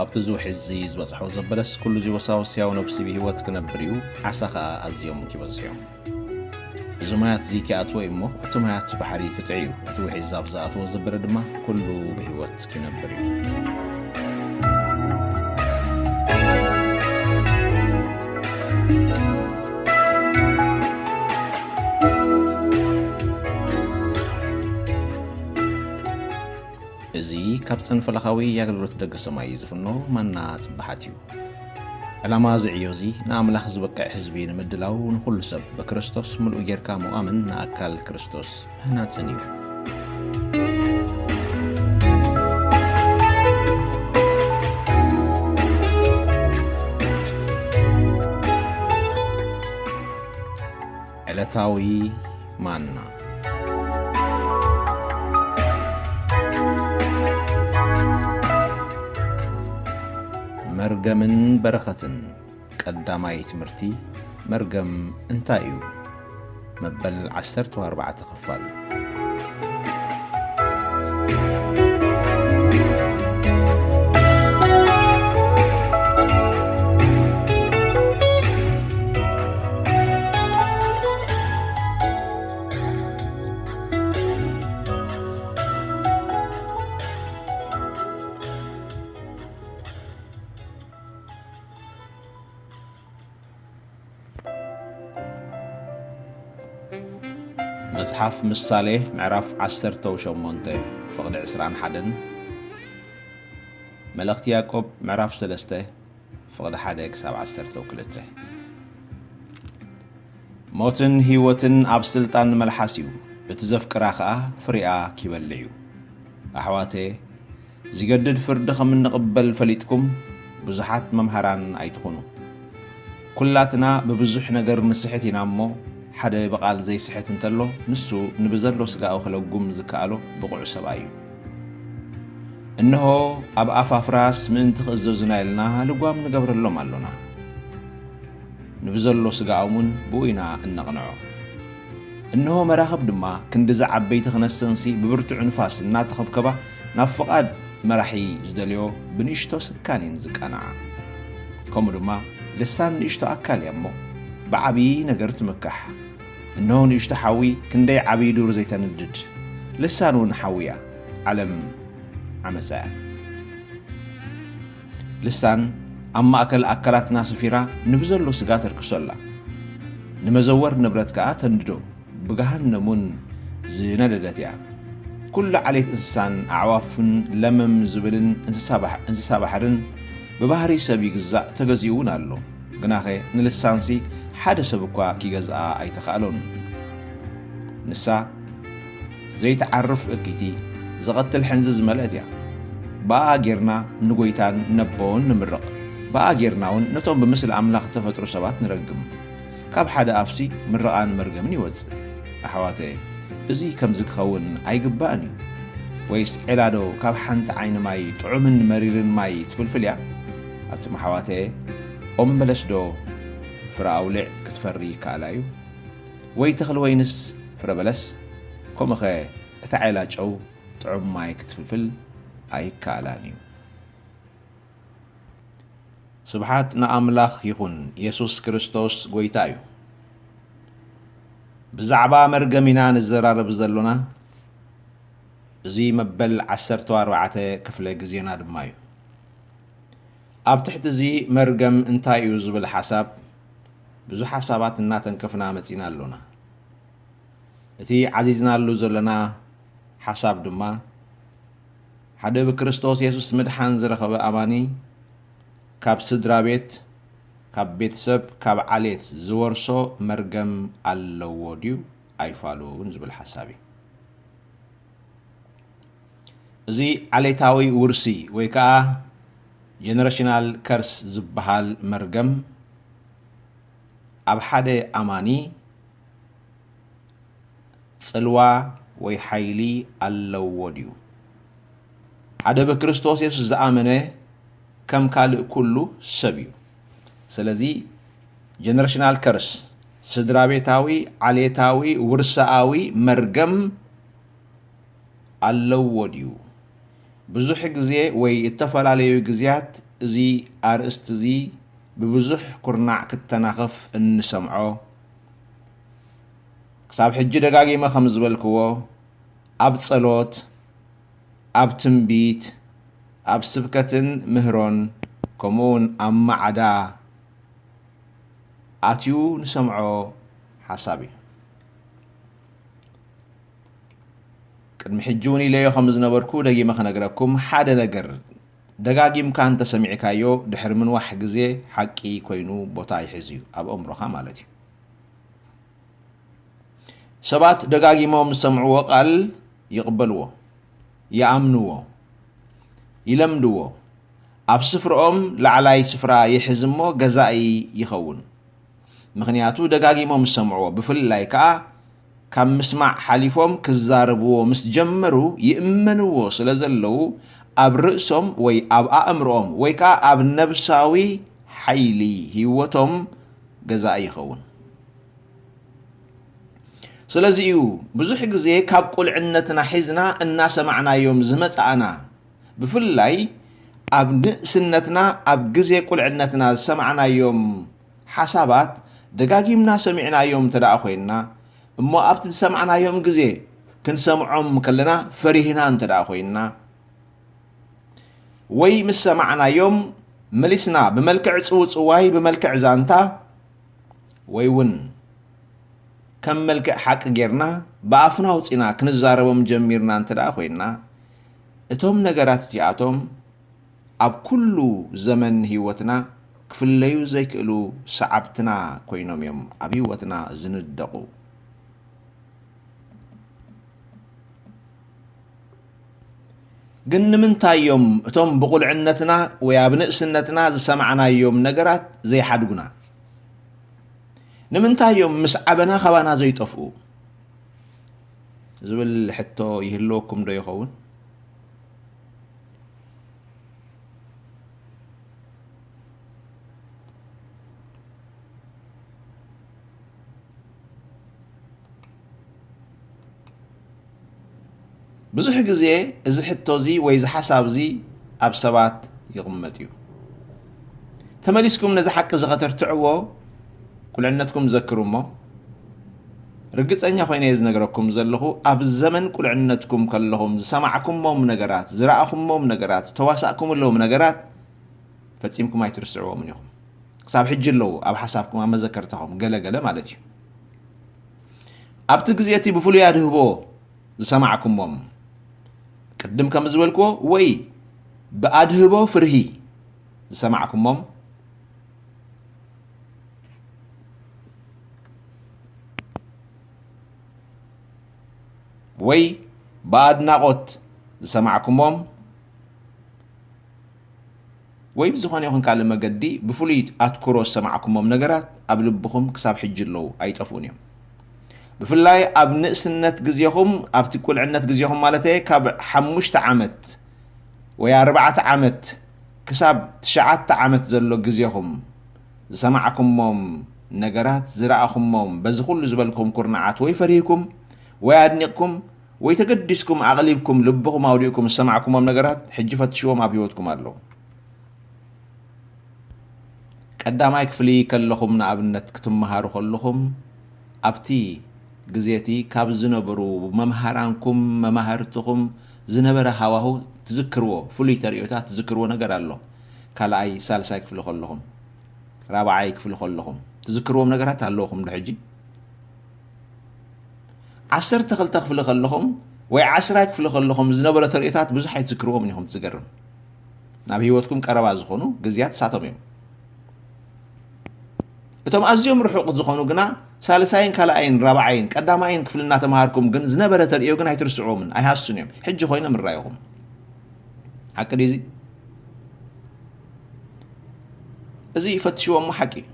እቲ ዝውሒ እዚ ዝበጽሖ ዘበለስ ኩሉ እዚ ወሳወስ ሕያው ነብሲ ብህይወት ክነብር እዩ፣ ዓሳ ኸኣ ኣዝዮም ክበዝሑ እዮም። እዚ ማያት እዚ ኪኣትዎ እዩ እሞ፣ እቲ ማያት ባሕሪ ክጥዒ እዩ። እቲ ውሒ ዛፍ ዝኣትዎ ዘበለ ድማ ኩሉ ብህይወት ክነብር እዩ። እዚ ካብ ጸንፈለኻዊ የኣገልግሎት ደገ ሰማይ ዝፍኖ ማና ጽባሓት እዩ። ዕላማ እዚ ዕዮ እዚ ንኣምላኽ ዝበቅዕ ህዝቢ ንምድላው ንኹሉ ሰብ ብክርስቶስ ምሉእ ጌርካ ምቋምን ንኣካል ክርስቶስ ምህናጽን እዩ። ዕለታዊ ማና። መርገምን በረኸትን። ቀዳማይ ትምህርቲ፣ መርገም እንታይ እዩ? መበል ዓሰርተ ኣርባዕተ ክፋል። መጽሓፍ ምሳሌ ምዕራፍ ዓሰርተ ሸሞንተ ፍቕዲ ዕስራን ሓደን፣ መልእኽቲ ያዕቆብ ምዕራፍ ሰለስተ ፍቕዲ ሓደ ክሳብ ዓሰርተ ክልተ። ሞትን ህይወትን ኣብ ስልጣን መልሓስ እዩ፣ እቲ ዘፍቅራ ኸኣ ፍሬኣ ኪበልዕ እዩ። ኣሕዋተ፣ ዚገድድ ፍርዲ ኸም እንቕበል ፈሊጥኩም፣ ብዙሓት መምሃራን ኣይትኹኑ። ኵላትና ብብዙሕ ነገር ንስሕት ኢና እሞ፣ ሓደ ብቓል ዘይስሕት እንተሎ፣ ንሱ ንብዘሎ ስጋኡ ኸለጉም ዝከኣሎ ብቑዕ ሰብኣይ እዩ። እንሆ፣ ኣብ ኣፍ ኣፍራስ ምእንቲ ኽእዘዙና ኢልና ልጓም ንገብረሎም ኣሎና። ንብዘሎ ስጋኦም እውን ብኡ ኢና እነቕንዖ። እንሆ መራኽብ ድማ ክንድዚ ዓበይቲ ክነሰንሲ ብብርቱዕ ንፋስ እናተኸብከባ ናብ ፍቓድ መራሒ ዝደልዮ ብንእሽቶ ስካን እየን ዝቃንዓ። ከምኡ ድማ ልሳን ንእሽቶ ኣካል እያ እሞ ብዓብዪ ነገር ትምካሕ። እንሆ ንእሽቶ ሓዊ ክንደይ ዓብዪ ዱር ዘይተንድድ፣ ልሳን እውን ሓዊ እያ፣ ዓለም ዓመጻ እያ። ልሳን ኣብ ማእከል ኣካላትና ሰፊራ ንብዘሎ ስጋ ተርክሶ ኣላ። ንመዘወር ንብረት ከኣ ተንድዶ፣ ብገሃነም እውን ዝነደደት እያ። ኩሉ ዓሌት እንስሳን ኣዕዋፍን ለመም ዝብልን እንስሳ ባሕ-፣ እንስሳ ባሕርን ብባህሪ ሰብ ይግዛእ፣ ተገዚኡ እውን ኣሎ። ግናኸ ንልሳንሲ ሓደ ሰብ እኳ ኪገዝኣ ኣይተኻእሎን። ንሳ ዘይትዓርፍ እኪቲ፣ ዝቐትል ሕንዚ ዝመልአት እያ። ብኣኣ ጌርና ንጐይታን ነቦን ንምርቕ። ብኣኣ ጌርና እውን ነቶም ብምስሊ ኣምላኽ እተፈጥሩ ሰባት ንረግም። ካብ ሓደ ኣፍሲ ምርቓን መርገምን ይወጽእ። ኣሕዋተ፣ እዚ ከምዚ ክኸውን ኣይግባእን እዩ። ወይስ ዔላዶ ካብ ሓንቲ ዓይኒ ማይ ጥዑምን መሪርን ማይ ትፍልፍል እያ? ኣቱም ኣሕዋተ፣ ኦም በለስዶ ፍረ ኣውሊዕ ክትፈሪ ይከኣላ እዩ? ወይ ተኽሊ ወይንስ ፍረ በለስ? ከምኡኸ እታ ዔላ ጨው ጥዑም ማይ ክትፍልፍል ኣይከኣላን እዩ። ስብሓት ንኣምላኽ ይኹን፣ የሱስ ክርስቶስ ጐይታ እዩ። ብዛዕባ መርገም ኢና ንዘራረብ ዘሎና። እዚ መበል ዓሰርተ ኣርባዕተ ክፍለ ግዜና ድማ እዩ። ኣብ ትሕቲ እዚ መርገም እንታይ እዩ ዝብል ሓሳብ ብዙሕ ሓሳባት እናተንከፍና መጺና ኣሎና። እቲ ዓዚዝናሉ ዘለና ሓሳብ ድማ፣ ሓደ ብክርስቶስ የሱስ ምድሓን ዝረኸበ ኣማኒ ካብ ስድራ ቤት፣ ካብ ቤተሰብ፣ ካብ ዓሌት ዝወርሶ መርገም ኣለዎ ድዩ ኣይፋሉን ዝብል ሓሳብ እዩ። እዚ ዓሌታዊ ውርሲ ወይ ከኣ ጀነሬሽናል ከርስ ዝበሃል መርገም ኣብ ሓደ ኣማኒ ጽልዋ ወይ ሓይሊ ኣለዎ ድዩ? ሓደ ብክርስቶስ የሱስ ዝኣመነ ከም ካልእ ኩሉ ሰብ እዩ። ስለዚ ጀነሬሽናል ከርስ፣ ስድራ ቤታዊ፣ ዓሌታዊ፣ ውርሳኣዊ መርገም ኣለዎ ድዩ? ብዙሕ ግዜ ወይ እተፈላለዩ ግዜያት እዚ ኣርእስቲ እዚ ብብዙሕ ኩርናዕ ክተናኸፍ እንሰምዖ፣ ክሳብ ሕጂ ደጋጊመ ከም ዝበልክዎ፣ ኣብ ጸሎት፣ ኣብ ትንቢት፣ ኣብ ስብከትን ምህሮን፣ ከምኡውን ኣብ ማዕዳ ኣትዩ ንሰምዖ ሓሳብ እዩ። ቅድሚ ሕጂ እውን ኢለዮ ከም ዝነበርኩ ደጊመ ክነግረኩም፣ ሓደ ነገር ደጋጊምካ እንተሰሚዕካዮ፣ ድሕሪ ምንዋሕ ግዜ ሓቂ ኮይኑ ቦታ ይሕዝ እዩ፣ ኣብ ኣእምሮኻ ማለት እዩ። ሰባት ደጋጊሞም ዝሰምዕዎ ቃል ይቕበልዎ፣ ይኣምንዎ፣ ይለምድዎ። ኣብ ስፍርኦም ላዕላይ ስፍራ ይሕዝ እሞ ገዛኢ ይኸውን። ምኽንያቱ ደጋጊሞም ዝሰምዕዎ፣ ብፍላይ ከኣ ካብ ምስማዕ ሓሊፎም ክዛረብዎ ምስ ጀመሩ ይእመንዎ ስለ ዘለዉ፣ ኣብ ርእሶም ወይ ኣብ ኣእምሮኦም ወይ ከኣ ኣብ ነብሳዊ ሓይሊ ህይወቶም ገዛኢ ይኸውን። ስለዚ እዩ ብዙሕ ግዜ ካብ ቁልዕነትና ሒዝና እናሰማዕናዮም ዝመጻእና፣ ብፍላይ ኣብ ንእስነትና፣ ኣብ ግዜ ቁልዕነትና ዝሰማዕናዮም ሓሳባት ደጋጊምና ሰሚዕናዮም እንተ ደኣ ኮይንና፣ እሞ ኣብቲ ዝሰማዕናዮም ግዜ ክንሰምዖም ከለና ፈሪህና እንተ ደኣ ኮይንና፣ ወይ ምስ ሰማዕናዮም መሊስና ብመልክዕ ጽውጽዋይ፣ ብመልክዕ ዛንታ፣ ወይ እውን ከም መልክዕ ሓቂ ጌርና ብኣፍና ኣውጺና ክንዛረቦም ጀሚርና እንተ ደኣ ኮይንና፣ እቶም ነገራት እቲኣቶም ኣብ ኩሉ ዘመን ህይወትና ክፍለዩ ዘይክእሉ ሰዓብትና ኮይኖም እዮም ኣብ ህይወትና ዝንደቑ። ግን ንምንታይ እዮም እቶም ብቑልዕነትና ወይ ኣብ ንእስነትና ዝሰማዕናዮም ነገራት ዘይሓድጉና? ንምንታይ እዮም ምስ ዓበና ካባና ዘይጠፍኡ? ዝብል ሕቶ ይህልወኩም ዶ ይኸውን? ብዙሕ ግዜ እዚ ሕቶ እዚ ወይ እዚ ሓሳብ እዚ ኣብ ሰባት ይቕመጥ እዩ። ተመሊስኩም ነዚ ሓቂ እዚ ከተርትዕዎ ቁልዕነትኩም ዘክሩ እሞ፣ ርግጸኛ ኮይነ እየ ዝነግረኩም ዘለኹ፣ ኣብ ዘመን ቁልዕነትኩም ከለኹም ዝሰማዕኩሞም ነገራት፣ ዝረኣኹሞም ነገራት፣ ዝተዋሳእኩምሎም ነገራት ፈጺምኩም ኣይትርስዕዎምን ኢኹም። ክሳብ ሕጂ ኣለዉ ኣብ ሓሳብኩም፣ ኣብ መዘከርታኹም፣ ገለ ገለ ማለት እዩ። ኣብቲ ግዜ እቲ ብፍሉይ ኣድህቦ ዝሰማዕኩሞም፣ ቅድም ከም ዝበልክዎ፣ ወይ ብኣድህቦ ፍርሂ ዝሰማዕኩሞም፣ ወይ ብኣድናቖት ዝሰማዕኩሞም፣ ወይ ብዝኾነ ይኹን ካልእ መገዲ ብፍሉይ ኣትኩሮ ዝሰማዕኩሞም ነገራት ኣብ ልብኹም ክሳብ ሕጂ ኣለዉ፣ ኣይጠፍኡን እዮም። ብፍላይ ኣብ ንእስነት ግዜኹም፣ ኣብቲ ቁልዕነት ግዜኹም ማለተየ፣ ካብ ሓሙሽተ ዓመት ወይ ኣርባዕተ ዓመት ክሳብ ትሽዓተ ዓመት ዘሎ ግዜኹም ዝሰማዕኩሞም ነገራት፣ ዝረኣኹሞም፣ በዚ ኩሉ ዝበልኩም ኩርናዓት ወይ ፈሪህኩም ወይ ኣድኒቕኩም ወይ ተገዲስኩም ኣቕሊብኩም ልብኹም ኣውዲቕኩም ዝሰማዕኩሞም ነገራት ሕጂ ፈትሽዎም፣ ኣብ ህይወትኩም ኣለዉ። ቀዳማይ ክፍሊ ከለኹም ንኣብነት ክትመሃሩ ከለኹም ኣብቲ ግዜ እቲ ካብ ዝነበሩ መምሃራንኩም መማህርትኹም ዝነበረ ሃዋሁ ትዝክርዎ፣ ፍሉይ ተርእዮታት ትዝክርዎ ነገር ኣሎ። ካልኣይ ሳልሳይ ክፍሊ ከለኹም፣ ራብዓይ ክፍሊ ከለኹም ትዝክርዎም ነገራት ኣለውኹም ዶ ሕጂ? ዓሰርተ ክልተ ክፍሊ ከለኹም ወይ ዓስራይ ክፍሊ ከለኹም ዝነበረ ተርእዮታት ብዙሕ ኣይትዝክርዎምን ኢኹም። ዝገርም፣ ናብ ህይወትኩም ቀረባ ዝኾኑ ግዜያት እሳቶም እዮም። እቶም ኣዝዮም ርሑቕ ዝኾኑ ግና ሳልሳይን ካልኣይን ራብዓይን ቀዳማይን ክፍሊ እናተምሃርኩም ግን ዝነበረ ተርእዮ ግን ኣይትርስዕዎምን፣ ኣይሃሱን እዮም። ሕጂ ኮይኖም ይረኣዩኹም። ሓቂ ድዩ እዚ? እዚ ፈትሽዎ እሞ ሓቂ እዩ።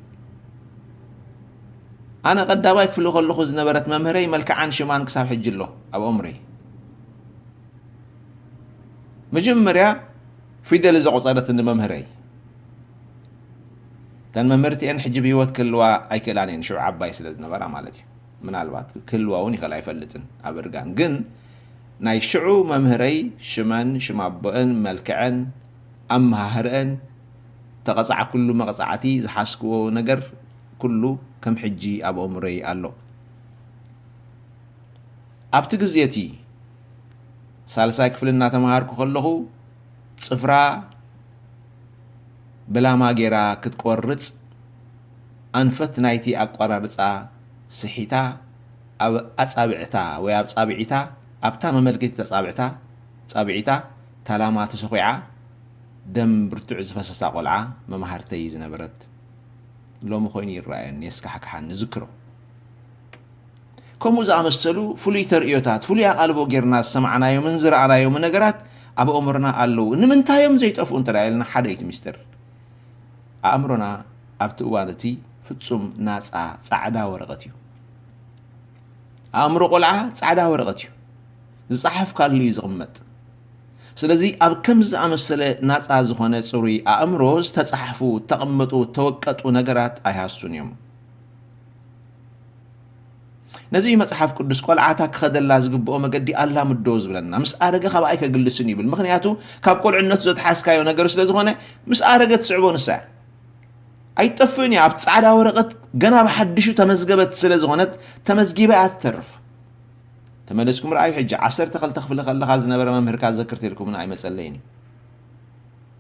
ኣነ ቀዳማይ ክፍሊ ከለኹ ዝነበረት መምህረይ መልክዓን ሽማን ክሳብ ሕጂ ኣሎ ኣብ ኣእምሮይ። መጀመርያ ፊደል ዘቑጸረትኒ መምህረይ። እተን መምህርቲኤን ሕጂ ብህይወት ክህልዋ ኣይክእላን እየን፣ ሽዑ ዓባይ ስለ ዝነበራ ማለት እዩ። ምናልባት ክህልዋ እውን ይኽእል ኣይፈልጥን ኣብ እርጋን። ግን ናይ ሽዑ መምህረይ ሽመን፣ ሽም ኣቦአን፣ መልክዐን፣ ኣመሃህርአን፣ ተቐጻዕኩሉ መቕጻዕቲ ዝሓዝክዎ ነገር ኩሉ ከም ሕጂ ኣብ ኣእምሮይ ኣሎ። ኣብቲ ግዜ እቲ ሳልሳይ ክፍሊ እናተምሃርኩ ከለኹ፣ ጽፍራ ብላማ ጌራ ክትቆርጽ፣ ኣንፈት ናይቲ ኣቆራርጻ ስሒታ፣ ኣብ ኣጻብዕታ ወይ ኣብ ጻብዒታ፣ ኣብታ መመልከቲት ኣጻብዕታ፣ ጻብዒታ፣ ታላማ ተሰኹዓ፣ ደም ብርቱዕ ዝፈሰሳ ቆልዓ መምሃርተይ ዝነበረት፣ ሎሚ ኮይኑ ይረኣየኒ፣ የስካሕክሓኒ፣ ዝክሮ። ከምኡ ዝኣመሰሉ ፍሉይ ተርእዮታት፣ ፍሉይ ኣቓልቦ ጌርና ዝሰማዕናዮምን ዝረኣናዮምን ነገራት ኣብ ኣእምሮና ኣለዉ። ንምንታይ እዮም ዘይጠፍኡ እንተ ደኣ ኢልና፣ ሓደ እዩ እቲ ሚስጥር። ኣእምሮና ኣብቲ እዋን እቲ ፍጹም ናጻ ጻዕዳ ወረቐት እዩ። ኣእምሮ ቆልዓ ጻዕዳ ወረቐት እዩ። ዝጸሓፍካሉ እዩ ዝቕመጥ። ስለዚ ኣብ ከምዚ ዝኣመሰለ ናጻ ዝኾነ ጽሩይ ኣእምሮ ዝተጻሕፉ፣ እተቐመጡ፣ እተወቀጡ ነገራት ኣይሃሱን እዮም። ነዚ እዩ መጽሓፍ ቅዱስ ቆልዓ እታ ክኸደላ ዝግብኦ መገዲ ኣላምዶ ዝብለና። ምስ ኣረገ ካባኣይ ከግልስን ይብል። ምኽንያቱ ካብ ቆልዕነቱ ዘትሓዝካዮ ነገር ስለ ዝኾነ ምስ ኣረገ ትስዕቦ ንሳ እያ። ኣይትጠፍእን እያ። ኣብ ጻዕዳ ወረቐት ገና ብሓድሹ ተመዝገበት ስለ ዝኾነት ተመዝጊባ እያ ትተርፍ። ተመለስኩም ረኣዩ። ሕጂ ዓሰርተ ክልተ ክፍሊ ከለኻ ዝነበረ መምህርካ ዘክር ተልኩምና ኣይመጸለይን እዩ።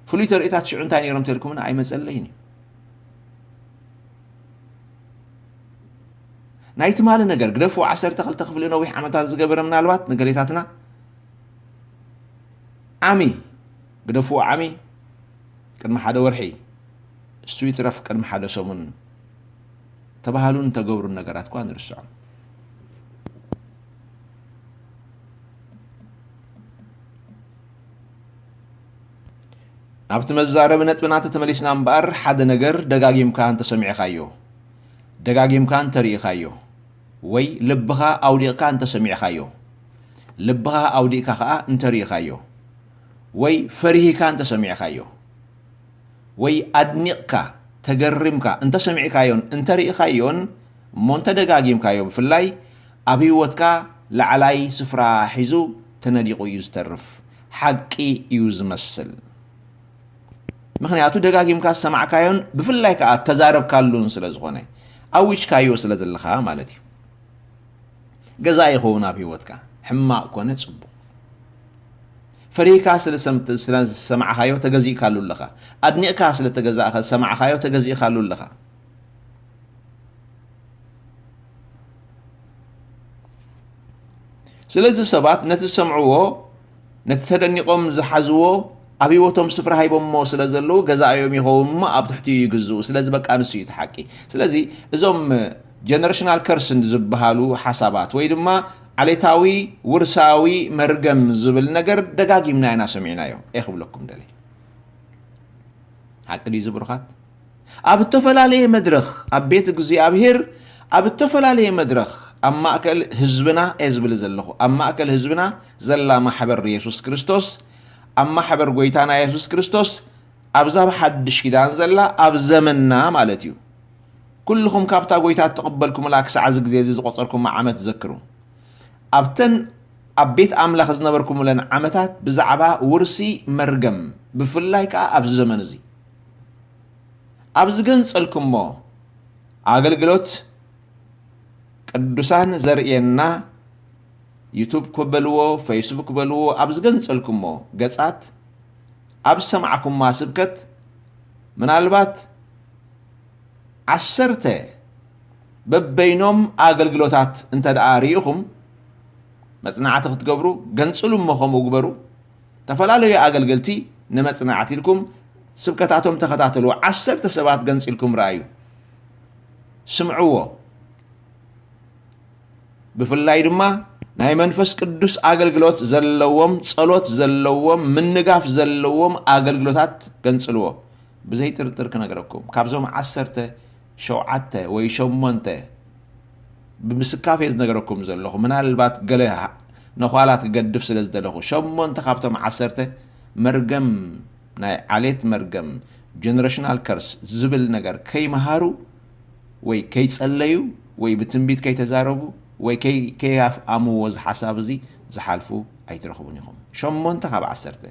ፍሉይ ተርእዮታት ሽዑ እንታይ ነይሮም ተልኩምና ኣይመጸለይን እዩ። ናይ ትማሊ ነገር ግደፍዎ፣ ዓሰርተ ክልተ ክፍሊ ነዊሕ ዓመታት ዝገበረ ምናልባት ንገሌታትና ዓሚ፣ ግደፍዎ ዓሚ፣ ቅድሚ ሓደ ወርሒ፣ እሱ ይትረፍ ቅድሚ ሓደ ሰሙን ተባህሉን ተገብሩን ነገራት እኳ ንርስዖም። ናብቲ መዛረቢ ነጥብና እንተተመሊስና እምበኣር፣ ሓደ ነገር ደጋጊምካ እንተሰሚዕካዮ፣ ደጋጊምካ እንተርኢኻዮ፣ ወይ ልብኻ ኣውዲቕካ እንተሰሚዕካዮ፣ ልብኻ ኣውዲቕካ ኸኣ እንተርኢኻዮ፣ ወይ ፈሪህካ እንተሰሚዕካዮ፣ ወይ ኣድኒቕካ፣ ተገሪምካ እንተሰሚዕካዮን እንተርኢኻዮን፣ እሞ እንተደጋጊምካዮ ብፍላይ፣ ኣብ ህይወትካ ላዕላይ ስፍራ ሒዙ ተነዲቑ እዩ ዝተርፍ። ሓቂ እዩ ዝመስል። ምኽንያቱ ደጋጊምካ ዝሰማዕካዮን ብፍላይ ከኣ እተዛረብካሉን ስለ ዝኾነ፣ ኣዊጅካዮ ስለ ዘለኻ ማለት እዩ። ገዛ ይኸውን ኣብ ህይወትካ፣ ሕማቕ ኮነ ጽቡቕ። ፈሪህካ ስለ ሰም-፣ ስለ ዝሰማዕካዮ ተገዚእካሉ ኣለኻ። ኣድኒቕካ ስለ ተገዛእካ፣ ዝሰማዕካዮ ተገዚእካሉ ኣለኻ። ስለዚ ሰባት ነቲ ዝሰምዕዎ፣ ነቲ ተደኒቖም ዝሓዝዎ፣ ኣብ ህይወቶም ስፍራ ሂቦሞ ስለ ዘለዉ፣ ገዛኦም ይኸውን እሞ ኣብ ትሕቲኡ ይግዝኡ። ስለዚ በቃ ንሱ እዩ እቲ ሓቂ። ስለዚ እዞም ጀነሬሽናል ከርስ ዝበሃሉ ሓሳባት ወይ ድማ ዓሌታዊ ውርሳዊ መርገም ዝብል ነገር ደጋጊምና ኢና ሰሚዕናዮ። እየ ክብለኩም ደልየ። ሓቂ ድዩ እዚ ብሩኻት? ኣብ እተፈላለየ መድረኽ፣ ኣብ ቤት እግዚኣብሔር፣ ኣብ እተፈላለየ መድረኽ፣ ኣብ ማእከል ህዝብና እየ ዝብል ዘለኹ፣ ኣብ ማእከል ህዝብና ዘላ ማሕበር የሱስ ክርስቶስ፣ ኣብ ማሕበር ጐይታና የሱስ ክርስቶስ፣ ኣብዛ ብሓድሽ ኪዳን ዘላ፣ ኣብ ዘመንና ማለት እዩ። ኩልኹም ካብታ ጐይታ እተቐበልኩምላ ክሳዕ እዚ ግዜ እዚ ዝቖጸርኩማ ዓመት ዘክሩ። ኣብተን ኣብ ቤት ኣምላኽ ዝነበርኩምለን ዓመታት ብዛዕባ ውርሲ መርገም፣ ብፍላይ ከኣ ኣብዚ ዘመን እዚ፣ ኣብ ዝገንጸልኩሞ ኣገልግሎት ቅዱሳን ዘርእየና፣ ዩቱብ በልዎ፣ ፌስቡክ በልዎ፣ ኣብ ዝገንጸልኩሞ ገጻት፣ ኣብ ዝሰማዕኩማ ስብከት፣ ምናልባት ዓሰርተ በበይኖም ኣገልግሎታት እንተ ደኣ ርኢኹም፣ መጽናዕቲ ክትገብሩ፣ ገንጽሉ እሞ ከምኡ ግበሩ። ዝተፈላለዩ ኣገልገልቲ ንመጽናዕቲ ኢልኩም ስብከታቶም ተኸታተልዎ። ዓሰርተ ሰባት ገንጺልኩም ረኣዩ፣ ስምዕዎ። ብፍላይ ድማ ናይ መንፈስ ቅዱስ ኣገልግሎት ዘለዎም፣ ጸሎት ዘለዎም፣ ምንጋፍ ዘለዎም ኣገልግሎታት ገንጽልዎ። ብዘይ ጥርጥር ክነግረኩም፣ ካብዞም ዓሰርተ ሸውዓተ ወይ ሸሞንተ ብምስካፍ እየ ዝነግረኩም ዘለኹ። ምናልባት ገለ ነዃላት ክገድፍ ስለ ዝደለኹ፣ ሸሞንተ ካብቶም ዓሰርተ መርገም፣ ናይ ዓሌት መርገም፣ ጀነሬሽናል ከርስ ዝብል ነገር ከይመሃሩ ወይ ከይጸለዩ ወይ ብትንቢት ከይተዛረቡ ወይ ከይ-፣ ከይኣፍኣምዎ እዚ ሓሳብ እዚ ዝሓልፉ ኣይትረኽቡን ኢኹም። ሸሞንተ ካብ ዓሰርተ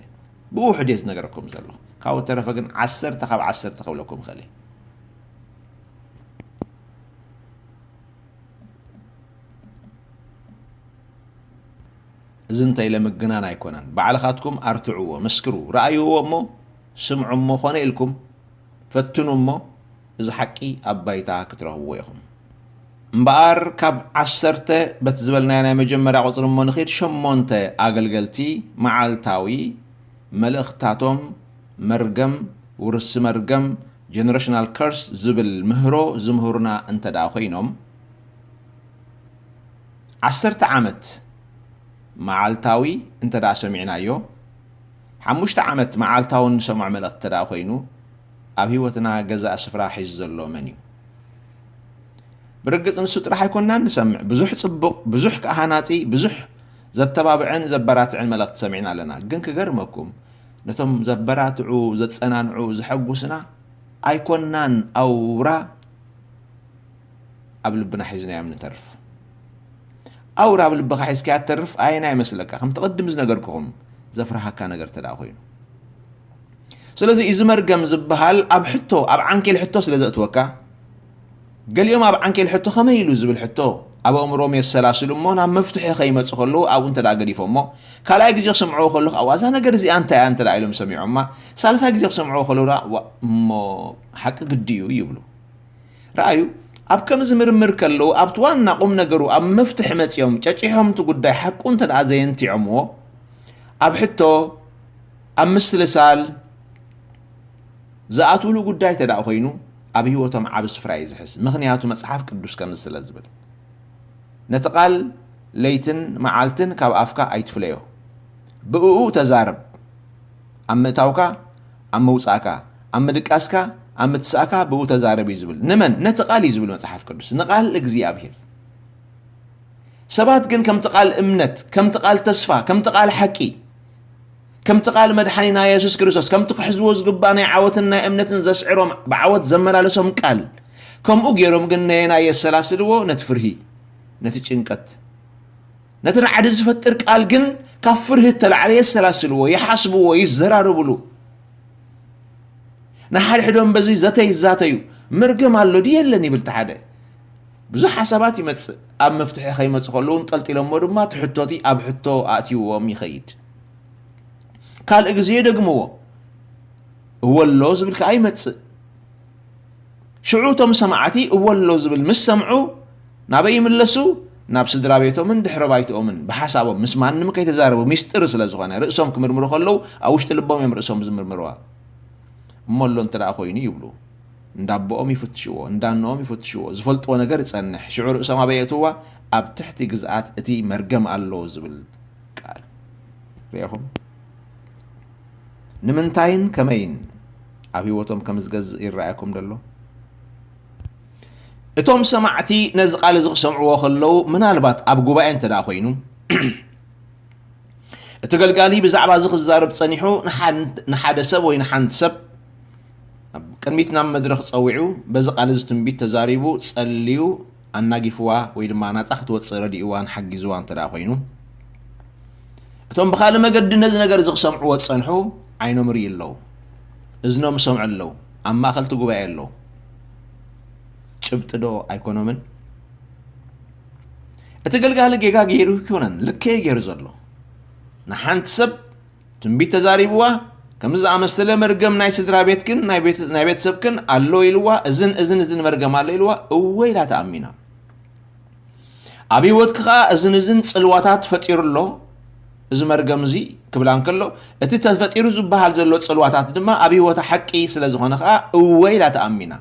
ብውሑድ እየ ዝነግረኩም ዘለኹ። ካብኡ ተረፈ ግን ዓሰርተ ካብ ዓሰርተ ክብለኩም እኽእል እየ። እዚ እንተ ኢለ ምግናን ኣይኮነን። ባዕልኻትኩም ኣርትዕዎ፣ መስክሩ፣ ረኣይዎ እሞ ስምዑ እሞ ኮነ ኢልኩም ፈትኑ እሞ እዚ ሓቂ ኣብ ባይታ ክትረኽብዎ ኢኹም። እምበኣር ካብ ዓሰርተ በቲ ዝበልናዮ ናይ መጀመርያ ቁጽሪ እሞ ንኺድ፣ ሸሞንተ ኣገልገልቲ መዓልታዊ መልእኽትታቶም መርገም፣ ውርሲ መርገም፣ ጀነሬሽናል ከርስ ዝብል ምህሮ ዝምህሩና እንተ ደኣ ኮይኖም፣ ዓሰርተ ዓመት መዓልታዊ እንተ ደኣ ሰሚዕናዮ፣ ሓሙሽተ ዓመት መዓልታዊ እንሰምዖ መልእኽቲ እንተ ደኣ ኮይኑ፣ ኣብ ህይወትና ገዛእ ስፍራ ሒዙ ዘሎ መን እዩ? ብርግጽ ንሱ ጥራሕ ኣይኮንናን ንሰምዕ። ብዙሕ ጽቡቕ፣ ብዙሕ ከኣ ሃናጺ፣ ብዙሕ ዘተባብዕን ዘበራትዕን መልእኽቲ ሰሚዕና ኣለና። ግን ክገርመኩም፣ ነቶም ዘበራትዑ፣ ዘጸናንዑ፣ ዘሐጉስና ኣይኮንናን ኣውራ ኣብ ልብና ሒዝናዮም ንተርፍ። ኣውራ ኣብ ልብኻ ሒዝካያ ትተርፍ ኣየናይ ይመስለካ? ከምቲ ቅድም ዝነገርኩኹም ዘፍርሃካ ነገር እንተ ደኣ ኮይኑ። ስለዚ እዚ መርገም ዝበሃል ኣብ ሕቶ፣ ኣብ ዓንኬል ሕቶ ስለ ዘእትወካ፣ ገሊኦም ኣብ ዓንኬል ሕቶ ከመይ ኢሉ ዝብል ሕቶ ኣብ ኣእምሮም የሰላስሉ እሞ ናብ መፍትሒ ከይመጹ ከለዉ ኣብኡ እንተ ደኣ ገዲፎሞ፣ ካልኣይ ግዜ ክሰምዕዎ ከለኹ፣ "ኣዋ፣ እዛ ነገር እዚኣ እንታይ እያ?" እንተ ደኣ ኢሎም ሰሚዖማ፣ ሳልሳይ ግዜ ክሰምዕዎ ከለዉ ደኣ፣ "ዋ፣ እሞ ሓቂ ግዲ እዩ" ይብሉ። ረኣዩ፣ ኣብ ከምዚ ምርምር ከለዉ፣ ኣብቲ ዋና ቁም ነገሩ፣ ኣብ መፍትሒ መጺኦም፣ ጨጪሖም እቲ ጉዳይ ሓቁ እንተ ደኣ ዘየንቲዖምዎ፣ ኣብ ሕቶ፣ ኣብ ምስልሳል ዝኣትውሉ ጉዳይ እንተ ደኣ ኮይኑ፣ ኣብ ህይወቶም ዓቢ ስፍራ እዩ ዝሕዝ። ምኽንያቱ መጽሓፍ ቅዱስ ከምዚ ስለ ዝብል። ነቲ ቃል ለይትን መዓልትን ካብ ኣፍካ ኣይትፍለዮ። ብእኡ ተዛረብ። ኣብ ምእታውካ፣ ኣብ ምውጻእካ፣ ኣብ ምድቃስካ፣ ኣብ ምትሳእካ ብእኡ ተዛረብ እዩ ዝብል። ንመን? ነቲ ቃል እዩ ዝብል መጽሓፍ ቅዱስ። ንቃል እግዚኣብሄር። ሰባት ግን ከምቲ ቃል እምነት፣ ከምቲ ቃል ተስፋ፣ ከምቲ ቃል ሓቂ፣ ከምቲ ቃል መድሓኒና የሱስ ክርስቶስ፣ ከምቲ ክሕዝዎ ዝግባእ ናይ ዓወትን ናይ እምነትን ዘስዕሮም ብዓወት ዘመላለሶም ቃል፣ ከምኡ ገይሮም ግን ነየናይ የሰላስልዎ? ነቲ ፍርሂ፣ ነቲ ጭንቀት። ነቲ ራዕዲ ዝፈጥር ቃል ግን ካብ ፍርሂ እተላዕለ የሰላስልዎ፣ ይሓስብዎ፣ ይዘራረብሉ። ንሓድሕዶም በዚ ዘተ ይዛተዩ። መርገም ኣሎ ድዩ የለን ይብል እቲ ሓደ። ብዙሕ ሓሳባት ይመጽእ። ኣብ መፍትሒ ከይመጹ ከለዉ እንጠልጢሎሞ ድማ እቲ ሕቶቲ ኣብ ሕቶ ኣእትይዎም ይኸይድ። ካልእ ግዜ ይደግምዎ። እወ ኣሎ ዝብል ከኣ ይመጽእ። ሽዑ እቶም ሰማዕቲ እወ ኣሎ ዝብል ምስ ሰምዑ ናበይ ይምለሱ? ናብ ስድራ ቤቶምን ድሕረ ባይትኦምን ብሓሳቦም ምስ ማንም ከይተዛረቡ፣ ሚስጥር ስለ ዝኾነ፣ ርእሶም ክምርምሩ ከለዉ ኣብ ውሽጢ ልቦም እዮም ርእሶም ዝምርምርዋ። እሞ ኣሎ እንተ ደኣ ኮይኑ ይብሉ። እንዳ ኣቦኦም ይፍትሽዎ፣ እንዳ እኖኦም ይፍትሽዎ፣ ዝፈልጥዎ ነገር ይጸንሕ። ሽዑ ርእሶም ኣበይ የእትውዋ? ኣብ ትሕቲ ግዝኣት እቲ መርገም ኣሎ ዝብል ቃል። ርኢኹም? ንምንታይን ከመይን ኣብ ህይወቶም ከም ዝገዝእ ይረኣየኩም ደሎ? እቶም ሰማዕቲ ነዚ ቃል እዚ ክሰምዕዎ ከለዉ፣ ምናልባት ኣብ ጉባኤ እንተ ደኣ ኮይኑ፣ እቲ ገልጋሊ ብዛዕባ እዚ ክዛረብ ጸኒሑ፣ ንሓን-፣ ንሓደ ሰብ ወይ ንሓንቲ ሰብ ኣብ ቅድሚት ናብ መድረኽ ጸዊዑ፣ በዚ ቃል እዚ ትንቢት ተዛሪቡ፣ ጸልዩ፣ ኣናጊፍዋ ወይ ድማ ናጻ ክትወጽእ ረዲእዋን ሓጊዝዋ እንተ ደኣ ኮይኑ፣ እቶም ብኻልእ መገዲ ነዚ ነገር እዚ ክሰምዕዎ ዝጸንሑ ዓይኖም ይርእዩ ኣለዉ፣ እዝኖም ይሰምዑ ኣለዉ፣ ኣብ ማእከል እቲ ጉባኤ ኣለዉ። ጭብጢ ዶ ኣይኮኖምን? እቲ ገልጋሊ ጌጋ ገይሩ ኣይኮነን፣ ልክዕ እዩ ገይሩ ዘሎ። ንሓንቲ ሰብ ትንቢት ተዛሪብዋ፣ ከምዚ ዝኣመሰለ መርገም ናይ ስድራ ቤትክን ናይ ቤት-፣ ናይ ቤተሰብክን ኣሎ ኢልዋ፣ እዝን እዝን እዝን መርገም ኣሎ ኢልዋ፣ እወ ኢላ ተኣሚና። ኣብ ህይወትኪ ኸኣ እዝን እዝን ጽልዋታት ፈጢሩ ኣሎ፣ እዚ መርገም እዚ ክብላ እንከሎ፣ እቲ ተፈጢሩ ዝበሃል ዘሎ ጽልዋታት ድማ ኣብ ህይወታ ሓቂ ስለ ዝኾነ ኸኣ እወ ኢላ ተኣሚና።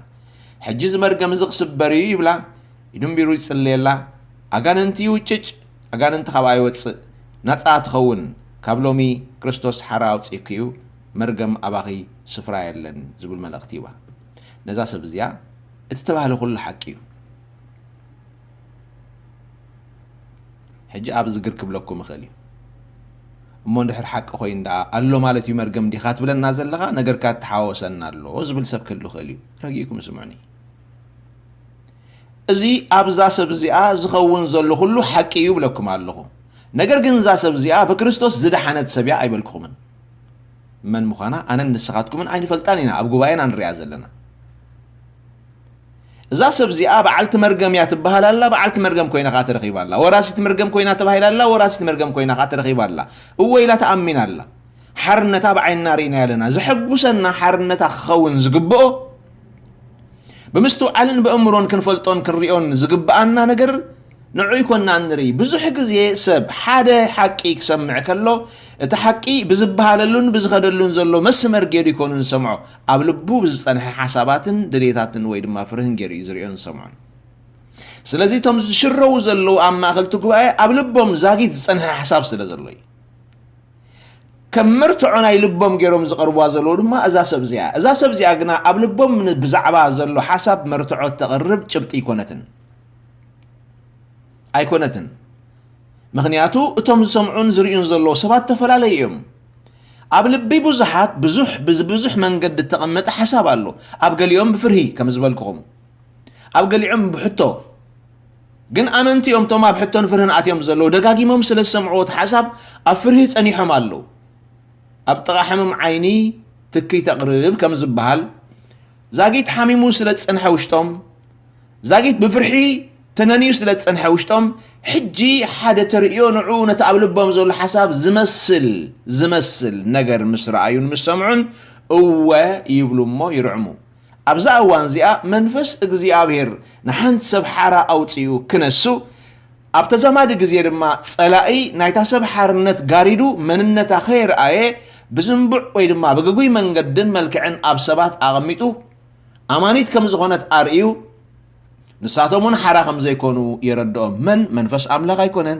ሕጂ እዚ መርገም እዚ ክስበር እዩ ይብላ፣ ይድንቢሩ ይጽልየላ፣ ኣጋንንቲ ይውጭጭ፣ ኣጋንንቲ ካብኣ ይወጽእ፣ ናጻ ትኸውን፣ ካብ ሎሚ ክርስቶስ ሓራ ኣውጺእኪ እዩ፣ መርገም ኣባኺ ስፍራ የለን ዝብል መልእኽቲ ይባ። ነዛ ሰብ እዚኣ እቲ ተባህለ ኩሉ ሓቂ እዩ። ሕጂ ኣብዚ ግር ክብለኩም ይኽእል እዩ። እሞ እንድሕር ሓቂ ኮይኑ ደኣ ኣሎ ማለት እዩ መርገም ዲኻ ትብለና ዘለኻ? ነገርካ ተሓወሰና ኣሎ ዝብል ሰብ ክህሉ ይኽእል እዩ። ረጊእኩም ስምዑኒ። እዚ ኣብዛ ሰብ እዚኣ ዝኸውን ዘሎ ኩሉ ሓቂ እዩ እብለኩም ኣለኹ። ነገር ግን እዛ ሰብ እዚኣ ብክርስቶስ ዝደሓነት ሰብ እያ ኣይበልኩኹምን። መን ምዃና ኣነን ንስኻትኩምን ኣይንፈልጣን ኢና፣ ኣብ ጉባኤና ንሪኣ ዘለና። እዛ ሰብ እዚኣ በዓልቲ መርገም እያ ትበሃል ኣላ፣ በዓልቲ መርገም ኮይና ኸዓ ተረኺባ ኣላ። ወራሲት መርገም ኮይና ተባሂላ ኣላ፣ ወራሲት መርገም ኮይና ኸዓ ተረኺባ ኣላ። እወ ኢላ ተኣሚና ኣላ። ሓርነታ ብዓይንና ርኢናያ ኣለና። ዘሐጉሰና ሓርነታ ክኸውን ዝግብኦ፣ ብምስትውዓልን ብእምሮን ክንፈልጦን ክንሪኦን ዝግብኣና ነገር ንዑ ይኮና ንርኢ። ብዙሕ ግዜ ሰብ ሓደ ሓቂ ክሰምዕ ከሎ፣ እቲ ሓቂ ብዝበሃለሉን ብዝኸደሉን ዘሎ መስመር ገይሩ ይኮኑ ዝሰምዖ። ኣብ ልቡ ብዝጸንሐ ሓሳባትን ድሌታትን ወይ ድማ ፍርህን ገይሩ እዩ ዝሪኦን ዝሰምዖን። ስለዚ እቶም ዝሽረዉ ዘለዉ ኣብ ማእኸል እቲ ጉባኤ ኣብ ልቦም ዛጊት ዝጸንሐ ሓሳብ ስለ ዘሎ እዩ። ከም መርትዖ ናይ ልቦም ገይሮም ዝቐርብዋ ዘለዉ ድማ እዛ ሰብ እዚኣ። እዛ ሰብ እዚኣ ግና ኣብ ልቦም ን-፣ ብዛዕባ ዘሎ ሓሳብ መርትዖ እተቕርብ ጭብጢ ኣይኮነትን። ኣይኮነትን። ምኽንያቱ እቶም ዝሰምዑን ዝርእዩን ዘለዉ ሰባት ተፈላለዩ እዮም። ኣብ ልቢ ብዙሓት ብዙሕ፣ ብዝ-፣ ብዙሕ መንገዲ እተቐመጠ ሓሳብ ኣሎ። ኣብ ገሊኦም ብፍርሂ፣ ከም ዝበልኩኹም። ኣብ ገሊኦም ብሕቶ። ግን ኣመንቲ እዮም እቶም ኣብ ሕቶን ፍርህን ኣትዮም ዘለዉ። ደጋጊሞም ስለ ዝሰምዕዎ እቲ ሓሳብ ኣብ ፍርሂ ጸኒሖም ኣለዉ። ኣብ ጥቓ ሕሙም ዓይኒ ትኪ ተቕርብ ከም ዝበሃል፣ ዛጊት ሓሚሙ ስለ ዝጸንሐ ውሽጦም፣ ዛጊት ብፍርሒ ተነንዩ ስለ ዝጸንሐ ውሽጦም፣ ሕጂ ሓደ ተርእዮ ንዑ ነቲ ኣብ ልቦም ዘሎ ሓሳብ ዝመስል፣ ዝመስል ነገር ምስ ረኣዩን ምስ ሰምዑን፣ እወ ይብሉ እሞ ይርዕሙ። ኣብዛ እዋን እዚኣ መንፈስ እግዚኣብሔር ንሓንቲ ሰብ ሓራ ኣውጺኡ ክነሱ፣ ኣብ ተዛማዲ ግዜ ድማ ጸላኢ ናይታ ሰብ ሓርነት ጋሪዱ መንነታ ከየርኣየ ብዝንቡዕ ወይ ድማ ብግጉይ መንገድን መልክዕን ኣብ ሰባት ኣቐሚጡ ኣማኒት ከም ዝኾነት ኣርእዩ ንሳቶም እውን ሓራ ከም ዘይኮኑ የረድኦም። መን? መንፈስ ኣምላኽ ኣይኮነን።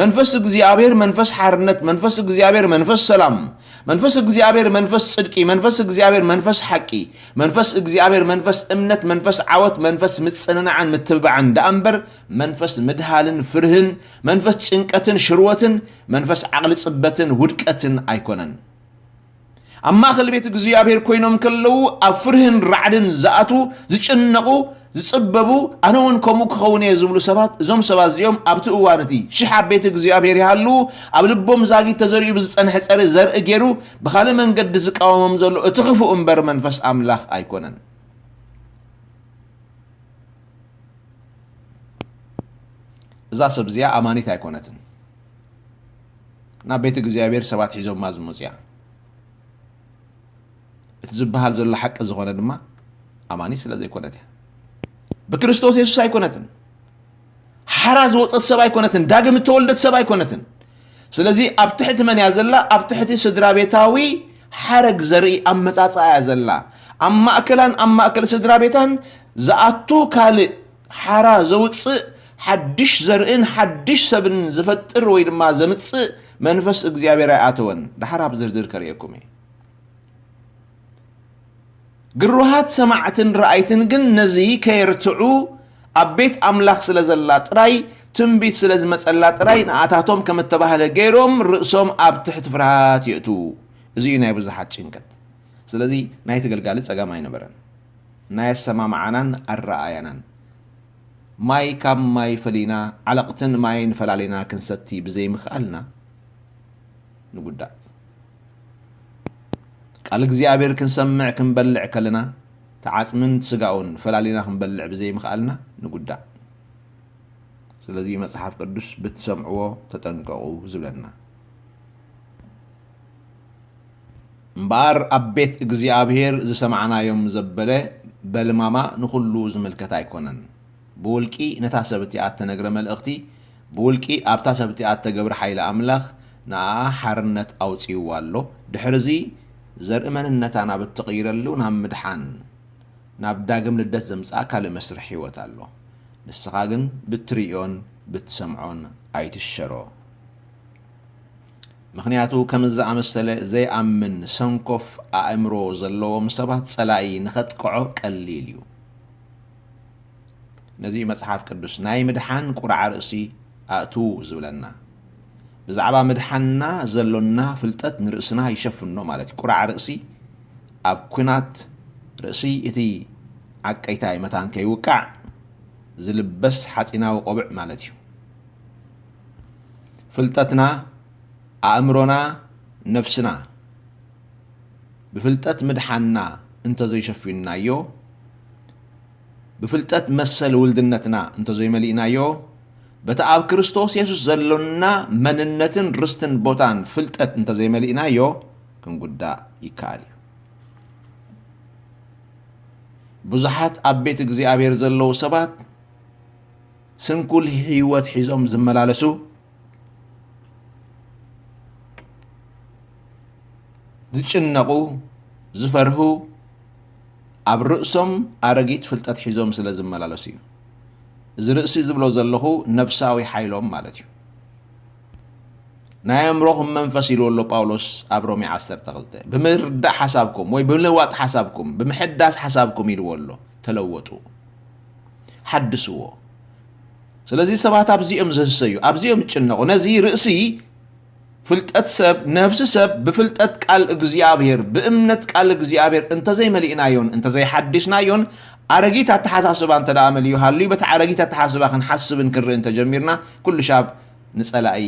መንፈስ እግዚኣብሔር መንፈስ ሓርነት፣ መንፈስ እግዚኣብሔር መንፈስ ሰላም፣ መንፈስ እግዚኣብሔር መንፈስ ጽድቂ፣ መንፈስ እግዚኣብሔር መንፈስ ሓቂ፣ መንፈስ እግዚኣብሔር መንፈስ እምነት፣ መንፈስ ዓወት፣ መንፈስ ምጽንናዕን ምትብባዕን ደኣ እምበር መንፈስ ምድሃልን ፍርህን፣ መንፈስ ጭንቀትን ሽርወትን፣ መንፈስ ዓቕሊ ጽበትን ውድቀትን ኣይኮነን። ኣብ ማእከል ቤት እግዚኣብሔር ኮይኖም ከለዉ ኣብ ፍርህን ራዕድን ዝኣትዉ፣ ዝጭነቑ፣ ዝጽበቡ፣ ኣነ እውን ከምኡ ክኸውን እየ ዝብሉ ሰባት፣ እዞም ሰባት እዚኦም ኣብቲ እዋን እቲ ሽሕ ኣብ ቤት እግዚኣብሔር ይሃልዉ፣ ኣብ ልቦም ዛጊት ተዘሪኡ ብዝጸንሐ ጸረ ዘርኢ ገይሩ ብኻልእ መንገዲ ዝቃወሞም ዘሎ እቲ ክፉእ እምበር መንፈስ ኣምላኽ ኣይኮነን። እዛ ሰብ እዚኣ ኣማኒት ኣይኮነትን። ናብ ቤት እግዚኣብሔር ሰባት ሒዞማ ዝመጹ እያ። እቲ ዝበሃል ዘሎ ሓቂ ዝኾነ ድማ ኣማኒ ስለ ዘይኮነት እያ። ብክርስቶስ የሱስ ኣይኮነትን። ሓራ ዝወጸት ሰብ ኣይኮነትን። ዳግም እተወልደት ሰብ ኣይኮነትን። ስለዚ ኣብ ትሕቲ መን እያ ዘላ? ኣብ ትሕቲ ስድራ ቤታዊ ሓረግ ዘርኢ ኣመጻጽኣ እያ ዘላ። ኣብ ማእከላን ኣብ ማእከል ስድራ ቤታን ዝኣቱ ካልእ ሓራ ዘውጽእ ሓድሽ ዘርእን ሓድሽ ሰብን ዝፈጥር ወይ ድማ ዘምጽእ መንፈስ እግዚኣብሔር ኣይኣተወን። ደሓር ኣብ ዝርዝር ከርእየኩም እየ። ግሩሃት ሰማዕትን ረኣይትን ግን ነዚ ከየርትዑ ኣብ ቤት ኣምላኽ ስለ ዘላ ጥራይ፣ ትንቢት ስለ ዝመጸላ ጥራይ ንኣታቶም ከም እተባህለ ገይሮም ርእሶም ኣብ ትሕቲ ፍርሃት የእትዉ። እዚ እዩ ናይ ብዙሓት ጭንቀት። ስለዚ ናይቲ ገልጋሊ ጸገም ኣይነበረን። ናይ ኣሰማምዓናን ኣረኣያናን። ማይ ካብ ማይ ፈሊና፣ ዓለቕትን ማይን ፈላሊና ክንሰቲ ብዘይምኽኣልና ንጉዳእ። ቃል እግዚኣብሔር ክንሰምዕ ክንበልዕ ከለና፣ እቲ ዓጽምን እቲ ስጋኡን ፈላሊና ክንበልዕ ብዘይምኽኣልና ንጉዳእ። ስለዚ መጽሓፍ ቅዱስ ብትሰምዕዎ ተጠንቀቑ ዝብለና። እምበኣር ኣብ ቤት እግዚኣብሔር ዝሰማዕናዮም ዘበለ በልማማ ንኹሉ ዝምልከት ኣይኮነን። ብውልቂ ነታ ሰብ እቲኣ እተነግረ መልእኽቲ፣ ብውልቂ ኣብታ ሰብ እቲኣ እተገብረ ሓይሊ ኣምላኽ ንኣኣ ሓርነት ኣውጺእዋ ኣሎ። ድሕርዚ ዘርኢ መንነታ ናብ እትቕይረሉ ናብ ምድሓን፣ ናብ ዳግም ልደት ዘምጽኣ ካልእ መስርሕ ህይወት ኣሎ። ንስኻ ግን ብትርእዮን ብትሰምዖን ኣይትሸሮ። ምኽንያቱ ከምዚ ዝኣመሰለ ዘይኣምን ሰንኮፍ ኣእምሮ ዘለዎም ሰባት ጸላኢ ንኸጥቅዖ ቀሊል እዩ። ነዚ እዩ መጽሓፍ ቅዱስ ናይ ምድሓን ቁርዓ ርእሲ ኣእትዉ ዝብለና። ብዛዕባ ምድሓንና ዘሎና ፍልጠት ንርእስና ይሸፍኖ ማለት እዩ። ቁርዓ ርእሲ ኣብ ኲናት ርእሲ እቲ ዓቀይታይ መታን ከይውቃዕ ዝልበስ ሓጺናዊ ቆብዕ ማለት እዩ። ፍልጠትና፣ ኣእምሮና፣ ነፍስና ብፍልጠት ምድሓንና እንተዘይሸፊንናዮ፣ ብፍልጠት መሰል ውልድነትና እንተዘይመሊእናዮ፣ በቲ ኣብ ክርስቶስ የሱስ ዘሎና መንነትን ርስትን ቦታን ፍልጠት እንተዘይመሊእናዮ፣ ክንጉዳእ ይከኣል እዩ። ብዙሓት ኣብ ቤት እግዚኣብሔር ዘለዉ ሰባት ስንኩል ህይወት ሒዞም ዝመላለሱ፣ ዝጭነቑ፣ ዝፈርሁ፣ ኣብ ርእሶም ኣረጊት ፍልጠት ሒዞም ስለ ዝመላለሱ እዩ። እዚ ርእሲ ዝብሎ ዘለኹ ነፍሳዊ ሓይሎም ማለት እዩ። ናይ ኣእምሮኹም መንፈስ ኢልዎ ኣሎ ጳውሎስ ኣብ ሮሜ ዓሰርተ ክልተ። ብምርዳእ ሓሳብኩም ወይ ብምልዋጥ ሓሳብኩም፣ ብምሕዳስ ሓሳብኩም ኢልዎ ኣሎ። ተለወጡ፣ ሓድስዎ። ስለዚ ሰባት ኣብዚኦም ዝህሰዩ፣ ኣብዚኦም ይጭነቑ። ነዚ ርእሲ ፍልጠት ሰብ፣ ነፍሲ ሰብ ብፍልጠት ቃል እግዚኣብሔር፣ ብእምነት ቃል እግዚኣብሔር እንተዘይመሊእናዮን እንተዘይሓዲስናዮን፣ ኣረጊት ኣተሓሳስባ እንተ ደኣ መሊኡ ሃልዩ፣ በቲ ኣረጊት ኣተሓሳስባ ክንሓስብን ክንርኢ እንተጀሚርና፣ ኩሉ ሻብ ንጸላኢ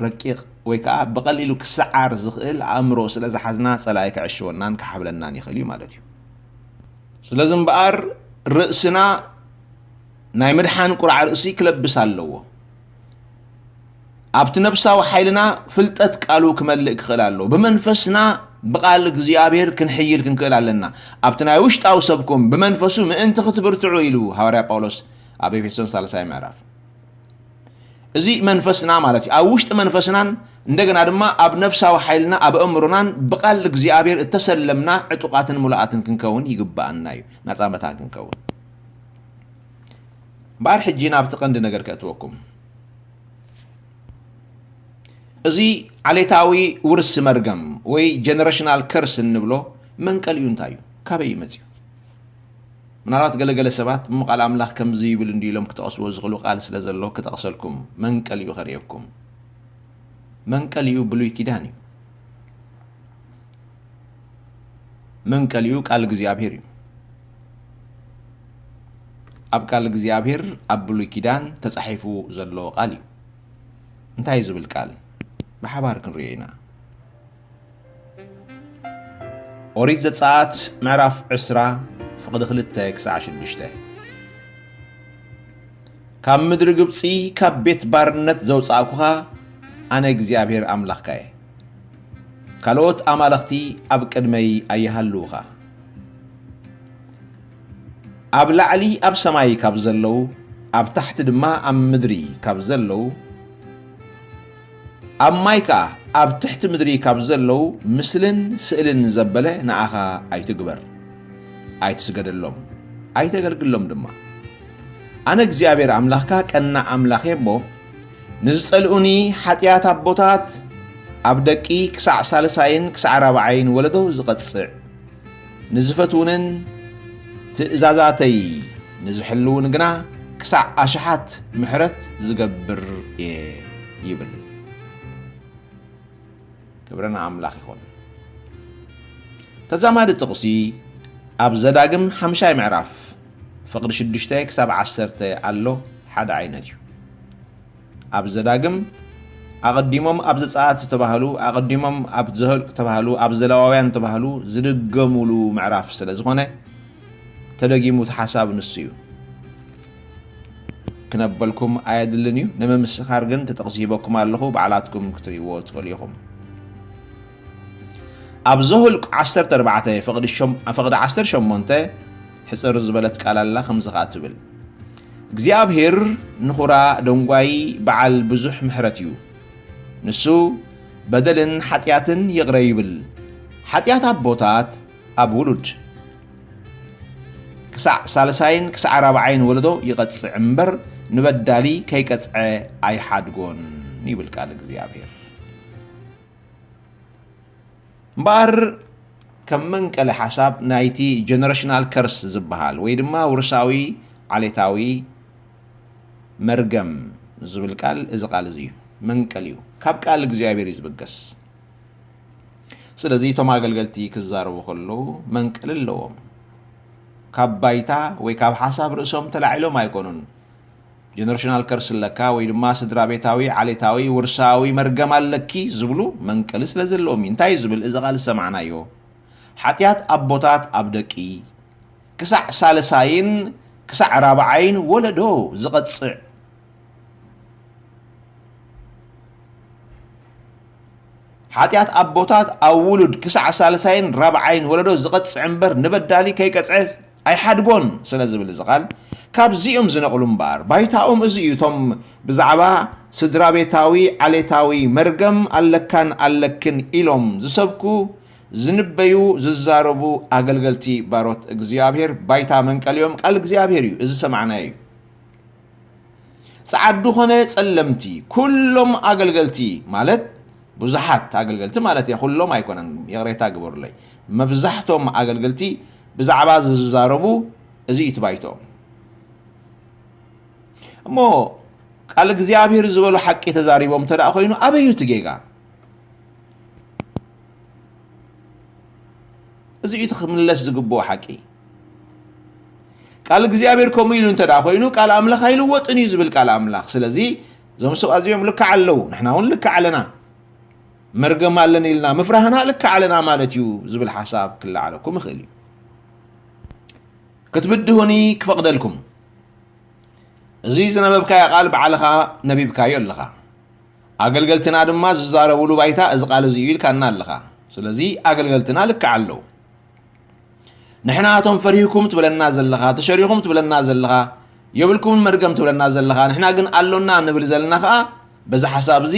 ረቂቕ ወይ ከኣ ብቐሊሉ ክሰዓር ዝኽእል ኣእምሮ ስለ ዝሓዝና፣ ጸላኢ ክዕሽወናን ክሓብለናን ይኽእል እዩ ማለት እዩ። ስለዚ እምበኣር ርእስና ናይ ምድሓን ቁራዕ ርእሲ ክለብስ ኣለዎ። ኣብቲ ነፍሳዊ ሓይልና ፍልጠት ቃሉ ክመልእ ክኽእል ኣለዎ። ብመንፈስና ብቓል እግዚኣብሔር ክንሕይል ክንክእል ኣለና። ኣብቲ ናይ ውሽጣዊ ሰብኩም ብመንፈሱ ምእንቲ ክትብርትዑ ኢሉ ሃዋርያ ጳውሎስ ኣብ ኤፌሶን ሳልሳይ ምዕራፍ። እዚ መንፈስና ማለት እዩ። ኣብ ውሽጢ መንፈስናን እንደገና ድማ ኣብ ነፍሳዊ ሓይልና፣ ኣብ ኣእምሮናን ብቓል እግዚኣብሔር እተሰለምና ዕጡቓትን ሙሉኣትን ክንከውን ይግብኣና እዩ። ናጻ መታን ክንከውን። እምበኣር ሕጂ ናብቲ ቀንዲ ነገር ከእትወኩም። እዚ ዓሌታዊ ውርሲ መርገም ወይ ጀነሬሽናል ከርስ እንብሎ መንቀሊኡ እንታይ እዩ? ካበይ እዩ መጺኡ? ምናልባት ገለገለ ሰባት እሞ ቃል ኣምላኽ ከምዚ ይብል እንዲ ኢሎም ክጠቕስዎ ዝኽእሉ ቃል ስለ ዘሎ ክጠቕሰልኩም፣ መንቀሊኡ ከርእየኩም። መንቀሊኡ ብሉይ ኪዳን እዩ። መንቀሊኡ ቃል እግዚኣብሔር እዩ። ኣብ ቃል እግዚኣብሔር ኣብ ብሉይ ኪዳን ተጻሒፉ ዘሎ ቃል እዩ። እንታይ እዩ ዝብል ቃል? ብሓባር ክንርእዮ ኢና። ኦሪት ዘጸኣት ምዕራፍ ዕስራ ፍቕዲ ክልተ ክሳዕ ሽዱሽተ። ካብ ምድሪ ግብጺ ካብ ቤት ባርነት ዘውጻእኩኻ ኣነ እግዚኣብሔር ኣምላኽካ እየ። ካልኦት ኣማልኽቲ ኣብ ቅድመይ ኣይሃልዉኻ። ኣብ ላዕሊ ኣብ ሰማይ ካብ ዘለዉ፣ ኣብ ታሕቲ ድማ ኣብ ምድሪ ካብ ዘለዉ፣ ኣብ ማይ ከኣ ኣብ ትሕቲ ምድሪ ካብ ዘለዉ ምስልን ስእልን ዘበለ ንኣኻ ኣይትግበር። ኣይትስገደሎም፣ ኣይተገልግሎም ድማ። ኣነ እግዚኣብሔር ኣምላኽካ ቀናእ ኣምላኽ እየ እሞ፣ ንዝጸልኡኒ ሓጢኣት ኣቦታት ኣብ ደቂ ክሳዕ ሳልሳይን ክሳዕ ራብዓይን ወለዶ ዝቐጽዕ፣ ንዝፈትዉንን ትእዛዛተይ ንዝሕልዉን ግና ክሳዕ ኣሽሓት ምሕረት ዝገብር እየ ይብል። ክብሪ ንኣምላኽ ይኹን። ተዛማዲ ጥቕሲ ኣብ ዘዳግም ሓምሻይ ምዕራፍ ፍቕዲ ሽዱሽተ ክሳብ ዓሰርተ ኣሎ፣ ሓደ ዓይነት እዩ። ኣብ ዘዳግም ኣቐዲሞም ኣብ ዘጸኣት ዝተባህሉ፣ ኣቐዲሞም ኣብ ዘኍልቁ ዝተባህሉ፣ ኣብ ዘሌዋውያን ዝተባህሉ ዝድገሙሉ ምዕራፍ ስለ ዝኾነ፣ ተደጊሙ እቲ ሓሳብ ንሱ እዩ። ክነበልኩም ኣየድልን እዩ። ንምምስኻር ግን እቲ ጥቕሲ ሂበኩም ኣለኹ፣ ባዕላትኩም ክትርእይዎ ትኽእሉ ኢኹም። ኣብ ዘኍልቁ ዓሰርተ ኣርባዕተ ፍቕዲ ሸም-፣ ፍቕዲ ዓሰርተ ሸሞንተ ሕጽር ዝበለት ቃል ኣላ፣ ከምዚ ኸኣ ትብል፣ እግዚኣብሔር ንኹራ ደንጓዪ በዓል ብዙሕ ምሕረት እዩ። ንሱ በደልን ሓጢኣትን ይቕረ ይብል። ሓጢኣት ኣቦታት ኣብ ውሉድ ክሳዕ ሳልሳይን ክሳዕ ራብዓይን ወለዶ ይቐጽዕ እምበር፣ ንበዳሊ ከይቀጽዐ ኣይሓድጎን ይብል ቃል እግዚኣብሔር። እምበኣር ከም መንቀሊ ሓሳብ ናይቲ ጀነሬሽናል ከርስ ዝበሃል ወይ ድማ ውርሳዊ ዓሌታዊ መርገም ዝብል ቃል፣ እዚ ቃል እዚ እዩ። መንቀሊ እዩ። ካብ ቃል እግዚኣብሔር እዩ ዝብገስ። ስለዚ እቶም ኣገልገልቲ ክዛረቡ ከለዉ መንቀሊ ኣለዎም። ካብ ባይታ ወይ ካብ ሓሳብ ርእሶም ተላዒሎም ኣይኮኑን። ጀነሬሽናል ከርስ ኣለካ ወይ ድማ ስድራ ቤታዊ፣ ዓሌታዊ፣ ውርሳዊ መርገም ኣለኪ ዝብሉ መንቀሊ ስለ ዘለዎም እዩ። እንታይ እዩ ዝብል? እዚ ቃል ዝሰማዕናዮ። ሓጢኣት ኣቦታት ኣብ ደቂ ክሳዕ ሳልሳይን ክሳዕ ራብዓይን ወለዶ ዝቐጽዕ፣ ሓጢኣት ኣቦታት ኣብ ውሉድ ክሳዕ ሳልሳይን ራብዓይን ወለዶ ዝቐጽዕ እምበር፣ ንበዳሊ ከይቀጽዐ ኣይሓድጎን ስለ ዝብል እዚ ቃል፣ ካብዚኦም ዝነቕሉ እምበኣር፣ ባይታኦም እዚ እዩ። እቶም ብዛዕባ ስድራ ቤታዊ ዓሌታዊ መርገም ኣለካን ኣለክን ኢሎም ዝሰብኩ፣ ዝንበዩ፣ ዝዛረቡ ኣገልገልቲ ባሮት እግዚኣብሔር፣ ባይታ መንቀሊኦም ቃል እግዚኣብሔር እዩ። እዚ ሰማዕናዮ እዩ። ጸዓዱ ኾነ ጸለምቲ፣ ኩሎም ኣገልገልቲ ማለት ብዙሓት ኣገልገልቲ ማለት እየ፣ ኩሎም ኣይኮነን፣ ይቕሬታ ግበሩለይ። መብዛሕቶም ኣገልገልቲ ብዛዕባ እዚ ዝዛረቡ፣ እዚ እዩ እቲ ባይትኦም። እሞ ቃል እግዚኣብሔር ዝበሎ ሓቂ ተዛሪቦም እንተ ደኣ ኮይኑ፣ ኣበይ እዩ እቲ ጌጋ? እዚ እዩ እቲ ክምለስ ዝግብኦ ሓቂ። ቃል እግዚኣብሔር ከምኡ ኢሉ እንተ ደኣ ኮይኑ፣ ቃል ኣምላኽ ኣይልወጥን እዩ ዝብል ቃል ኣምላኽ። ስለዚ እዞም ሰባት እዚኦም ልክዕ ኣለዉ፣ ንሕና እውን ልክዕ ኣለና። መርገም ኣለና ኢልና ምፍራህና ልክዕ ኣለና ማለት እዩ ዝብል ሓሳብ ክለዓለኩም ይኽእል እዩ። ክትብድሁኒ ክፈቕደልኩም፣ እዚ ዝነበብካዮ ቃል ባዕልኻ ነቢብካዮ ኣለኻ። ኣገልገልትና ድማ ዝዛረብሉ ባይታ እዚ ቃል እዚ እዩ ኢልካና ኣለኻ። ስለዚ ኣገልገልትና ልክዕ ኣለዉ። ንሕና እቶም ፈሪህኩም ትብለና ዘለኻ፣ ተሸሪኹም ትብለና ዘለኻ፣ የብልኩምን መርገም ትብለና ዘለኻ፣ ንሕና ግን ኣሎና ንብል ዘለና ኸኣ በዚ ሓሳብ እዚ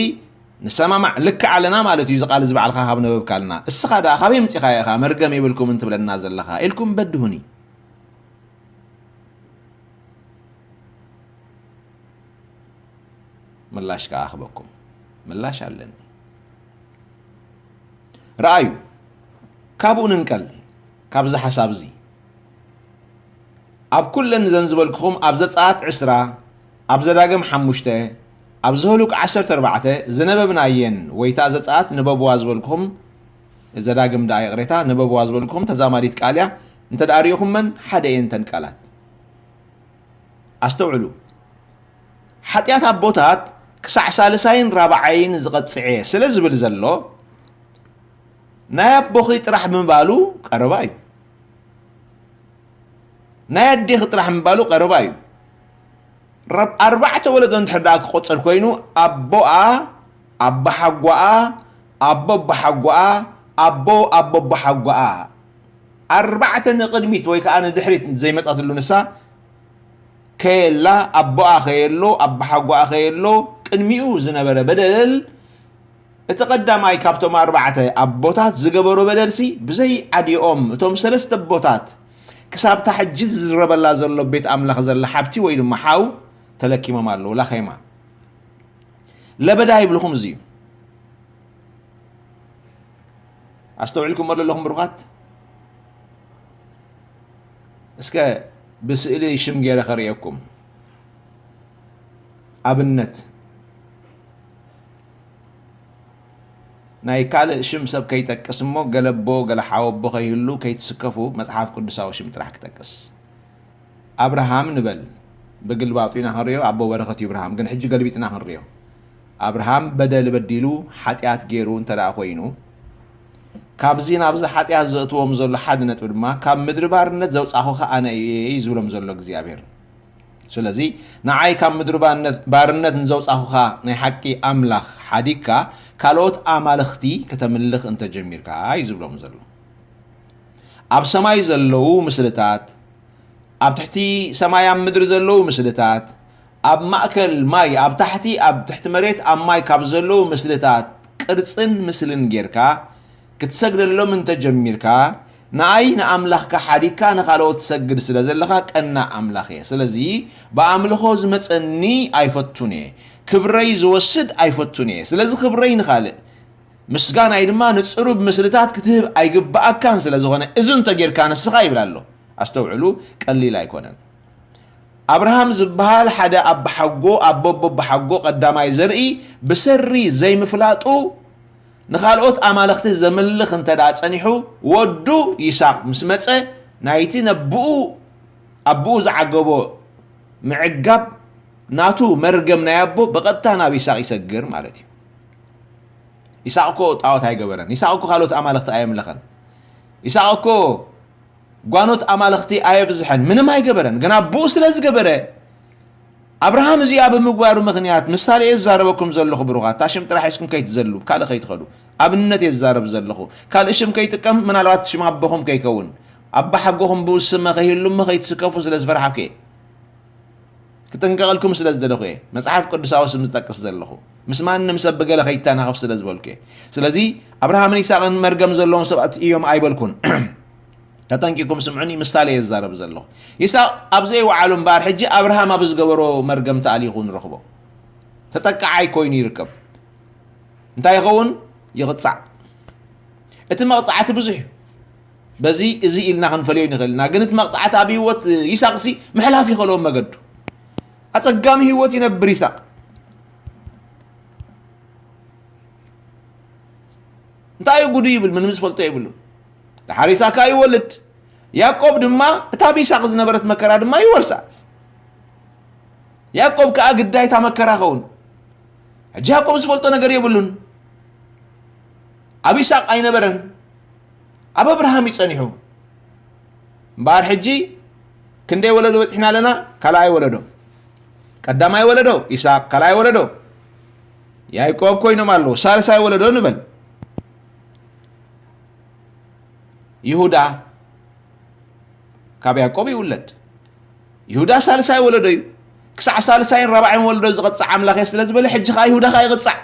ንሰማማዕ፣ ልክዕ ኣለና ማለት እዩ። እዚ ቃል እዚ ባዕልኻ ካብ ነበብካልና፣ እስኻ ደኣ ካበይ ምጺኻዮ ኢኻ መርገም የብልኩምን ትብለና ዘለኻ ኢልኩም በድሁኒ። ምላሽ ከኣ ክበኩም ምላሽ ኣለኒ። ረኣዩ፣ ካብኡ ንንቀል፣ ካብዚ ሓሳብ እዚ። ኣብ ኩለን እዘን ዝበልኩኹም ኣብ ዘጸኣት ዕስራ፣ ኣብ ዘዳግም ሓሙሽተ፣ ኣብ ዘሁልቅ ዓሰርተ ኣርባዕተ ዝነበብናየን ወይ እታ ዘጸኣት ንበብዋ ዝበልኩኹም፣ ዘዳግም ደኣ ይቕሬታ፣ ንበብዋ ዝበልኩኹም ተዛማዲት ቃል እያ። እንተ ደኣ ርኢኹመን ሓደ እየን እተን ቃላት። ኣስተውዕሉ። ሓጢኣት ኣቦታት ክሳዕ ሳልሳይን ራብዓይን ዝቐጽዕ እየ ስለ ዝብል ዘሎ፣ ናይ ኣቦኺ ጥራሕ ምባሉ ቀረባ እዩ። ናይ ኣዴኺ ጥራሕ ምባሉ ቀረባ እዩ። ረብ-፣ ኣርባዕተ ወለዶ እንድሕር ደኣ ክቆጸር ኮይኑ፣ ኣቦኣ፣ ኣቦሓጎኣ፣ ኣቦ ኣቦሓጎኣ፣ ኣቦ ኣቦ ኣቦሓጎኣ፣ ኣርባዕተ ንቕድሚት ወይ ከኣ ንድሕሪት ዘይመጻትሉ ንሳ፣ ከየላ፣ ኣቦኣ ከየሎ፣ ኣቦሓጎኣ ከየሎ፣ ቅድሚኡ ዝነበረ በደል፣ እቲ ቀዳማይ ካብቶም ኣርባዕተ ኣቦታት ዝገበሮ በደልሲ፣ ብዘይ ዓዲኦም፣ እቶም ሰለስተ ኣቦታት፣ ክሳብ እታ ሕጂ ዝዝረበላ ዘሎ ቤት ኣምላኽ ዘላ ሓብቲ ወይ ድማ ሓው ተለኪሞም ኣለዉ። ላኼማ። ለበዳ ይብልኹም እዚ እዩ። ኣስተውዒልኩሞ ዶ ኣለኹም ብሩኻት? እስከ ብስእሊ ሽም ገይረ ከርእየኩም። ኣብነት፣ ናይ ካልእ ሽም ሰብ ከይጠቅስ እሞ፣ ገለ ኣቦ፣ ገለ ሓው ኣቦ ከይህሉ ከይትስከፉ፣ መጽሓፍ ቅዱሳዊ ሽም ጥራሕ ክጠቅስ። ኣብርሃም ንበል። ብግልባጡ ኢና ክንሪኦ፣ ኣቦ በረኸት እዩ ኣብርሃም። ግን ሕጂ ገልቢጥና ክንሪኦ። ኣብርሃም በደል በዲሉ፣ ሓጢኣት ገይሩ እንተ ደኣ ኮይኑ፣ ካብዚ ናብዚ ሓጢኣት ዘእትዎም ዘሎ ሓደ ነጥቢ ድማ፣ ካብ ምድሪ ባርነት ዘውጻኹኻ ኣነ እየ እዩ ዝብሎም ዘሎ እግዚኣብሔር። ስለዚ ንዓይ ካብ ምድሪ ባርነት፣ ባርነት ንዘውጻኹኻ ናይ ሓቂ ኣምላኽ ሓዲግካ፣ ካልኦት ኣማልኽቲ ከተምልኽ እንተጀሚርካ እዩ ዝብሎም ዘሎ። ኣብ ሰማይ ዘለዉ ምስልታት፣ ኣብ ትሕቲ ሰማይ ኣብ ምድሪ ዘለዉ ምስልታት፣ ኣብ ማእከል ማይ፣ ኣብ ታሕቲ፣ ኣብ ትሕቲ መሬት፣ ኣብ ማይ ካብ ዘለዉ ምስልታት ቅርጽን ምስልን ጌርካ ክትሰግደሎም እንተጀሚርካ፣ ንኣይ ንኣምላኽካ ሓዲግካ ንኻልኦት ትሰግድ ስለ ዘለኻ ቀናእ ኣምላኽ እየ። ስለዚ ብኣምልኾ ዝመጸኒ ኣይፈቱን እየ። ክብረይ ዝወስድ ኣይፈቱን እየ። ስለዚ ክብረይ ንኻልእ፣ ምስጋናይ ድማ ንጽሩብ ምስልታት ክትህብ ኣይግብኣካን ስለ ዝኾነ፣ እዚ እንተ ጌርካ ንስኻ ይብል ኣሎ። ኣስተውዕሉ፣ ቀሊል ኣይኮነን። ኣብርሃም ዝበሃል ሓደ ኣባሓጎ፣ ኣቦ ኣቦሓጎ ቀዳማይ ዘርኢ ብሰሪ ዘይምፍላጡ ንኻልኦት ኣማልኽቲ ዘምልኽ እንተ ደኣ ጸኒሑ፣ ወዱ ይስሐቅ ምስ መጸ፣ ናይቲ ነብኡ፣ ኣቦኡ ዝዓገቦ ምዕጋብ ናቱ መርገም ናይ ኣቦ ብቐጥታ ናብ ይስሐቅ ይሰግር ማለት እዩ። ይስሐቅ እኮ ጣዖት ኣይገበረን። ይስሐቅ እኮ ካልኦት ኣማልኽቲ ኣየምለኸን። ይስሐቅ እኮ ጓኖት ኣማልኽቲ ኣየብዝሐን፣ ምንም ኣይገበረን። ግን ኣቦኡ ስለ ዝገበረ፣ ኣብርሃም እዚኣ ብምግባሩ ምኽንያት፣ ምሳሌ እየ ዝዛረበኩም ዘለኹ ብሩኻት፣ እታ ሽም ጥራሕ ሒዝኩም ከይትዘሉ፣ ካልእ ከይትኸዱ። ኣብነት እየ ዝዛረብ ዘለኹ። ካልእ ሽም ከይጥቀም፣ ምናልባት ሽም ኣቦኹም ከይከውን፣ ኣባ ሓጎኹም ብኡ ስመ ከይህሉ እሞ ከይትስከፉ ስለ ዝፈራሕኩ እየ። ክጥንቀቐልኩም ስለ ዝደለኹ እየ መጽሓፍ ቅዱሳዊ ስም ዝጠቅስ ዘለኹ። ምስ ማንም ሰብ ብገለ ከይተናኸፍ ስለ ዝበልኩ እየ። ስለዚ ኣብርሃምን ይስሐቅን መርገም ዘለዎም ሰባት እዮም ኣይበልኩን። ተጠንቂኩም ስምዑኒ፣ ምሳሌ እየ ዝዛረብ ዘለኹ። ይስሐቅ ኣብ ዘይወዓሉ እምበኣር፣ ሕጂ ኣብርሃም ኣብ ዝገበሮ መርገም ተኣሊኹ ንረኽቦ። ተጠቃዓይ ኮይኑ ይርከብ። እንታይ ይኸውን? ይቕጻዕ። እቲ መቕጻዕቲ ብዙሕ እዩ። በዚ እዚ ኢልና ክንፈልዮ ንኽእል ኢና። ግን እቲ መቕጻዕቲ ኣብ ህይወት ይስሐቅሲ ምሕላፍ ይኸለዎም መገዱ። ኣጸጋሚ ህይወት ይነብር ይስሐቅ። እንታይ እዩ ጉዱ ይብል፣ ምንም ዝፈልጦ የብሉን። ደሓር ይስሐቅ ከኣ ይወልድ። ያዕቆብ ድማ እታ ኣብ ይስሐቅ ዝነበረት መከራ ድማ ይወርሳ። ያዕቆብ ከኣ ግዳይ እታ መከራ ኸውን። ሕጂ ያዕቆብ ዝፈልጦ ነገር የብሉን። ኣብ ይስሐቅ ኣይነበረን። ኣብ ኣብርሃም እዩ ጸኒሑ። እምበኣር ሕጂ ክንደይ ወለዶ በጺሕና ኣለና? ካልኣይ ወለዶ። ቀዳማይ ወለዶ ይስሐቅ፣ ካልኣይ ወለዶ ያዕቆብ ኮይኖም ኣለዉ። ሳልሳይ ወለዶ ንበል። ይሁዳ ካብ ያዕቆብ ይውለድ። ይሁዳ ሳልሳይ ወለዶ እዩ። ክሳዕ ሳልሳይን ራብዓይን ወለዶ ዝቐጽዕ ኣምላኽ እየ ስለ ዝበለ፣ ሕጂ ኸኣ ይሁዳ ኸኣ ይቕጻዕ።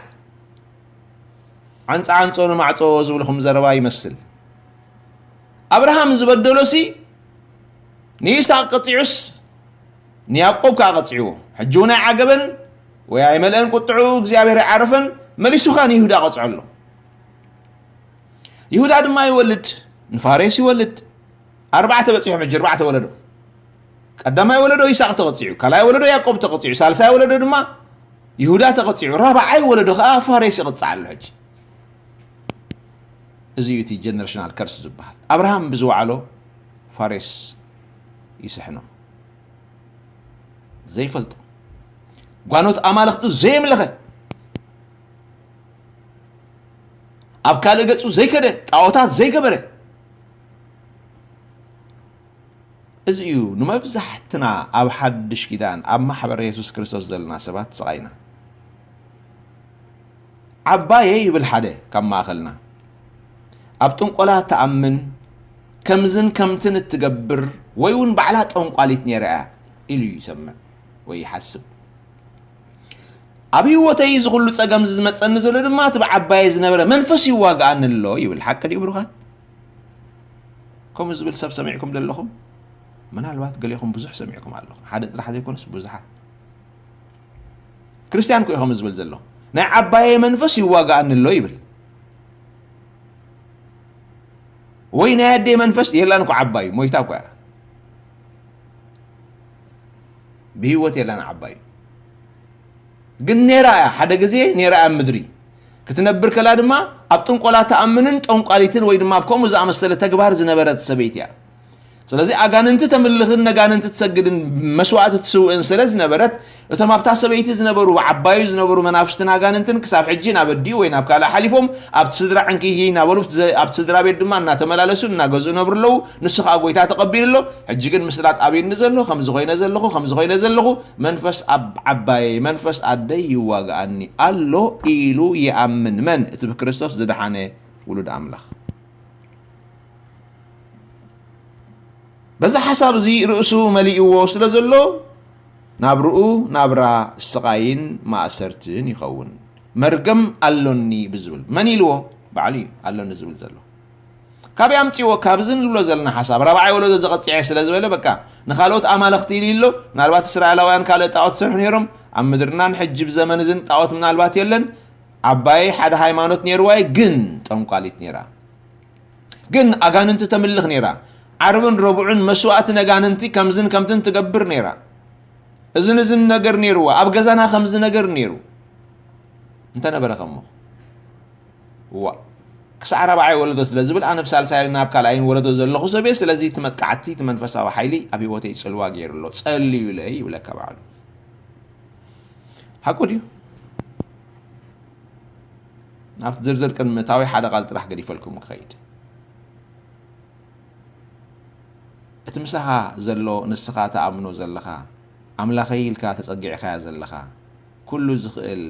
ዓንጻ ዓንጾ ንማዕጾ ዝብልኹም ዘረባ ይመስል። ኣብርሃም ዝበደሎሲ ንይስሐቅ ቀጺዑስ ንያዕቆብ ከኣ ቀጺዕዎ። ሕጂ እውን ኣይዓገበን ወይ ኣይመልአን ቁጥዑ፣ እግዚኣብሔር ኣይዓረፈን፣ መሊሱ ኸኣ ንይሁዳ ቀጽዖ ኣሎ። ይሁዳ ድማ ይወልድ፣ ንፋሬስ ይወልድ። ኣርባዕተ በጺሖም ሕጂ፣ ኣርባዕተ ወለዶ። ቀዳማይ ወለዶ ይስሐቅ ተቐጺዑ፣ ካልኣይ ወለዶ ያዕቆብ ተቐጺዑ፣ ሳልሳይ ወለዶ ድማ ይሁዳ ተቐጺዑ፣ ራብዓይ ወለዶ ኸኣ ፋሬስ ይቕጻዕ ኣሎ ሕጂ። እዚ እዩ እቲ ጀነሬሽናል ከርስ ዝበሃል። ኣብርሃም ብዝወዓሎ ፋሬስ ይስሕኖ። ዘይፈልጦ፣ ጓኖት ኣማልኽቲ ዘየምለኸ፣ ኣብ ካልእ ገጹ ዘይከደ፣ ጣዖታት ዘይገበረ፣ እዚ እዩ ንመብዛሕትና ኣብ ሓድሽ ኪዳን፣ ኣብ ማሕበር የሱስ ክርስቶስ ዘለና ሰባት ስቓይና። ዓባየ ይብል ሓደ ካብ ማእኸልና፣ ኣብ ጥንቆላ ትኣምን፣ ከምዝን ከምትን እትገብር፣ ወይ እውን ባዕላ ጠንቋሊት ነይራ እያ ኢሉ ይሰምዕ ወይ ይሓስብ። ኣብ ህይወተይ እዚ ኩሉ ጸገም እዚ ዝመጸኒ ዘሎ ድማ እቲ ብዓባየ ዝነበረ መንፈስ ይዋግኣኒ ኣሎ ይብል። ሓቂ ድዩ ብሩኻት? ከምኡ ዝብል ሰብ ሰሚዕኩም ዶ ኣለኹም? ምናልባት ገሌኹም ብዙሕ ሰሚዕኩም ኣለኹም። ሓደ ጥራሕ ዘይኮነስ ብዙሓት። ክርስትያን እኮ እዩ ከምኡ ዝብል ዘሎ። ናይ ዓባየ መንፈስ ይዋግኣኒ ኣሎ ይብል። ወይ ናይ ኣደይ መንፈስ የላን እኮ ዓባዩ፣ ሞይታ እኮ እያ። ብህይወት የላን ዓባዩ። ግን ኔራ እያ፣ ሓደ ግዜ ኔራ እያ ኣብ ምድሪ። ክትነብር ከላ ድማ ኣብ ጥንቆላ ትኣምንን ጠንቋሊትን ወይ ድማ ኣብ ከምኡ ዝኣመሰለ ተግባር ዝነበረት ሰበይቲ እያ። ስለዚ ኣጋንንቲ ተምልኽን ነጋንንቲ ትሰግድን መስዋእቲ ትስውእን ስለ ዝነበረት፣ እቶም ኣብታ ሰበይቲ ዝነበሩ፣ ዓባዩ ዝነበሩ መናፍስትን ኣጋንንትን ክሳብ ሕጂ ናብ ኣዲኡ ወይ ናብ ካልእ ሓሊፎም ኣብቲ ስድራ ዕንክይክይ እናበሉ ኣብቲ ዘ-፣ ኣብቲ ስድራ ቤት ድማ እናተመላለሱ እናገዝኡ ነብሩ ኣለዉ። ንሱ ኸኣ ጐይታ ተቐቢሉ ኣሎ። ሕጂ ግን ምስላጥ ኣብዩኒ ዘሎ፣ ከምዚ ኾይነ ዘለኹ፣ ከምዚ ኾይነ ዘለኹ፣ መንፈስ ኣብ ዓባየይ፣ መንፈስ ኣደይ ይዋግኣኒ ኣሎ ኢሉ ይኣምን። መን? እቲ ብክርስቶስ ዝደሓነ ውሉድ ኣምላኽ። በዚ ሓሳብ እዚ ርእሱ መሊእዎ ስለ ዘሎ፣ ናብርኡ ናብራ ስቓይን ማእሰርትን ይኸውን። መርገም ኣሎኒ ብዝብል። መን ኢልዎ? ባዕሉ እዩ ኣሎኒ ዝብል ዘሎ። ካበይ ኣምጺእዎ? ካብዚ ንብሎ ዘለና ሓሳብ። ራብዓይ ወለዶ ዘቐጽዐ ስለ ዝበለ፣ በቃ፣ ንኻልኦት ኣማልኽቲ ኢሉ ኣሎ። ምናልባት እስራኤላውያን ካልእ ጣዖት ዝሰርሑ ነይሮም። ኣብ ምድርናን ሕጂ ብዘመን እዝን ጣዖት ምናልባት የለን። ዓባየይ ሓደ ሃይማኖት ነይርዋ እዩ፣ ግን ጠንቋሊት ነይራ። ግን ኣጋንንቲ ተምልኽ ነይራ። ዓርብን ረቡዕን መስዋእቲ ነጋንንቲ ከምዝን ከምትን ትገብር ነይራ። እዝን እዝን ነገር ነይርዋ። ኣብ ገዛና ከምዚ ነገር ነይሩ። እንተነበረ ከሞ። ዋ። ክሳዕ ራብዓይ ወለዶ ስለ ዝብል፣ ኣነ ብሳልሳይን ናብ ካልኣይን ወለዶ ዘለኹ ሰብ እየ። ስለዚ እቲ መጥቃዕቲ፣ እቲ መንፈሳዊ ሓይሊ ኣብ ህይወተይ ጽልዋ ገይሩ ኣሎ። ጸልዩለይ ይብለካ ባዕሉ። ሓቁ ድዩ? ናብቲ ዝርዝር ቅድሚ ምእታወይ ሓደ ቃል ጥራሕ ገዲፈልኩም ክኸይድ። እቲ ምሳኻ ዘሎ ንስኻ ትኣምኖ ዘለኻ ኣምላኸይ ኢልካ ተጸጊዕካያ ዘለኻ ኩሉ ዝኽእል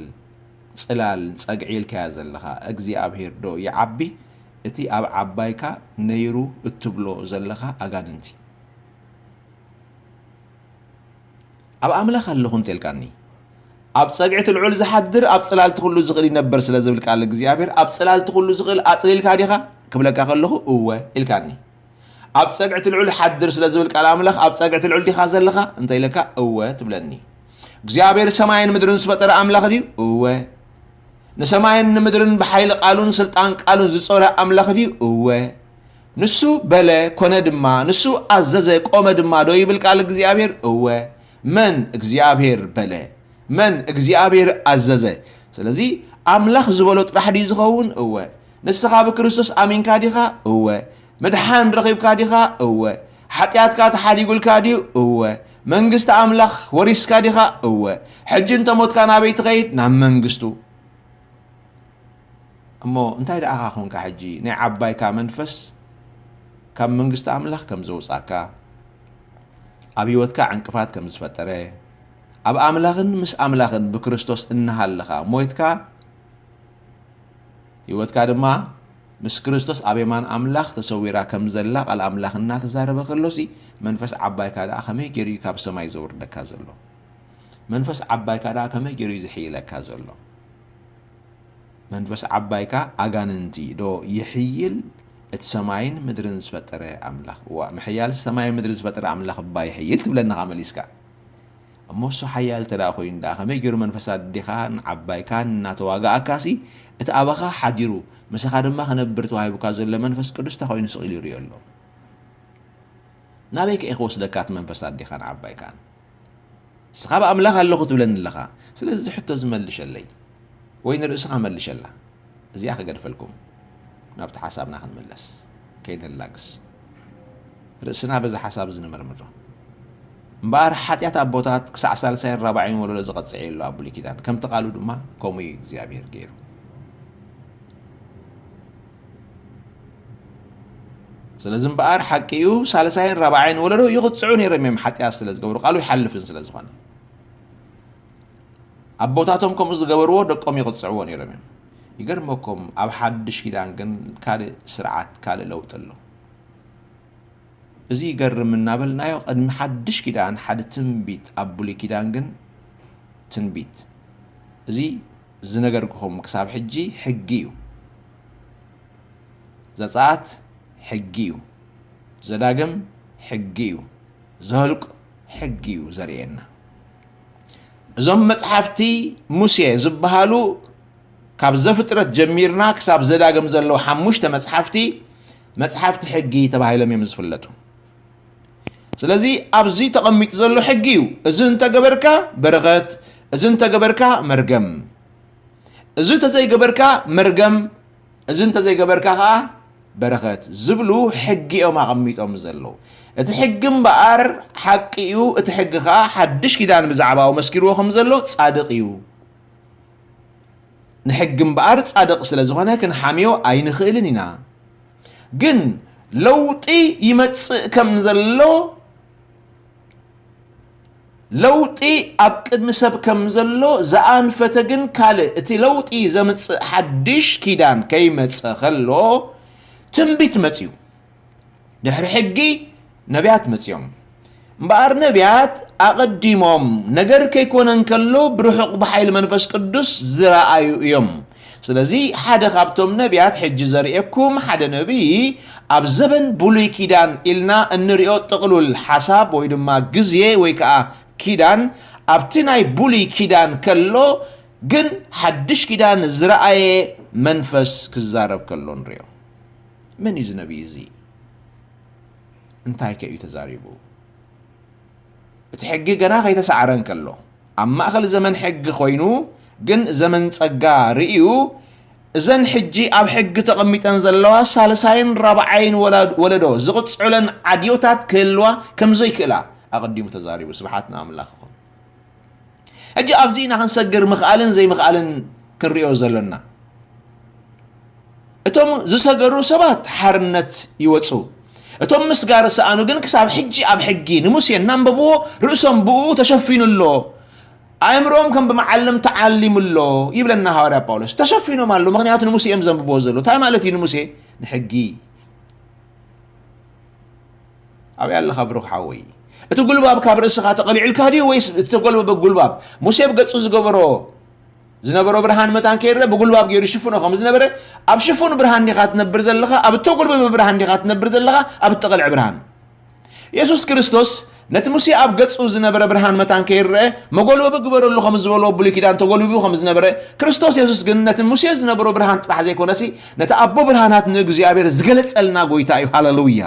ጽላል ጸግዒ ኢልካያ ዘለኻ እግዚኣብሔር ዶ ይዓቢ? እቲ ኣብ ዓባይካ ነይሩ እትብሎ ዘለኻ ኣጋንንቲ። ኣብ ኣምላኽ ኣለኹ እንተልካኒ፣ ኣብ ጸግዒ እቲ ልዑል ዝሓድር ኣብ ጽላልቲ ኩሉ ዝኽእል ይነብር ስለ ዝብል ቃል እግዚኣብሔር፣ ኣብ ጽላልቲ ኩሉ ዝኽእል ኣጽሊልካ ዲኻ ክብለካ ከለኹ እወ ኢልካኒ። ኣብ ጸግዒ እቲ ልዑል ሓድር ስለ ዝብል ቃል ኣምላኽ ኣብ ጸግዒ እቲ ልዑል ዲኻ ዘለኻ እንተ ኢለካ እወ ትብለኒ። እግዚኣብሔር ሰማይን ምድርን ዝፈጠረ ኣምላኽ ድዩ? እወ። ንሰማይን ንምድርን ብሓይሊ ቃሉን ስልጣን ቃሉን ዝጾረ ኣምላኽ ድዩ? እወ። ንሱ በለ፣ ኮነ ድማ፣ ንሱ ኣዘዘ፣ ቆመ ድማ ዶ ይብል ቃል እግዚኣብሔር? እወ። መን እግዚኣብሔር በለ? መን እግዚኣብሔር ኣዘዘ? ስለዚ ኣምላኽ ዝበሎ ጥራሕ ድዩ ዝኸውን? እወ። ንስኻ ብክርስቶስ ኣሚንካ ዲኻ? እወ። ምድሓን ረኺብካ ዲኻ? እወ። ሓጢኣትካ ተሓዲጉልካ ድዩ? እወ። መንግስቲ ኣምላኽ ወሪስካ ዲኻ? እወ። ሕጂ እንተ ሞትካ ናበይ ትኸይድ? ናብ መንግስቱ። እሞ እንታይ ደኣኻ ኾንካ ሕጂ ናይ ዓባይካ መንፈስ ካብ መንግስቲ ኣምላኽ ከም ዘውጻካ፣ ኣብ ህይወትካ ዕንቅፋት ከም ዝፈጠረ፣ ኣብ ኣምላኽን ምስ ኣምላኽን ብክርስቶስ እናሃለኻ ሞይትካ፣ ህይወትካ ድማ ምስ ክርስቶስ ኣብ የማን ኣምላኽ ተሰዊራ ከም ዘላ ቃል ኣምላኽ እናተዛረበ ከሎሲ፣ መንፈስ ዓባይካ ደኣ ከመይ ገይሩ እዩ ካብ ሰማይ ዘውርደካ ዘሎ? መንፈስ ዓባይካ ደኣ ከመይ ገይሩ እዩ ዝሕይለካ ዘሎ? መንፈስ ዓባይካ ኣጋንንቲ ዶ ይሕይል? እቲ ሰማይን ምድርን ዝፈጠረ ኣምላኽ። እዋ፣ ምሕያል ሰማይን ምድርን ዝፈጠረ ኣምላኽ እባ ይሕይል ትብለኒ ኸኣ መሊስካ። እሞ እሱ ሓያል እንተ ደኣ ኮይኑ ደኣ፣ ከመይ ገይሩ መንፈስ ኣዴኻ ንዓባይካ እናተዋግኣካሲ፣ እቲ ኣባኻ ሓዲሩ፣ ምሳኻ ድማ ክነብር ተዋሂቡካ ዘሎ መንፈስ ቅዱስ እንታይ ኮይኑ ስቕ ኢሉ ይርእዮ ኣሎ? ናበይ ከ እዩ ክወስደካ እቲ መንፈስ ኣዴኻን ዓባይካን? ንስኻ ብኣምላኽ ኣለኹ ትብለኒ ኣለኻ። ስለዚ እዚ ሕቶ እዚ መልሸለይ፣ ወይ ንርእስኻ መልሸላ። እዚኣ ክገድፈልኩም፣ ናብቲ ሓሳብና ክንምለስ፣ ከይንላግስ። ርእስና በዚ ሓሳብ እዚ ንመርምሮ። እምበኣር ሓጢኣት ኣቦታት ክሳዕ ሳልሳይን ራብዓይን ወለዶ ዝቐጽዕ እዩ ኣሎ ኣብ ብሉይ ኪዳን። ከምቲ ቃሉ ድማ ከምኡ እዩ እግዚኣብሔር ገይሩ። ስለዚ እምበኣር ሓቂ እዩ፣ ሳልሳይን ራብዓይን ወለዶ ይቕጽዑ ነይሮም እዮም፣ ሓጢኣት ስለ ዝገብሩ፣ ቃሉ ይሓልፍን ስለ ዝኾነ። ኣቦታቶም ከምኡ ዝገበርዎ ደቆም ይቕጽዕዎ ነይሮም እዮም። ይገርመኩም፣ ኣብ ሓድሽ ኪዳን ግን ካልእ ስርዓት፣ ካልእ ለውጢ ኣሎ። እዚ ይገርም እናበልናዮ፣ ቅድሚ ሓድሽ ኪዳን ሓደ ትንቢት ኣብ ብሉይ ኪዳን ግን ትንቢት፣ እዚ ዝነገርኩኹም ክሳብ ሕጂ ሕጊ እዩ። ዘጸኣት ሕጊ እዩ። ዘዳግም ሕጊ እዩ። ዘኍልቁ ሕጊ እዩ ዘርእየና። እዞም መጽሓፍቲ ሙሴ ዝበሃሉ ካብ ዘፍጥረት ጀሚርና ክሳብ ዘዳግም ዘለዉ ሓሙሽተ መጽሓፍቲ፣ መጽሓፍቲ ሕጊ ተባሂሎም እዮም ዝፍለጡ። ስለዚ ኣብዚ ተቐሚጡ ዘሎ ሕጊ እዩ። እዚ እንተገበርካ በረኸት፣ እዚ እንተገበርካ መርገም። እዚ እንተዘይገበርካ መርገም፣ እዚ እንተዘይገበርካ ኸኣ በረኸት ዝብሉ ሕጊ እዮም ኣቐሚጦም ዘለዉ። እቲ ሕጊ እምበኣር ሓቂ እዩ። እቲ ሕጊ ኸኣ ሓድሽ ኪዳን ብዛዕባኡ መስኪርዎ ከም ዘሎ ጻድቕ እዩ። ንሕጊ እምበኣር ጻድቕ ስለ ዝኾነ ክንሓምዮ ኣይንኽእልን ኢና። ግን ለውጢ ይመጽእ ከም ዘሎ፣ ለውጢ ኣብ ቅድሚ ሰብ ከም ዘሎ ዝኣንፈተ ግን ካልእ፣ እቲ ለውጢ ዘምጽእ ሓድሽ ኪዳን ከይመጸ ከሎ ትንቢት መጽዩ። ድሕሪ ሕጊ ነቢያት መጽዮም። እምበኣር ነቢያት ኣቐዲሞም ነገር ከይኮነ እንከሎ ብርሑቕ ብሓይሊ መንፈስ ቅዱስ ዝረኣዩ እዮም። ስለዚ ሓደ ካብቶም ነቢያት ሕጂ ዘርእየኩም ሓደ ነቢይ ኣብ ዘበን ብሉይ ኪዳን ኢልና እንሪኦ ጥቕሉል ሓሳብ ወይ ድማ ግዜ ወይ ከዓ ኪዳን ኣብቲ ናይ ብሉይ ኪዳን ከሎ ግን ሓድሽ ኪዳን ዝረኣየ መንፈስ ክዛረብ ከሎ ንሪኦ። መን እዩ እዚ ነቢይ እዚ? እንታይ ከ እዩ ተዛሪቡ? እቲ ሕጊ ገና ከይተሳዕረ እንከሎ ኣብ ማእኸል ዘመን ሕጊ ኮይኑ ግን ዘመን ጸጋ ርእዩ እዘን ሕጂ ኣብ ሕጊ ተቐሚጠን ዘለዋ ሳልሳይን ራብዓይን ወላ- ወለዶ ዝቕጽዑለን ዓድዮታት ክህልዋ ከም ዘይክእላ ኣቐዲሙ ተዛሪቡ። ስብሓት ንኣምላኽ ይኹን። ሕጂ ኣብዚ ኢና ክንሰግር ምኽኣልን ዘይምኽኣልን ክንሪኦ ዘሎና። እቶም ዝሰገሩ ሰባት ሓርነት ይወጹ። እቶም ምስጋር ዝሰኣኑ ግን ክሳብ ሕጂ ኣብ ሕጊ ንሙሴ እናንበብዎ ርእሶም ብኡ ተሸፊኑ ኣሎ፣ ኣእምሮኦም ከም ብመዓልም ተዓሊሙ ኣሎ ይብለና ሃዋርያ ጳውሎስ። ተሸፊኖም ኣሎ፣ ምኽንያቱ ንሙሴ እዮም ዘንብብዎ ዘለዉ። እንታይ ማለት እዩ ንሙሴ? ንሕጊ። ኣበይ ኣለኻ ብሩኽ ሓወይ? እቲ ጉልባብ ካብ ርእስኻ ተቐሊዑልካ ድዩ ወይስ እቲ ተጎልበበ ጉልባብ? ሙሴ ብገጹ ዝገበሮ ዝነበሮ ብርሃን መታን ከይረአ ብጉልባብ ገይሩ ሽፍኖ ከም ዝነበረ፣ ኣብ ሽፉን ብርሃን ዲኻ ትነብር ዘለኻ? ኣብ እተጎልበበ ብርሃን ዲኻ ትነብር ዘለኻ? ኣብ እተቐልዐ ብርሃን። የሱስ ክርስቶስ ነቲ ሙሴ ኣብ ገጹ ዝነበረ ብርሃን መታን ከይረአ መጎልበቢ ግበረሉ ከም ዝበሎ ብሉይ ኪዳን ተጎልቢቡ ከም ዝነበረ፣ ክርስቶስ የሱስ ግን ነቲ ሙሴ ዝነበሮ ብርሃን ጥራሕ ዘይኮነሲ፣ ነቲ ኣቦ ብርሃናት ንእግዚኣብሔር ዝገለጸልና ጎይታ እዩ። ሃሌሉያ!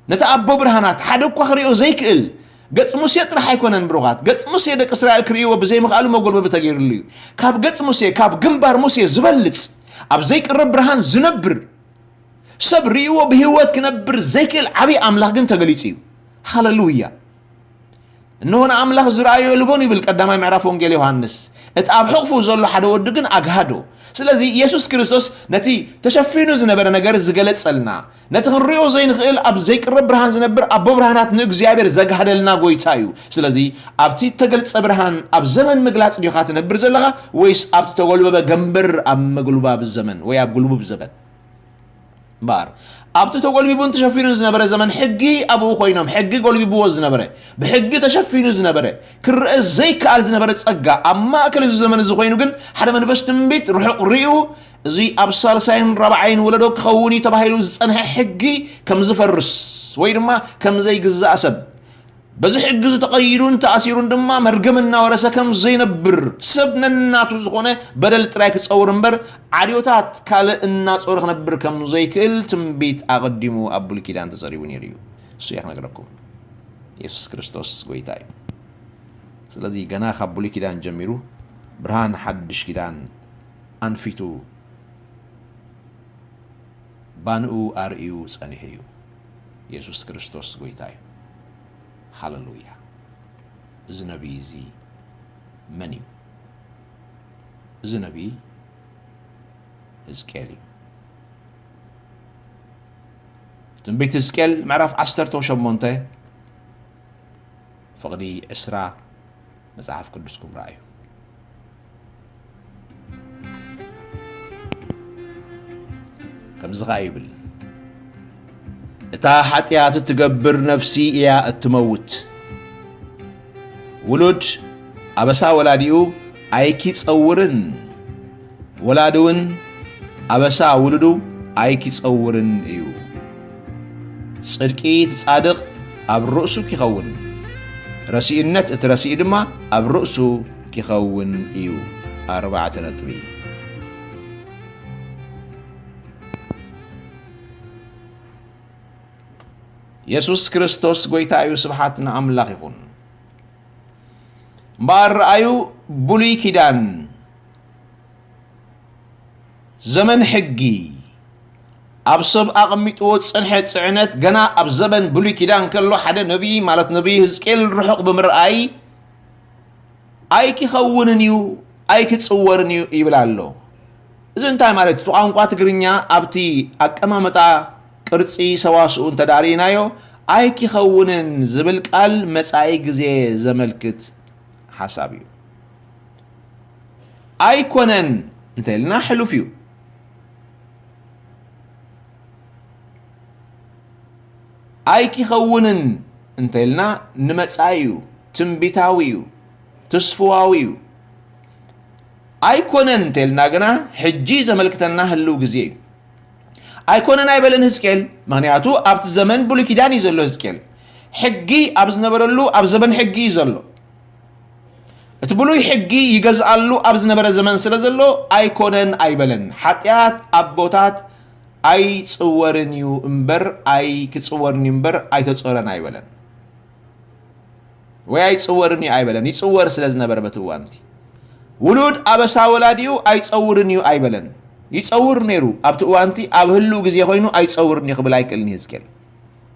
ነቲ ኣቦ ብርሃናት ሓደ እኳ ክርእዮ ዘይክእል፣ ገጽ ሙሴ ጥራሕ ኣይኮነን ብሩኻት፣ ገጽ ሙሴ ደቂ እስራኤል ክርእይዎ ብዘይምኽኣሉ መጎልበቢ ተገይሩሉ እዩ። ካብ ገጽ ሙሴ፣ ካብ ግንባር ሙሴ ዝበልጽ፣ ኣብ ዘይቅረብ ብርሃን ዝነብር፣ ሰብ ርእይዎ ብህይወት ክነብር ዘይክእል ዓብዪ ኣምላኽ ግን ተገሊጹ እዩ። ሃሌሉያ! እንሆ ንኣምላኽ ዝረኣዮ ልቦን ይብል ቀዳማይ ምዕራፍ ወንጌል ዮሃንስ። እቲ ኣብ ሕቕፉ ዘሎ ሓደ ወዲ ግን ኣግሃዶ። ስለዚ የሱስ ክርስቶስ ነቲ ተሸፊኑ ዝነበረ ነገር ዝገለጸልና፣ ነቲ ክንርእዮ ዘይንኽእል ኣብ ዘይቅረብ ብርሃን ዝነብር ኣቦ ብርሃናት ንእግዚኣብሔር ዘግሃደልና ጎይታ እዩ። ስለዚ ኣብቲ እተገልጸ ብርሃን ኣብ ዘመን ምግላጽ ዲኻ ትነብር ዘለኻ ወይስ ኣብቲ ተጎልበበ ገንበር ኣብ ምግልባብ ዘመን ወይ ኣብ ግልቡብ ዘመን? እምበኣር፣ ኣብቲ ተጎልቢቡን ተሸፊኑን ዝነበረ ዘመን ሕጊ ኣብኡ ኮይኖም፣ ሕጊ ጎልቢብዎ ዝነበረ፣ ብሕጊ ተሸፊኑ ዝነበረ፣ ክረአ ዘይከኣል ዝነበረ ጸጋ፣ ኣብ ማእከል እዚ ዘመን እዚ ኮይኑ ግን፣ ሓደ መንፈስ ትንቢት ርሑቕ ርእዩ፣ እዚ ኣብ ሳልሳይን ራብዓይን ወለዶ ክኸውን እዩ ተባሂሉ ዝጸንሐ ሕጊ ከም ዝፈርስ፣ ወይ ድማ ከም ዘይግዛእ ሰብ፣ በዚ ሕጊ እዚ ተቐይዱን ተኣሲሩን ድማ መርገም እናወረሰ ከም ዘይነብር፣ ሰብ ነናቱ ዝኾነ በደል ጥራይ ክጸውር እምበር፣ ዓድዮታት ካልእ እናጾረ ክነብር ከም ዘይክእል ትንቢት ኣቐዲሙ ኣብ ብሉይ ኪዳን ተጸሪቡ ነይሩ እዩ። እሱ እየ ክነግረኩም። የሱስ ክርስቶስ ጎይታ እዩ። ስለዚ ገና ካብ ብሉይ ኪዳን ጀሚሩ ብርሃን ሓድሽ ኪዳን ኣንፊቱ ባንኡ ኣርእዩ ጸኒሑ እዩ። የሱስ ክርስቶስ ጎይታ እዩ። ሃሌሉያ! እዚ ነቢይ እዚ መን እዩ? እዚ ነቢይ ህዝቅኤል እዩ። ትንቢት ህዝቅኤል ምዕራፍ ዓሰርተ ሸሞንተ ፍቕዲ ዕስራ መጽሓፍ ቅዱስኩም ረኣዩ። ከምዚ ኸኣ ይብል፣ እታ ሓጢኣት እትገብር ነፍሲ እያ እትመውት። ውሉድ ኣበሳ ወላዲኡ ኣይኪጸውርን፣ ወላዲ እውን ኣበሳ ውሉዱ ኣይኪጸውርን እዩ። ጽድቂ እቲ ጻድቕ ኣብ ርእሱ ኪኸውን፣ ረሲእነት እቲ ረሲእ ድማ ኣብ ርእሱ ኪኸውን እዩ። ኣርባዕተ ነጥቢ። የሱስ ክርስቶስ ጐይታ እዩ። ስብሓት ንኣምላኽ ይኹን። እምበኣር ረኣዩ፣ ብሉይ ኪዳን፣ ዘመን ሕጊ፣ ኣብ ሰብ ኣቐሚጥዎ ዝጸንሐ ጽዕነት፣ ገና ኣብ ዘመን ብሉይ ኪዳን ከሎ፣ ሓደ ነቢይ፣ ማለት ነቢይ ህዝቅኤል፣ ርሑቕ ብምርኣይ፣ ኣይኪኸውንን እዩ፣ ኣይኪጽወርን እዩ ይብል ኣሎ። እዚ እንታይ ማለት እዩ? እቲ ቋንቋ ትግርኛ ኣብቲ ኣቀማምጣ ቅርጺ ሰዋስኡ እንተ ደኣ ርኢናዮ፣ ኣይኪኸውንን ዝብል ቃል መጻኢ ግዜ ዘመልክት ሓሳብ እዩ። ኣይኮነን እንተ ኢልና ሕሉፍ እዩ። ኣይኪኸውንን እንተ ኢልና ንመጻኢ እዩ፣ ትንቢታዊ እዩ፣ ተስፍዋዊ እዩ። ኣይኮነን እንተ ኢልና ግና ሕጂ ዘመልክተና ህልው ግዜ እዩ። ኣይኮነን ኣይበለን ህዝቅኤል፣ ምኽንያቱ ኣብቲ ዘመን ብሉይ ኪዳን እዩ ዘሎ ህዝቅኤል። ሕጊ ኣብ ዝነበረሉ ኣብ ዘመን ሕጊ እዩ ዘሎ። እቲ ብሉይ ሕጊ ይገዝኣሉ ኣብ ዝነበረ ዘመን ስለ ዘሎ ኣይኮነን ኣይበለን። ሓጢኣት ኣቦታት ኣይጽወርን እዩ እምበር፣ ኣይክጽወርን እዩ እምበር ኣይተጾረን ኣይበለን። ወይ ኣይጽወርን እዩ ኣይበለን። ይጽወር ስለ ዝነበረ በቲ እዋን እቲ ውሉድ ኣበሳ ወላዲኡ ኣይጸውርን እዩ ኣይበለን። ይጸውር ነይሩ። ኣብቲ እዋን እቲ ኣብ ህሉው ግዜ ኮይኑ ኣይጸውርን እዩ ክብል ኣይክእልን እዩ ህዝቅኤል።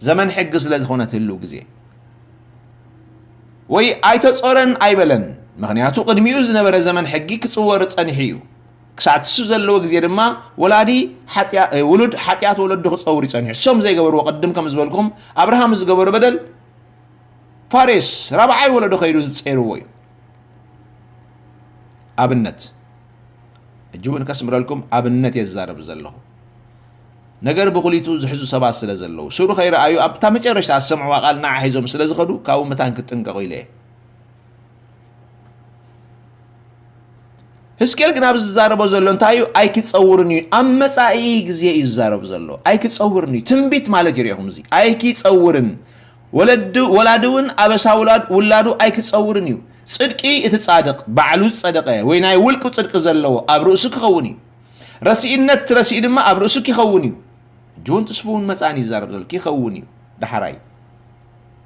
ዘመን ሕጊ ስለ ዝኾነ እቲ ህሉው ግዜ። ወይ ኣይተጾረን ኣይበለን። ምኽንያቱ ቅድሚኡ ዝነበረ ዘመን ሕጊ ክጽወር ጸኒሑ እዩ። ክሳዕ ትሱ ዘለዎ ግዜ ድማ ወላዲ ሓጢኣ-፣ እ፣ ውሉድ ሓጢኣት ወለዱ ክጸውር ይጸንሑ። እሶም ዘይገበርዎ ቅድም ከም ዝበልኩም ኣብርሃም ዝገበሩ በደል ፋሬስ ራብዓይ ወለዶ ከይዱ ዝጸይርዎ እዩ። ኣብነት ሕጂ እውን ከስምረልኩም ኣብነት እየ ዝዛረብ ዘለኹ። ነገር ብኹሊቱ ዝሕዙ ሰባት ስለ ዘለዉ ሱሩ ከይረኣዩ ኣብታ መጨረሽታ ዝሰምዕዋ ቃል ንዓ ሒዞም ስለ ዝኸዱ ካብኡ መታን ክትጥንቀቑ ኢለ እየ። ህዝቅኤል ግን ኣብዚ ዝዛረቦ ዘሎ እንታይ እዩ? ኣይክጸውርን እዩ። ኣብ መጻኢ ግዜ እዩ ዝዛረብ ዘሎ። ኣይክጸውርን እዩ። ትንቢት ማለት ይሪኢኹም እዚ። ኣይክጸውርን። ወለዱ-፣ ወላዲ እውን ኣበሳ ውላድ-፣ ውላዱ ኣይክጸውርን እዩ። ጽድቂ እቲ ጻድቕ ባዕሉ ዝጸደቐ ወይ ናይ ውልቁ ጽድቂ ዘለዎ ኣብ ርእሱ ክኸውን እዩ። ረሲእነት ረሲእ ድማ ኣብ ርእሱ ክኸውን እዩ። ሕጂ እውን ትስፉውን መጻእን ይዛረብ ዘሎ ክኸውን እዩ። ዳሕራይ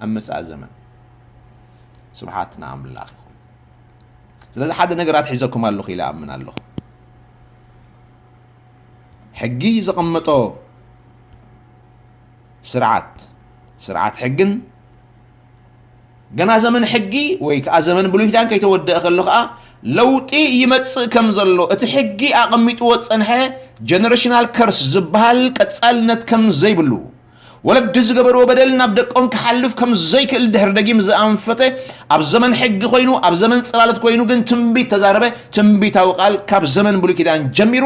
ኣብ መጻኢ ዘመን። ስብሓት ንኣምላኽ ይኹን። ስለዚ ሓደ ነገራት ሒዘኩም ኣለኹ ኢለ ኣምን ኣለኹ። ሕጊ ዘቐመጦ ስርዓት፣ ስርዓት ሕግን ገና ዘመን ሕጊ ወይ ከዓ ዘመን ብሉይ ኪዳን ከይተወደአ ከሎ ከዓ ለውጢ ይመጽእ ከም ዘሎ፣ እቲ ሕጊ ኣቐሚጥዎ ዝጸንሐ ጀነሬሽናል ከርስ ዝበሃል ቀጻልነት ከም ዘይብሉ፣ ወለዲ ዝገበርዎ በደል ናብ ደቆም ክሓልፍ ከም ዘይክእል ድሕሪ ደጊም ዝኣንፈተ፣ ኣብ ዘመን ሕጊ ኮይኑ፣ ኣብ ዘመን ጽላሎት ኮይኑ ግን ትንቢት ተዛረበ። ትንቢታዊ ቃል ካብ ዘመን ብሉይ ኪዳን ጀሚሩ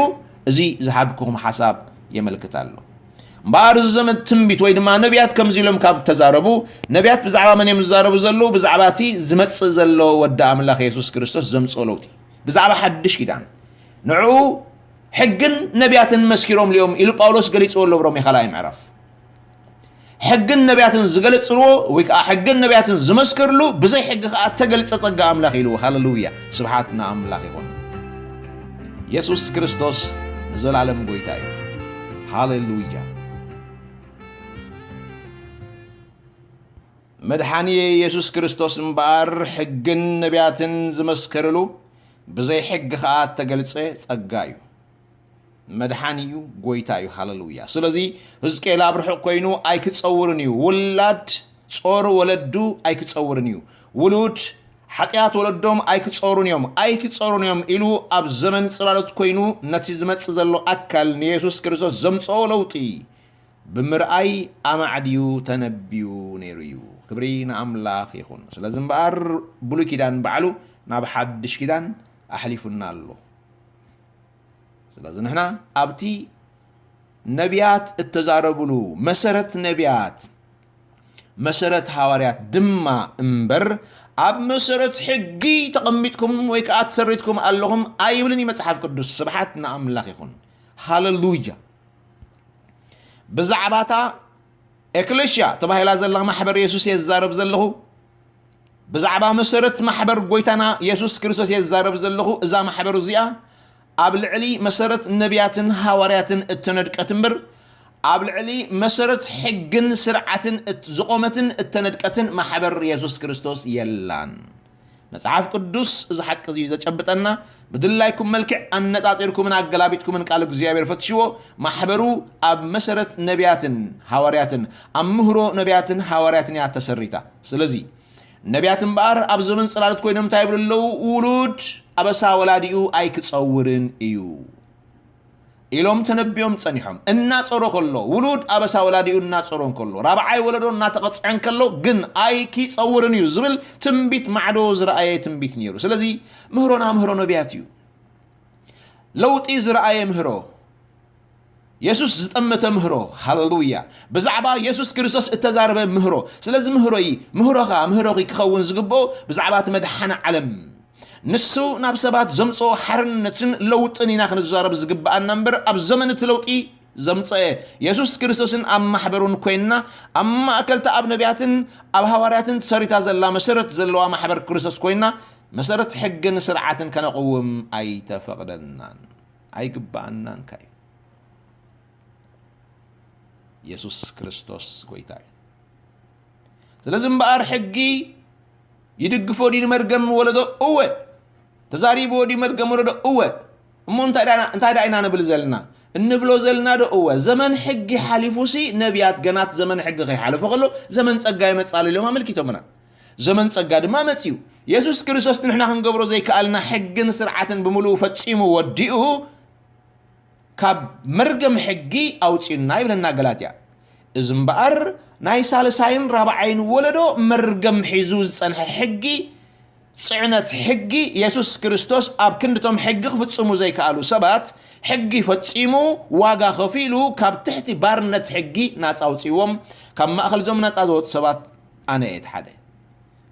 እዚ ዝሃብኩኹም ሓሳብ የመልክት ኣሎ። እምበኣር እዚ ዘመን ትንቢት ወይ ድማ ነቢያት ከምዚ ኢሎም ካብ ተዛረቡ፣ ነቢያት ብዛዕባ መን እዮም ዝዛረቡ ዘለዉ? ብዛዕባ እቲ ዝመጽእ ዘሎ ወዲ ኣምላኽ የሱስ ክርስቶስ ዘምጽኦ ለውጢ፣ ብዛዕባ ሓድሽ ኪዳን። ንዕኡ ሕግን ነቢያትን መስኪሮምሉ እዮም ኢሉ ጳውሎስ ገሊጽዎ ኣሎ ኣብ ሮሜ ካልኣይ ምዕራፍ። ሕግን ነቢያትን ዝገለጽዎ ወይ ከዓ ሕግን ነቢያትን ዝመስከርሉ ብዘይ ሕጊ ከዓ እተገልጸ ጸጋ ኣምላኽ ኢሉ። ሃሌሉያ! ስብሓት ንኣምላኽ ይኹን። የሱስ ክርስቶስ ንዘላለም ጐይታ እዩ። ሃሌሉያ! መድሓኒ የሱስ ክርስቶስ እምበኣር ሕግን ነቢያትን ዝመስከርሉ ብዘይ ሕጊ ኸኣ እተገልጸ ጸጋ እዩ። መድሓኒ እዩ፣ ጐይታ እዩ። ሃሌሉያ! ስለዚ ህዝቅኤል ኣብ ርሑቕ ኮይኑ ኣይክጸውርን እዩ። ውላድ ጾር ወለዱ ኣይክጸውርን እዩ። ውሉድ ሓጢኣት ወለዶም ኣይክጸሩን እዮም፣ ኣይክጸሩን እዮም ኢሉ ኣብ ዘመን ጽላሎት ኮይኑ ነቲ ዝመጽእ ዘሎ ኣካል ንየሱስ ክርስቶስ ዘምጽኦ ለውጢ ብምርኣይ ኣማዕድዩ ተነብዩ ነይሩ እዩ። ክብሪ ንኣምላኽ ይኹን። ስለዚ እምበኣር ብሉይ ኪዳን ባዕሉ ናብ ሓድሽ ኪዳን ኣሕሊፉና ኣሎ። ስለዚ ንሕና ኣብቲ ነቢያት እተዛረቡሉ መሰረት ነቢያት፣ መሰረት ሃዋርያት ድማ እምበር ኣብ መሰረት ሕጊ ተቐሚጥኩም ወይ ከኣ ተሰሪትኩም ኣለኹም ኣይብልን እዩ መጽሓፍ ቅዱስ። ስብሓት ንኣምላኽ ይኹን። ሃሌሉያ! ብዛዕባታ ኤክሌሽያ ተባሂላ ዘላ ማሕበር የሱስ እየ ዝዛረብ ዘለኹ። ብዛዕባ መሰረት ማሕበር ጐይታና የሱስ ክርስቶስ እየ ዝዛረብ ዘለኹ። እዛ ማሕበር እዚኣ ኣብ ልዕሊ መሰረት ነቢያትን ሃዋርያትን እተነድቀት እምበር፣ ኣብ ልዕሊ መሰረት ሕግን ስርዓትን እት-፣ ዝቖመትን እተነድቀትን ማሕበር የሱስ ክርስቶስ የላን። መጽሓፍ ቅዱስ እዚ ሓቂ እዚ እዩ ዘጨብጠና። ብድላይኩም መልክዕ ኣነጻጺርኩምን ኣገላቢጥኩምን ቃል እግዚኣብሔር ፈትሽዎ። ማሕበሩ ኣብ መሰረት ነቢያትን ሃዋርያትን፣ ኣብ ምህሮ ነቢያትን ሃዋርያትን እያ ተሰሪታ። ስለዚ ነቢያት እምበኣር ኣብ ዘመን ጽላሎት ኮይኖም እንታይ ይብሉ ኣለዉ? ውሉድ ኣበሳ ወላዲኡ ኣይክጸውርን እዩ ኢሎም ተነቢዮም ጸኒሖም። እናጸሮ ከሎ፣ ውሉድ ኣበሳ ወላዲኡ እናጸሮ እንከሎ፣ ራብዓይ ወለዶ እናተቐጽዐ እንከሎ ግን ኣይኪጸውርን እዩ ዝብል ትንቢት ማዕዶ ዝረኣየ ትንቢት ነይሩ። ስለዚ ምህሮና ምህሮ ነቢያት እዩ። ለውጢ ዝረኣየ ምህሮ፣ የሱስ ዝጠመተ ምህሮ፣ ሃሌሉያ፣ ብዛዕባ የሱስ ክርስቶስ እተዛረበ ምህሮ። ስለዚ ምህሮይ፣ ምህሮኻ፣ ምህሮኺ ክኸውን ዝግብኦ ብዛዕባ እቲ መድሓኒ ዓለም፣ ንሱ ናብ ሰባት ዘምጽኦ ሓርነትን ለውጥን ኢና ክንዛረብ ዝግብኣና እምበር፣ ኣብ ዘመን እቲ ለውጢ ዘምጽአ የሱስ ክርስቶስን ኣብ ማሕበሩን ኮይንና፣ ኣብ ማእከልታ ኣብ ነቢያትን ኣብ ሃዋርያትን ተሰሪታ ዘላ መሰረት ዘለዋ ማሕበር ክርስቶስ ኮይንና፣ መሰረት ሕግን ስርዓትን ከነቕውም ኣይተፈቕደናን ኣይግብኣናን ከኣ እዩ። የሱስ ክርስቶስ ጐይታ እዩ። ስለዚ እምበኣር ሕጊ ይድግፎ ድዩ ንመርገም ወለዶ? እወ። ተዛሪብዎ ድዩ መርገም ወለዶ? እወ። እሞ እንታይ ደኣ፣ እንታይ ደኣ ኢና ንብል ዘለና? እንብሎ ዘለና ዶ? እወ። ዘመን ሕጊ ሓሊፉሲ ነቢያት ገናት ዘመን ሕጊ ከይሓለፎ ከሎ ዘመን ጸጋ ይመጽእ ኣሎ ኢሎም ኣመልኪቶምና። ዘመን ጸጋ ድማ መጺኡ። የሱስ ክርስቶስ ንሕና ክንገብሮ ዘይከኣልና ሕግን ስርዓትን ብምሉኡ ፈጺሙ ወዲኡ ካብ መርገም ሕጊ ኣውፅዩና ይብለና ገላትያ። እዚ እምበኣር ናይ ሳልሳይን ራብዓይን ወለዶ መርገም ሒዙ ዝፀንሐ ሕጊ፣ ፅዕነት ሕጊ፣ የሱስ ክርስቶስ ኣብ ክንድቶም ሕጊ ክፍፅሙ ዘይከኣሉ ሰባት ሕጊ ፈፂሙ ዋጋ ከፊሉ ካብ ትሕቲ ባርነት ሕጊ ናፃ ኣውፅዎም፣ ካብ ማእኸል እዞም ናፃ ዝወፁ ሰባት ኣነ እየ እቲ ሓደ።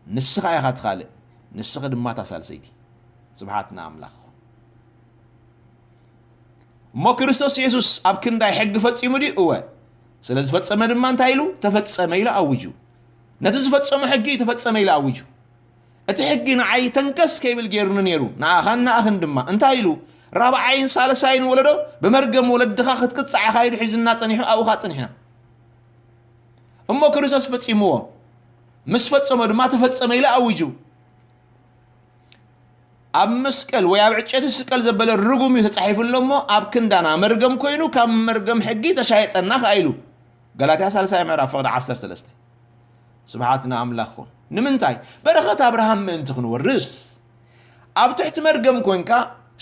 ንስኻ ኢኻ እቲ ካልእ፣ ንስኺ ድማ እታ ሳልሰይቲ። ስብሓት ንኣምላኽ። እሞ ክርስቶስ የሱስ ኣብ ክንዳይ ሕጊ ፈጺሙ ድዩ? እወ። ስለ ዝፈጸመ ድማ እንታይ ኢሉ? ተፈጸመ ኢሉ ኣዊጁ። ነቲ ዝፈጸሞ ሕጊ ተፈጸመ ኢሉ ኣዊጁ። እቲ ሕጊ ንዓይ ተንከስ ከይብል ገይሩኒ ነይሩ፣ ንኣኻን ንኣኽን ድማ። እንታይ ኢሉ? ራብዓይን ሳልሳይን ወለዶ ብመርገም ወለድኻ ክትቅጻዕ ኢኻ ኢሉ ሒዝና ጸኒሑ ኣብኡ ኸኣ ጸኒሕና። እሞ ክርስቶስ ፈጺምዎ። ምስ ፈጸሞ ድማ ተፈጸመ ኢሉ ኣዊጁ። ኣብ መስቀል ወይ ኣብ ዕጨቲ ስቀል ዘበለ ርጉም እዩ ተጻሒፉ ኣሎ እሞ፣ ኣብ ክንዳና መርገም ኮይኑ፣ ካብ መርገም ሕጊ ተሻየጠና ከኣ ኢሉ። ገላትያ ሳልሳይ ምዕራፍ ፍቕዲ ዓሰርተ ሰለስተ። ስብሓት ንኣምላኽ ኩን። ንምንታይ? በረኸት ኣብርሃም ምእንቲ ክንወርስ። ኣብ ትሕቲ መርገም ኮንካ፣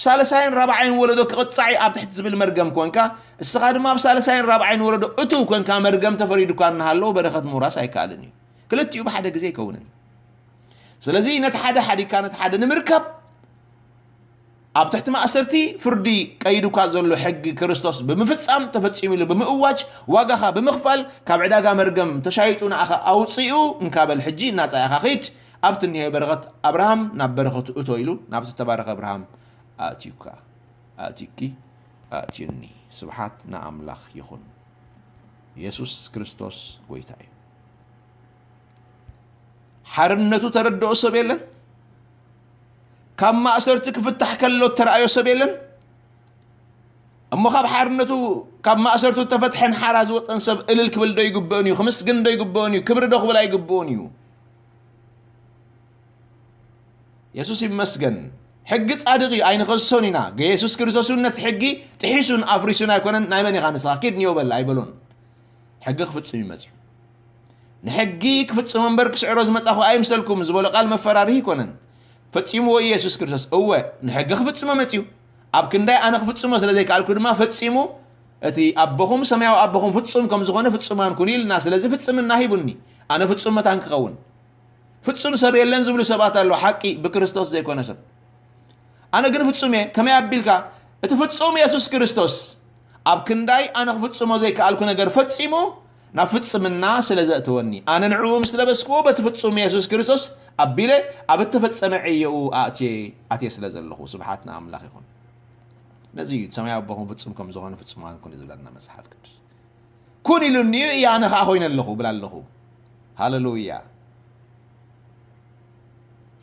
ሳልሳይን ራብዓይን ወለዶ ክቕጻዕ እዩ ኣብ ትሕቲ ዝብል መርገም ኮንካ፣ እስኻ ድማ ኣብ ሳልሳይን ራብዓይን ወለዶ እትው ኮንካ፣ መርገም ተፈሪዱካ እናሃለወ በረኸት ምውራስ ኣይከኣልን እዩ። ክልቲኡ ብሓደ ግዜ ኣይከውንን እዩ። ስለዚ ነቲ ሓደ ሓዲግካ ነቲ ሓደ ንምርካብ ኣብ ትሕቲ ማእሰርቲ ፍርዲ ቀይዱካ ዘሎ ሕጊ ክርስቶስ ብምፍጻም ተፈጺሙ ኢሉ ብምእዋጅ ዋጋኻ ብምኽፋል ካብ ዕዳጋ መርገም ተሻይጡ ንኣኻ ኣውጺኡ እንካበል ሕጂ ናጻ ኢኻ ኺድ ኣብቲ እኒሀ በረኸት ኣብርሃም ናብ በረኸቱ እቶ ኢሉ ናብቲ ተባረኸ ኣብርሃም ኣእትዩካ ኣእትዩኪ ኣእትዩኒ። ስብሓት ንኣምላኽ ይኹን። የሱስ ክርስቶስ ጎይታ እዩ። ሓርነቱ ተረድኦ ሰብ የለን። ካብ ማእሰርቲ ክፍታሕ ከሎ ተረኣዮ ሰብ የለን። እሞ ካብ ሓርነቱ ካብ ማእሰርቱ ተፈትሐን ሓራ ዝወፀን ሰብ እልል ክብል ዶ ይግብእን እዩ? ክምስግን ዶ ይግብእን እዩ? ክብሪ ዶ ክብል ኣይግብእን እዩ? የሱስ ይመስገን። ሕጊ ጻድቕ እዩ፣ ኣይንኸሶን ኢና። የሱስ ክርስቶስ እውን ነቲ ሕጊ ጥሒሱን ኣፍሪሱን ኣይኮነን። ናይ መን ኢኻ ንስኻ? ኪድ ንዮ በል ኣይበሎን። ሕጊ ክፍጽም እዩ መጺኡ። ንሕጊ ክፍጽሞ እምበር ክስዕሮ ዝመጻኹ ኣይምሰልኩም ዝበሎ ቃል መፈራርሂ ኣይኮነን። ፈጺምዎ እዩ የሱስ ክርስቶስ። እወ፣ ንሕጊ ክፍጽሞ መጺኡ። ኣብ ክንዳይ ኣነ ክፍጽሞ ስለ ዘይከኣልኩ ድማ ፈጺሙ እቲ ኣቦኹም ሰማያዊ ኣቦኹም ፍጹም ከም ዝኾነ ፍጹማን ኩኑ ኢልና። ስለዚ ፍጽምና ሂቡኒ። ኣነ ፍጹም መታን ክኸውን። ፍጹም ሰብ የለን ዝብሉ ሰባት ኣለዉ፣ ሓቂ ብክርስቶስ ዘይኮነ ሰብ። ኣነ ግን ፍጹም እየ። ከመይ ኣቢልካ? እቲ ፍጹም የሱስ ክርስቶስ ኣብ ክንዳይ ኣነ ክፍጽሞ ዘይከኣልኩ ነገር ፈጺሙ ናብ ፍጽምና ስለ ዘእተወኒ፣ ኣነ ንዕኡ ምስ ለበስክዎ በቲ ፍጹም የሱስ ክርስቶስ ኣቢለ ኣብ እተፈጸመ ዕዮኡ ኣእትየ ኣትየ ስለ ዘለኹ፣ ስብሓት ንኣምላኽ ይኹን። ነዚ እዩ እቲ ሰማያዊ ኣቦኹም ፍጹም ከም ዝኾነ ፍጹማን ኩኑ ዝብለና መጽሓፍ ቅዱስ። ኩን ኢሉኒ እዩ፣ እያ ኣነ ኸዓ ኮይነ ኣለኹ እብል ኣለኹ። ሃሌሉያ።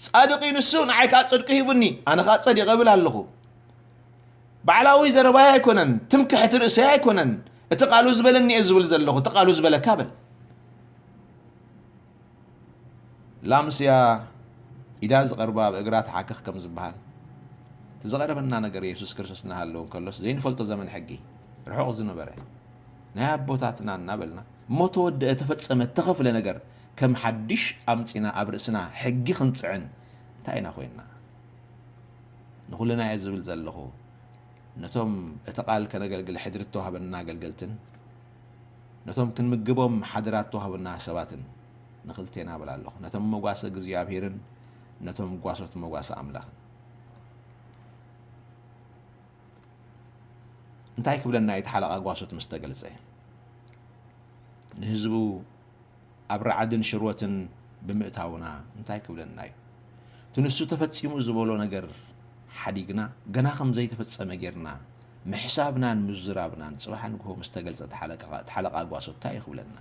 ጻድቕ እዩ ንሱ፣ ንዓይ ከኣ ጽድቂ ሂቡኒ፣ ኣነ ኸኣ ጸዲቐ እብል ኣለኹ። ባዕላዊ ዘረባይ ኣይኮነን፣ ትምክሕቲ ርእሰይ ኣይኮነን፣ እቲ ቃሉ ዝበለኒ እየ ዝብል ዘለኹ፣ እቲ ቃሉ ዝበለካ በል። ላምስያ ኢዳ ዝቐርባ ኣብ እግራ ትሓክኽ ከም ዝበሃል፣ እቲ ዝቐረበና ነገር የሱስ ክርስቶስ እናሃለወ እንከሎስ ዘይንፈልጦ ዘመን ሕጊ ርሑቕ ዝነበረ ናይ ኣቦታትና እናበልና እሞ ተወደአ፣ ተፈጸመ፣ ተኸፍለ ነገር ከም ሓድሽ ኣምጺና ኣብ ርእስና ሕጊ ክንጽዕን እንታይ ኢና ኮይንና? ንኹልና እየ ዝብል ዘለኹ። ነቶም እቲ ቃል ከነገልግል ሕድሪ እተዋህበና ኣገልገልትን ነቶም ክንምግቦም ሓደራ እተዋህበና ሰባትን ንኽልቴና እብል ኣለኹ። ነቶም መጓሰ እግዚኣብሄርን ነቶም ጓሶት መጓሰ ኣምላኽን። እንታይ ክብለና እዩ እቲ ሓለቓ ጓሶት ምስ ተገልጸ? ንህዝቡ ኣብ ራዕድን ሽርወትን ብምእታውና እንታይ ክብለና እዩ? እቲ ንሱ ተፈጺሙ ዝበሎ ነገር ሓዲግና፣ ገና ከም ዘይተፈጸመ ጌርና ምሕሳብናን ምዝራብናን ጽባሕ ንግሆ ምስ ተገልጸ እቲ ሓለቃ፣ እቲ ሓለቃ ጓሶት እንታይ እዩ ክብለና?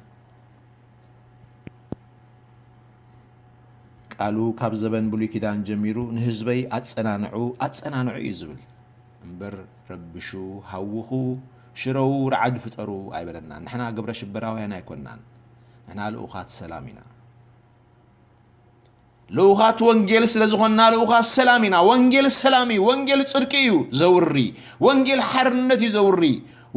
ቃሉ ካብ ዘበን ብሉይ ኪዳን ጀሚሩ ንህዝበይ ኣጸናንዑ፣ ኣጸናንዑ እዩ ዝብል። እምበር ረብሹ፣ ሃውኹ፣ ሽረዉ፣ ራዕዲ ፍጠሩ ኣይበለናን። ንሕና ግብረ ሽበራውያን ኣይኮንናን። ንሕና ልኡኻት ሰላም ኢና። ልኡኻት ወንጌል ስለ ዝኾንና ልኡኻት ሰላም ኢና። ወንጌል ሰላም እዩ። ወንጌል ጽድቂ እዩ ዘውሪ። ወንጌል ሓርነት እዩ ዘውሪ።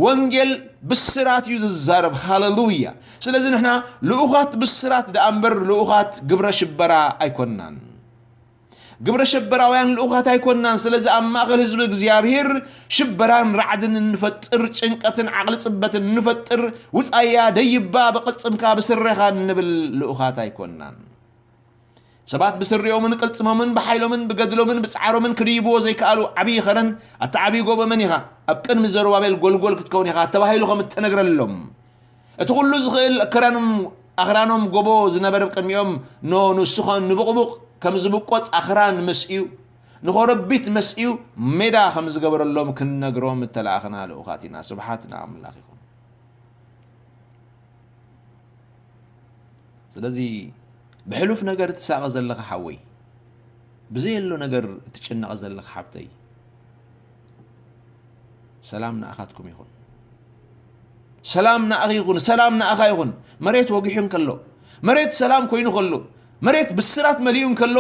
ወንጌል ብስራት እዩ ዝዛረብ። ሃሌሉያ። ስለዚ ንሕና ልኡኻት ብስራት ደኣ እምበር ልኡኻት ግብረ ሽበራ ኣይኮንናን። ግብረ ሽበራውያን ልኡኻት ኣይኮናን። ስለዚ ኣብ ማእከል ህዝቢ እግዚኣብሔር ሽበራን ራዕድን እንፈጥር፣ ጭንቀትን ዓቕሊ ጽበትን እንፈጥር፣ ውጻያ ደይባ ብቕልጽምካ ብስረኻ እንብል ልኡኻት ኣይኮናን። ሰባት ብስሪኦምን ቅልጽሞምን ብሓይሎምን ብገድሎምን ብጻዕሮምን ክድይብዎ ዘይከኣሉ ዓብዪ ኸረን ኣታ ዓብዪ ጎቦ መን ኢኻ? ኣብ ቅድሚ ዘሩባቤል ጎልጎል ክትከውን ኢኻ ተባሂሉ ከም እተነግረሎም፣ እቲ ኩሉ ዝኽእል ክረኖም ኣኽራኖም ጎቦ ዝነበረ ቅድሚኦም፣ ኖ ንሱ ኸ ንቡቕቡቕ ከም ዝብቆጽ ኣኽራን መስዩ፣ ንኾረቢት መስዩ ሜዳ ከም ዝገበረሎም ክንነግሮም እተላእኽና ልኡኻት ኢና። ስብሓት ንኣምላኽ ይኹን። ስለዚ ብሕሉፍ ነገር እትሳቐ ዘለኻ ሓወይ፣ ብዘየሎ ነገር እትጭነቕ ዘለኻ ሓብተይ፣ ሰላም ንኣኻትኩም ይኹን። ሰላም ንኣኺ ይኹን፣ ሰላም ንኣኻ ይኹን። መሬት ወጊሑ እንከሎ፣ መሬት ሰላም ኮይኑ ከሎ፣ መሬት ብስራት መሊኡ እንከሎ፣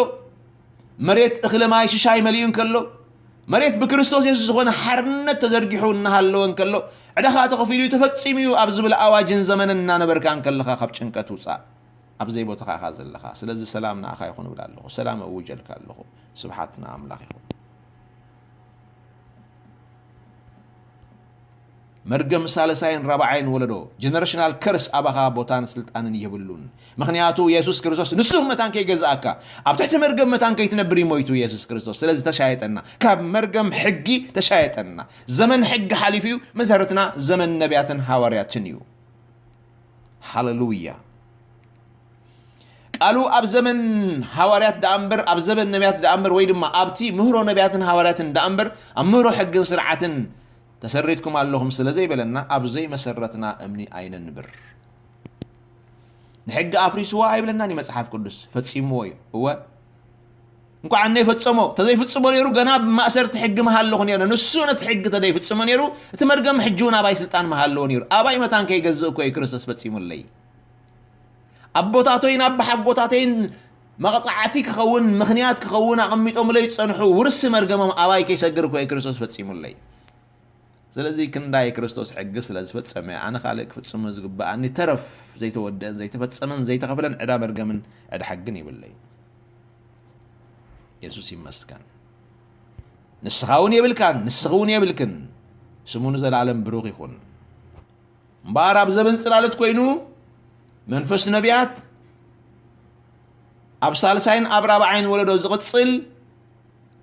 መሬት እኽለ ማይ ሽሻይ መሊኡ እንከሎ፣ መሬት ብክርስቶስ የሱስ ዝኾነ ሓርነት ተዘርጊሑ እናሃለወ እንከሎ፣ ዕዳኻ ተኸፊሉ እዩ፣ ተፈጺሙ እዩ ኣብ ዝብል ኣዋጅን ዘመንን እናነበርካ እንከለኻ ካብ ጭንቀት ውጻእ። ኣብ ዘይቦታኻ ኢኻ ዘለኻ። ስለዚ ሰላም ንኣኻ ይኹን እብል ኣለኹ። ሰላም እውጀልካ ኣለኹ። ስብሓት ንኣምላኽ ይኹን። መርገም ሳልሳይን ራብዓይን ወለዶ፣ ጀነሬሽናል ከርስ፣ ኣባኻ ቦታን ስልጣንን የብሉን። ምኽንያቱ የሱስ ክርስቶስ ንሱ መታን ከይገዝኣካ፣ ኣብ ትሕቲ መርገም መታን ከይትነብር እዩ ሞይቱ የሱስ ክርስቶስ። ስለዚ ተሻየጠና፣ ካብ መርገም ሕጊ ተሻየጠና። ዘመን ሕጊ ሓሊፉ እዩ፣ መሰረትና ዘመን ነቢያትን ሃዋርያትን እዩ። ሃሌሉያ። ቃሉ ኣብ ዘመን ሃዋርያት ደኣ እምበር፣ ኣብ ዘመን ነቢያት ደኣ እምበር፣ ወይ ድማ ኣብቲ ምህሮ ነቢያትን ሃዋርያትን ደኣ እምበር፣ ኣብ ምህሮ ሕግን ስርዓትን ተሰሪትኩም ኣለኹም ስለ ዘይበለና፣ ኣብ ዘይመሰረትና እምኒ ኣይነንብር። ንሕጊ ኣፍሪስዎ ኣይብለናን እዩ መጽሓፍ ቅዱስ፣ ፈጺምዎ እዩ። እወ፣ እንኳዕ እነ ፈጸሞ፣ ተዘይፍጽሞ ነይሩ፣ ገና ብማእሰርቲ ሕጊ ምሃለኹ ነይረ። ንሱ ነቲ ሕጊ ተዘይፍጽሞ ነይሩ፣ እቲ መርገም ሕጂ እውን ኣባይ ስልጣን ምሃለዎ ነይሩ። ኣባይ መታን ከይገዝእ እኮ እዩ ክርስቶስ ፈጺሙለይ። ኣቦታተይን ኣባሓጎታተይን መቕጻዕቲ ክኸውን፣ ምኽንያት ክኸውን ኣቐሚጦምለይ ዝጸንሑ ውርሲ መርገሞም ኣባይ ከይሰግር እኮ እዩ ክርስቶስ ፈጺሙለይ። ስለዚ ክንዳይ ክርስቶስ ሕጊ ስለ ዝፈጸመ፣ ኣነ ካልእ ክፍጽሞ ዝግብኣኒ ተረፍ ዘይተወድአን ዘይተፈጸመን ዘይተኸፍለን ዕዳ መርገምን ዕዳ ሕግን የብለይ። የሱስ ይመስገን። ንስኻ እውን የብልካን፣ ንስኺ እውን የብልክን። ስሙ ንዘለኣለም ብሩኽ ይኹን። እምበኣር ኣብ ዘበን ጽላሎት ኮይኑ መንፈስ ነቢያት ኣብ ሳልሳይን ኣብ ራብዓይን ወለዶ ዝቕጽል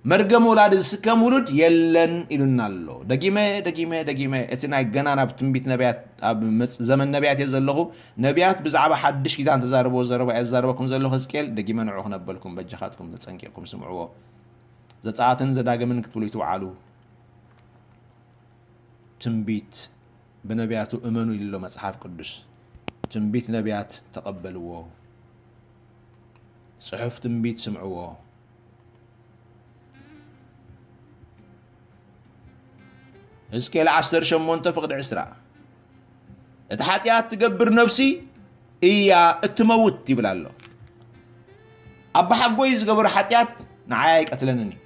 መርገም ወላዲ ዝስከም ውሉድ የለን ኢሉና ኣሎ። ደጊመ፣ ደጊመ፣ ደጊመ፣ እቲ ናይ ገና ናብ ትንቢት ነቢያት፣ ኣብ መጽ-፣ ዘመን ነቢያት እየ ዘለኹ። ነቢያት ብዛዕባ ሓድሽ ኪዳን ተዛረብዎ ዘረባ እየ ዝዛረበኩም ዘለኹ። ሕዝቅኤል፣ ደጊመ ንዑ ክነበልኩም፣ በጃኻትኩም ተጸንቂቕኩም ስምዕዎ። ዘጸኣትን ዘዳግምን ክትብሉ ይትውዓሉ። ትንቢት ብነቢያቱ እመኑ ኢሉ ኣሎ መጽሓፍ ቅዱስ። ትንቢት ነቢያት ተቐበልዎ። ጽሑፍ ትንቢት ስምዕዎ። ሕዝቅኤል ዓሰርተ ሸሞንተ ፍቕዲ ዕስራ፣ እቲ ሓጢኣት ትገብር ነፍሲ እያ እትመውት ይብል ኣሎ። ኣባሓጎይ ዝገበሮ ሓጢኣት ንዓይ ኣይቀትለንን እዩ።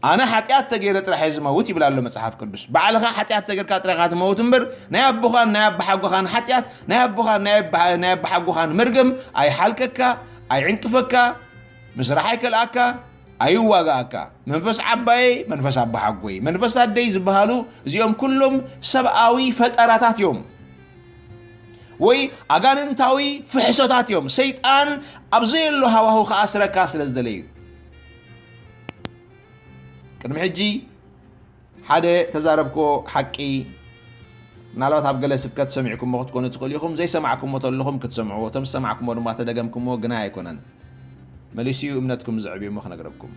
ኣነ ሓጢኣት ተገይረ ጥራሕ እየ ዝመውት ይብል ኣሎ መጽሓፍ ቅዱስ። ባዕልኻ ሓጢኣት ተገይርካ ጥራይ ኢኻ ትመውት እምበር፣ ናይ ኣቦኻን ናይ ኣባሓጎኻን ሓጢኣት፣ ናይ ኣቦኻን ናይ ኣባ-፣ ናይ ኣባሓጎኻን መርገም ኣይሓልቀካ፣ ኣይዕንቅፈካ፣ ምስራሕ ኣይከልኣካ፣ ኣይዋጋኣካ። መንፈስ ዓባየይ፣ መንፈስ ኣባሓጎይ፣ መንፈስ ኣደይ ዝበሃሉ እዚኦም ኩሎም ሰብኣዊ ፈጠራታት እዮም። ወይ ኣጋንንታዊ ፍሕሶታት እዮም። ሰይጣን ኣብ ዘየሎ ሃዋሁ ክኣስረካ ስለ ዝደለዩ። ቅድሚ ሕጂ ሓደ ተዛረብክዎ ሓቂ፣ ምናልባት ኣብ ገለ ስብከት ሰሚዕኩሞ ክትኮኑ ትኽእሉ ኢኹም። ዘይሰማዕኩሞ ተለኹም ክትሰምዕዎ፣ እቶም ዝሰማዕኩሞ ድማ ተደገምኩሞ ግናይ ኣይኮነን። መሊሱ እዩ እምነትኩም ዘዕብዩ እሞ ክነግረኩም።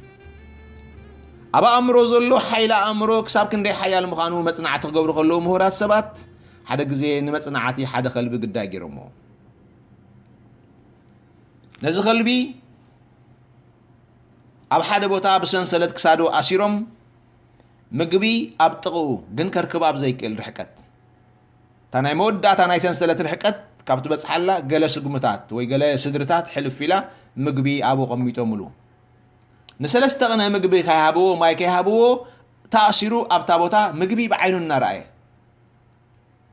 ኣብ ኣእምሮ ዘሎ ሓይሊ ኣእምሮ ክሳብ ክንደይ ሓያል ምዃኑ መጽናዕቲ ክገብሩ ከለዉ ምሁራት ሰባት ሓደ ግዜ ንመጽናዕቲ ሓደ ከልቢ ግዳይ ገይሮምዎ። ነዚ ከልቢ ኣብ ሓደ ቦታ ብሰንሰለት ክሳዱ ኣሲሮም፣ ምግቢ ኣብ ጥቕኡ ግን ከርክብ ኣብ ዘይክእል ርሕቀት፣ እታ ናይ መወዳእታ ናይ ሰንሰለት ርሕቀት ካብ ትበጽሓላ ገለ ስጉምታት ወይ ገለ ስድርታት ሕልፍ ኢላ ምግቢ ኣብኡ ቀሚጦምሉ። ንሰለስተ ቅነ ምግቢ ከይሃብዎ፣ ማይ ከይሃብዎ፣ ተኣሲሩ ኣብታ ቦታ ምግቢ ብዓይኑ እናረኣየ፣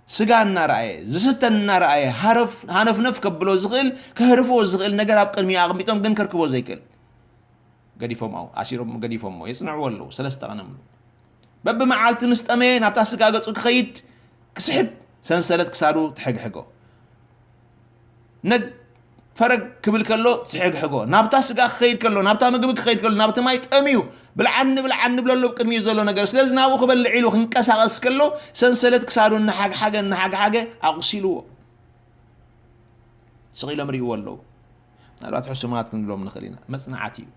ስጋ እናረኣየ፣ ዝስተ እናረኣየ፣ ሃረፍ-፣ ሃነፍነፍ ከብሎ ዝኽእል፣ ከህርፍዎ ዝኽእል ነገር ኣብ ቅድሚኡ ኣቐሚጦም ግን ከርክቦ ዘይክእል። ገዲፎም ኣው ኣሲሮም ገዲፎሞ የጽንዕዎ ኣለዉ። ሰለስተ ቀነ ምሉእ በብመዓልቲ ምስ ጠመየ ናብታ ስጋ ገጹ ክኸይድ ክስሕብ ሰንሰለት ክሳዱ ትሕግሕጎ። ነግ ፈረግ ክብል ከሎ ትሕግሕጎ። ናብታ ስጋ ክኸይድ ከሎ፣ ናብታ ምግቢ ክኸይድ ከሎ፣ ናብቲ ማይ ጠምዩ ብልዓኒ ብልዓኒ ብለሎ ቅድሚኡ ዘሎ ነገር። ስለዚ ናብኡ ክበልዕ ኢሉ ክንቀሳቐስ ከሎ ሰንሰለት ክሳዱ እናሓግሓገ እናሓግሓገ ኣቑሲልዎ። ስቕ ኢሎም ርእይዎ ኣለዉ። ምናልባት ሕሱማት ክንብሎም ንኽእል ኢና። መጽናዕቲ እዩ።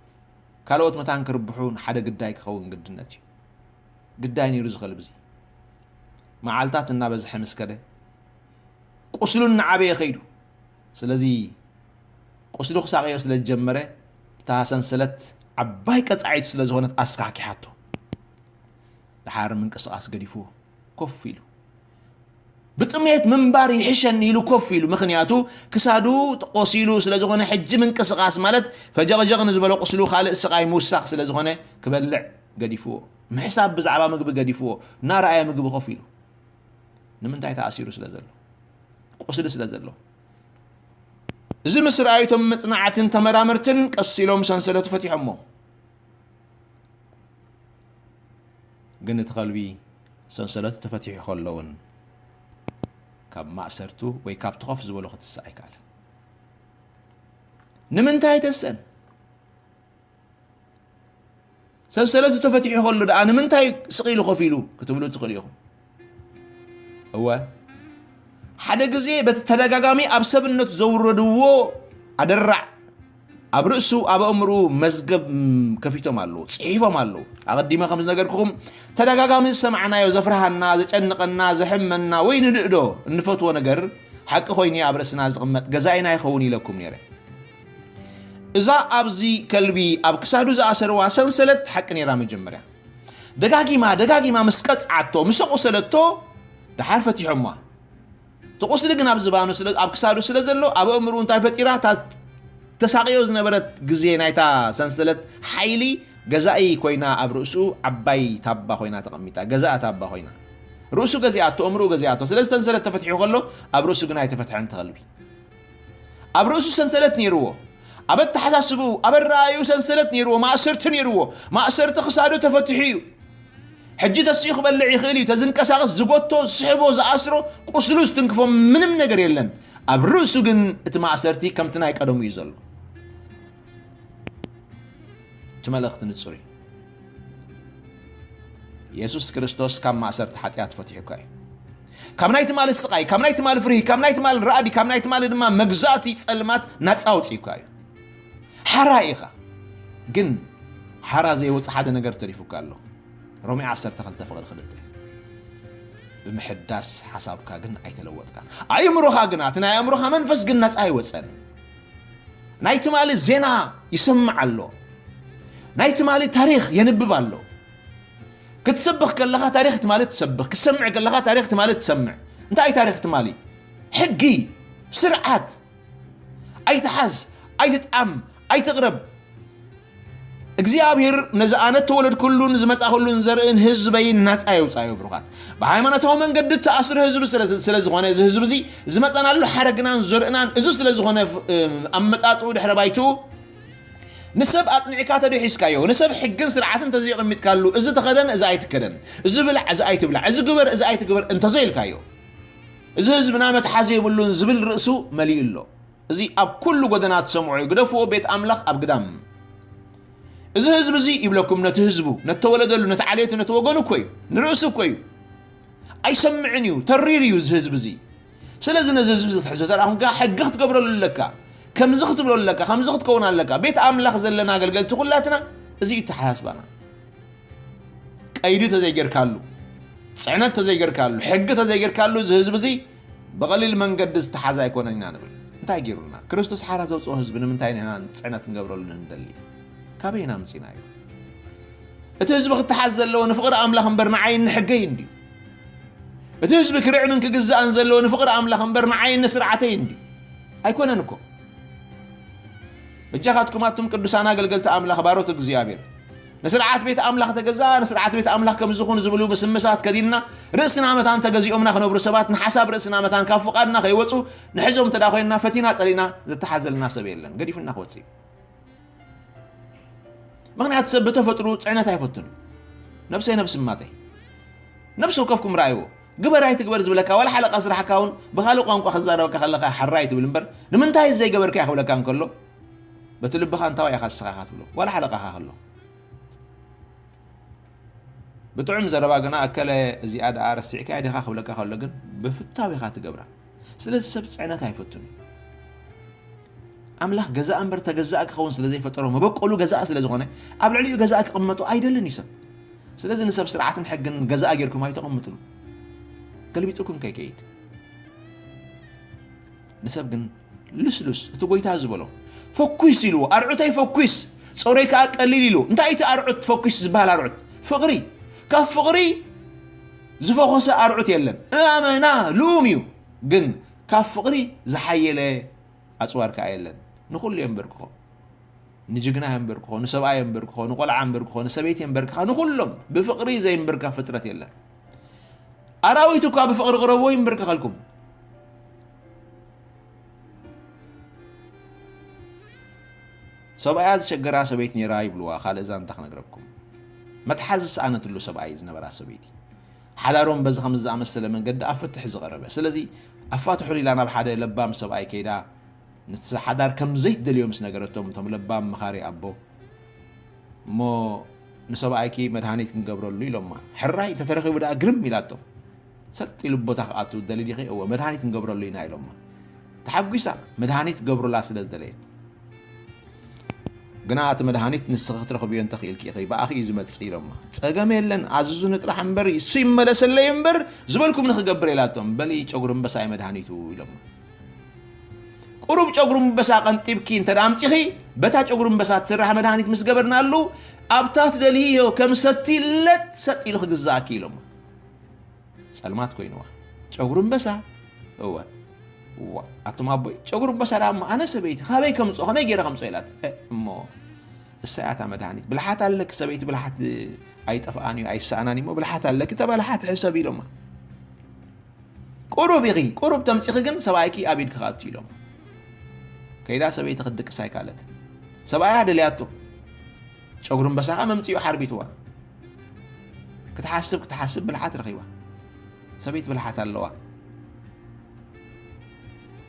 ካልኦት መታን ክርብሑ ንሓደ ግዳይ ክኸውን ግድነት እዩ። ግዳይ ነይሩ እዚ ከልቢ እዚ። መዓልታት እናበዝሐ ምስ ከደ፣ ቁስሉ እናዓበየ ከይዱ። ስለዚ ቁስሉ ክሳቐዮ ስለ ዝጀመረ፣ እታ ሰንሰለት ዓባይ ቀጻዒቱ ስለ ዝኾነት ኣስካሕኪሓቶ። ደሓር ምንቅስቓስ ገዲፍዎ ኮፍ ኢሉ። ብጥሜት ምንባር ይሕሸኒ ኢሉ ኮፍ ኢሉ። ምኽንያቱ ክሳዱ ቆሲሉ ስለ ዝኾነ፣ ሕጂ ምንቅስቓስ ማለት ፈጀቕጀቕ ንዝበሎ ቁስሉ ካልእ ስቓይ ምውሳኽ ስለ ዝኾነ ክበልዕ ገዲፍዎ። ምሕሳብ ብዛዕባ ምግቢ ገዲፍዎ። እናረኣየ ምግቢ ኮፍ ኢሉ። ንምንታይ ተኣሲሩ ስለ ዘሎ? ቁስሊ ስለ ዘሎ። እዚ ምስ ረኣዩ እቶም መጽናዕትን ተመራመርትን ቀስ ኢሎም ሰንሰለቱ ፈቲሖሞ። ግን እቲ ከልቢ ሰንሰለቱ ተፈቲሑ ከሎ እውን ካብ ማእሰርቱ ወይ ካብቲ ኮፍ ዝበሎ ክትስእ ኣይከኣለን። ንምንታይ ተሰን? ሰንሰለቱ ተፈቲሑ ከሎ ደኣ ንምንታይ ስቕ ኢሉ ኮፍ ኢሉ ክትብሉ ትኽእሉ ኢኹም። እወ፣ ሓደ ግዜ በቲ ተደጋጋሚ ኣብ ሰብነቱ ዘውረድዎ ኣደራዕ ኣብ ርእሱ፣ ኣብ ኣእምርኡ መዝገብ ከፊቶም ኣለዉ፣ ጽሒፎም ኣለዉ። ኣቐዲመ ከም ዝነገርኩኹም፣ ተደጋጋሚ ዝሰማዕናዮ ዘፍርሃና፣ ዘጨንቐና፣ ዘሕመና ወይ ንንእዶ እንፈትዎ ነገር ሓቂ ኮይኑ ኣብ ርእስና ዝቕመጥ ገዛኢና ይኸውን ኢለኩም ነይረ። እዛ ኣብዚ ከልቢ ኣብ ክሳዱ ዝኣሰርዋ ሰንሰለት ሓቂ ነይራ መጀመርያ። ደጋጊማ ደጋጊማ ምስ ቀጽዓቶ፣ ምስ ኣቑሰለቶ፣ ደሓር ፈቲሖማ። እቲ ቁስሊ ግን ኣብ ዝባኑ ስለ፣ ኣብ ክሳዱ ስለ ዘሎ፣ ኣብ ኣእምርኡ እንታይ ፈጢራ? እታ ተሳቕዮ ዝነበረት ግዜ ናይታ ሰንሰለት ሓይሊ ገዛኢ ኮይና ኣብ ርእሱ ዓባይ ታባ ኮይና ተቐሚጣ። ገዛኢ ታባ ኮይና። ርእሱ ገዚኣቶ፣ ኣእምርኡ ገዚኣቶ። ስለዚ ሰንሰለት ተፈቲሑ ከሎ፣ ኣብ ርእሱ ግን ኣይተፈትሐን እቲ ከልቢ። ኣብ ርእሱ ሰንሰለት ነይርዎ። ኣብ ኣተሓሳስብኡ፣ ኣብ ኣረኣእይኡ ሰንሰለት ነይርዎ፣ ማእሰርቲ ነይርዎ። ማእሰርቲ ክሳዱ ተፈቲሑ እዩ። ሕጂ ተሲኡ ክበልዕ ይኽእል እዩ። ተዝንቀሳቐስ ዝጎቶ፣ ዝስሕቦ፣ ዝኣስሮ፣ ቁስሉ ዝትንክፎ ምንም ነገር የለን። ኣብ ርእሱ ግን እቲ ማእሰርቲ ከምቲ ናይ ቀደሙ እዩ ዘሎ። እቲ መልእኽቲ ንጹር እዩ። የሱስ ክርስቶስ ካብ ማእሰርቲ ሓጢኣት ፈቲሑካ እዩ። ካብ ናይ ትማሊ ስቓይ፣ ካብ ናይ ትማሊ ፍርሂ፣ ካብ ናይ ትማሊ ራዕዲ፣ ካብ ናይ ትማሊ ድማ መግዛእቲ ጸልማት ናጻ ኣውጺኡካ እዩ። ሓራይ ኢኻ። ግን ሓራ ዘይወጽእ ሓደ ነገር ተሪፉካ ኣሎ። ሮሜ ዓሰርተ ክልተ ፍቕሪ ክልተ። ብምሕዳስ ሓሳብካ ግን ኣይተለወጥካን። ኣእምሮኻ ግና፣ እቲ ናይ ኣእምሮኻ መንፈስ ግን ናጻ ኣይወጸን። ናይ ትማሊ ዜና ይሰምዕ ኣሎ። ናይ ትማሊ ታሪኽ የንብብ ኣሎ። ክትሰብኽ ከለኻ ታሪኽ ትማሊ ትሰብኽ፣ ክትሰምዕ ከለኻ ታሪኽ ትማሊ ትሰምዕ። እንታይ እዩ ታሪኽ ትማሊ? ሕጊ፣ ስርዓት። ኣይትሓዝ፣ ኣይትጥዓም፣ ኣይትቕረብ። እግዚኣብሔር ነዚ ኣነ እተወለድኩሉን ዝመጻኹሉን ዘርእን ህዝበይን ናጻ የውጻዮ። ብሩኻት፣ ብሃይማኖታዊ መንገዲ እተኣስረ ህዝቢ ስለ፣ ስለ ዝኾነ፣ እዚ ህዝቢ እዚ ዝመጸናሉ ሓረግናን ዘርእናን እዚ ስለ ዝኾነ፣ ፍ-፣ እም፣ ኣመጻጽኡ ድሕረ ባይትኡ ንሰብ ኣጽኒዕካ ተደሒስካዮ፣ ንሰብ ሕግን ስርዓትን ተዘይቐሚጥካሉ፣ እዚ ተኸደን፣ እዚ ኣይትከደን፣ እዚ ብላዕ፣ እዚ ኣይትብላዕ፣ እዚ ግበር፣ እዚ ኣይትግበር እንተዘይልካዮ፣ እዚ ህዝብና መትሓዚ የብሉን ዝብል ርእሱ መሊኡ ኣሎ። እዚ ኣብ ኩሉ ጎደና ትሰምዖ እዩ። ግደፍዎ፣ ቤት ኣምላኽ ኣብ ግዳም። እዚ ህዝቢ እዚ ይብለኩም፣ ነቲ ህዝቡ፣ ነቲ ተወለደሉ፣ ነቲ ዓሌቱ፣ ነቲ ወገኑ እኮ እዩ፣ ንርእሱ እኮ እዩ። ኣይሰምዕን እዩ፣ ተሪር እዩ እዚ ህዝቢ እዚ። ስለዚ ነዚ ህዝቢ እዚ ክትሕዞ ተደኣ ኮንካ፣ ሕጊ ክትገብረሉ ኣለካ፣ ከምዚ ክትብሎ ኣለካ፣ ከምዚ ክትከውን ኣለካ። ቤት ኣምላኽ ዘለና ኣገልገልቲ ኩላትና እዚ እዩ ኣተሓሳስባና። ቀይዲ ተዘይጌርካሉ፣ ጽዕነት ተዘይጌርካሉ፣ ሕጊ ተዘይጌርካሉ፣ እዚ ህዝቢ እዚ ብቐሊል መንገዲ ዝተሓዘ ኣይኮነን ኢና ንብል። እንታይ ገይሩልና? ክርስቶስ ሓራ ዘውጽኦ ህዝቢ ንምንታይ ንሕና ጽዕነት ክንገብረሉ ንደሊ? ካበይ ኢና ኣምጺእናዮ? እቲ ህዝቢ ክተሓዝ ዘለዎ ንፍቕሪ ኣምላኽ እምበር ንዓይን ንሕገይን ድዩ? እቲ ህዝቢ ክርዕምን ክግዛእን ዘለዎ ንፍቕሪ ኣምላኽ እምበር ንዓይን ንስርዓተይን ድዩ? ኣይኮነን እኮ። በጃኻትኩም ኣቱም ቅዱሳን ኣገልገልቲ ኣምላኽ፣ ባሮት እግዚኣብሔር፣ ንስርዓት ቤት ኣምላኽ ተገዛ፣ ንስርዓት ቤት ኣምላኽ ከም ዝኹን ዝብሉ ምስምሳት ከዲንና፣ ርእስና መታን ተገዚኦምና ክነብሩ ሰባት፣ ንሓሳብ ርእስና መታን ካብ ፍቓድና ከይወጹ ንሕዞም እንተ ደኣ ኮይንና፣ ፈቲና ጸሊእና፣ ዝተሓዘልና ሰብ የለን። ገዲፉና ክወጽእ እዩ። ምኽንያቱ ሰብ ብተፈጥሩ ጽዕነት ኣይፈቱን። ነብሰይ ነብሲ ማተይ። ነብሲ ወከፍኩም ረኣይዎ። ግበር ኣይትግበር ዝብለካ ዋላ ሓለቃ ስራሕካ እውን ብኻልእ ቋንቋ ክዛረበካ ከለኻ ሓራይ ትብል እምበር ንምንታይ ዘይገበርካዮ ክብለካ እንከሎ በቲ ልብኻ እንታዋይ ኢኻ ስኻኻ ትብሎ ዋላ ሓለቃኻ ከሎ። ብጥዑም ዘረባ ግና ኣከለ እዚኣ ደኣ ረሲዕካያ ዲኻ ክብለካ ከሎ ግን ብፍታው ኢኻ ትገብራ። ስለዚ ሰብ ጽዕነት ኣይፈቱን እዩ። ኣምላኽ ገዛእ እምበር ተገዛእ ክኸውን ስለ ዘይፈጠሮ መበቆሉ ገዛእ ስለ ዝኾነ ኣብ ልዕሊኡ ገዛእ ክቕመጡ ኣይደልን እዩ ሰብ። ስለዚ ንሰብ ስርዓትን ሕግን ገዛእ ጌርኩም ኣይተቐምጥሉ። ገልቢጥኩም ከይከይድ። ንሰብ ግን ልስሉስ እቲ ጎይታ ዝበሎ ፈኩስ ኢልዎ ኣርዑተይ ፈኩስ ጾረይ ከዓ ቀሊል ኢሉ እንታይ እቲ ኣርዑት ፈኩስ ዝበሃል ኣርዑት ፍቕሪ ካብ ፍቕሪ ዝፈኾሰ ኣርዑት የለን ኣመና ልኡም እዩ ግን ካብ ፍቕሪ ዝሓየለ ኣፅዋር ከዓ የለን ንኩሉ የንበርክኾ ንጅግና የንበርክኾ ንሰብኣይ የንበርክኾ ንቆልዓ የንበርክኾ ንሰበይቲ የንበርክኻ ንኩሎም ብፍቕሪ ዘይንበርካ ፍጥረት የለን ኣራዊት እኳ ብፍቕሪ ቅረብዎ ይንበርከኸልኩም ሰብኣያ ዝሸገራ ሰበይቲ ነይራ ይብልዋ ካልእ ዛንታ ክነግረኩም መትሓዚ ዝሰኣነትሉ ሰብኣይ ዝነበራ ሰበይቲ ሓዳሮም በዚ ከም ዝኣመሰለ መንገዲ ኣብ ፍትሒ ዝቐረበ ስለዚ ኣፋትሑን ኢላ ናብ ሓደ ለባም ሰብኣይ ከይዳ ነቲ ሓዳር ከም ዘይትደልዮ ምስ ነገረቶም እቶም ለባም መኻሪ ኣቦ እሞ ንሰብኣይኪ መድሃኒት ክንገብረሉ ኢሎማ ሕራይ ተተረኺቡ ደኣ ግርም ኢላቶም ሰጥ ኢሉ ቦታ ክኣቱ ደሊ ዲኺ እወ መድሃኒት ክንገብረሉ ኢና ኢሎማ ተሓጒሳ መድሃኒት ክገብሩላ ስለ ዝደለየት ግና እቲ መድሃኒት ንስኺ ክትረኽብዮ እንተኽኢልኪ ኢኺ ብኣኺ እዩ ዝመጽእ ኢሎማ ጸገም የለን ኣዝዙኒ ጥራሕ እምበር እሱ ይመለሰለይ እምበር ዝበልኩም ንክገብር ኢላቶም በሊ ጨጉሪ እምበሳ እዩ መድሃኒቱ ኢሎማ ቁሩብ ጨጉሪ እምበሳ ቀንጢብኪ እንተ ኣምጺኺ በታ ጨጉሪ እምበሳ ትስራሕ መድሃኒት ምስ ገበርናሉ ኣብታ ትደልይዮ ከም ሰቲ ለጥ ሰጥ ኢሉ ክግዛእኪ ኢሎማ ጸልማት ኮይንዋ ጨጉሪ እምበሳ እወ ዋ ኣቶም ኣቦይ ጨጉሪ እምበሳ ደኣ እሞ ኣነ ሰበይቲ ካበይ ከምፅኦ ከመይ ገይረ ከምፅኦ ኢላት እሞ እሳያታ መድሃኒት ብልሓት ኣለኪ ሰበይቲ ብልሓት ኣይጠፍኣን እዩ ኣይሰኣናን እሞ ብልሓት ኣለኪ ተባልሓት ሕሰብ ኢሎማ ቁሩብ ኢኺ ቁሩብ ተምፂኺ ግን ሰብኣይኪ ኣብ ኢድኪ ክኣቱ ኢሎም ከይዳ ሰበይቲ ክትድቅስ ኣይካለት ሰብኣያ ደልያቶ ጨጉሪ እምበሳኻ መምፅኡ ሓርቢትዋ ክትሓስብ ክትሓስብ ብልሓት ረኺባ ሰበይቲ ብልሓት ኣለዋ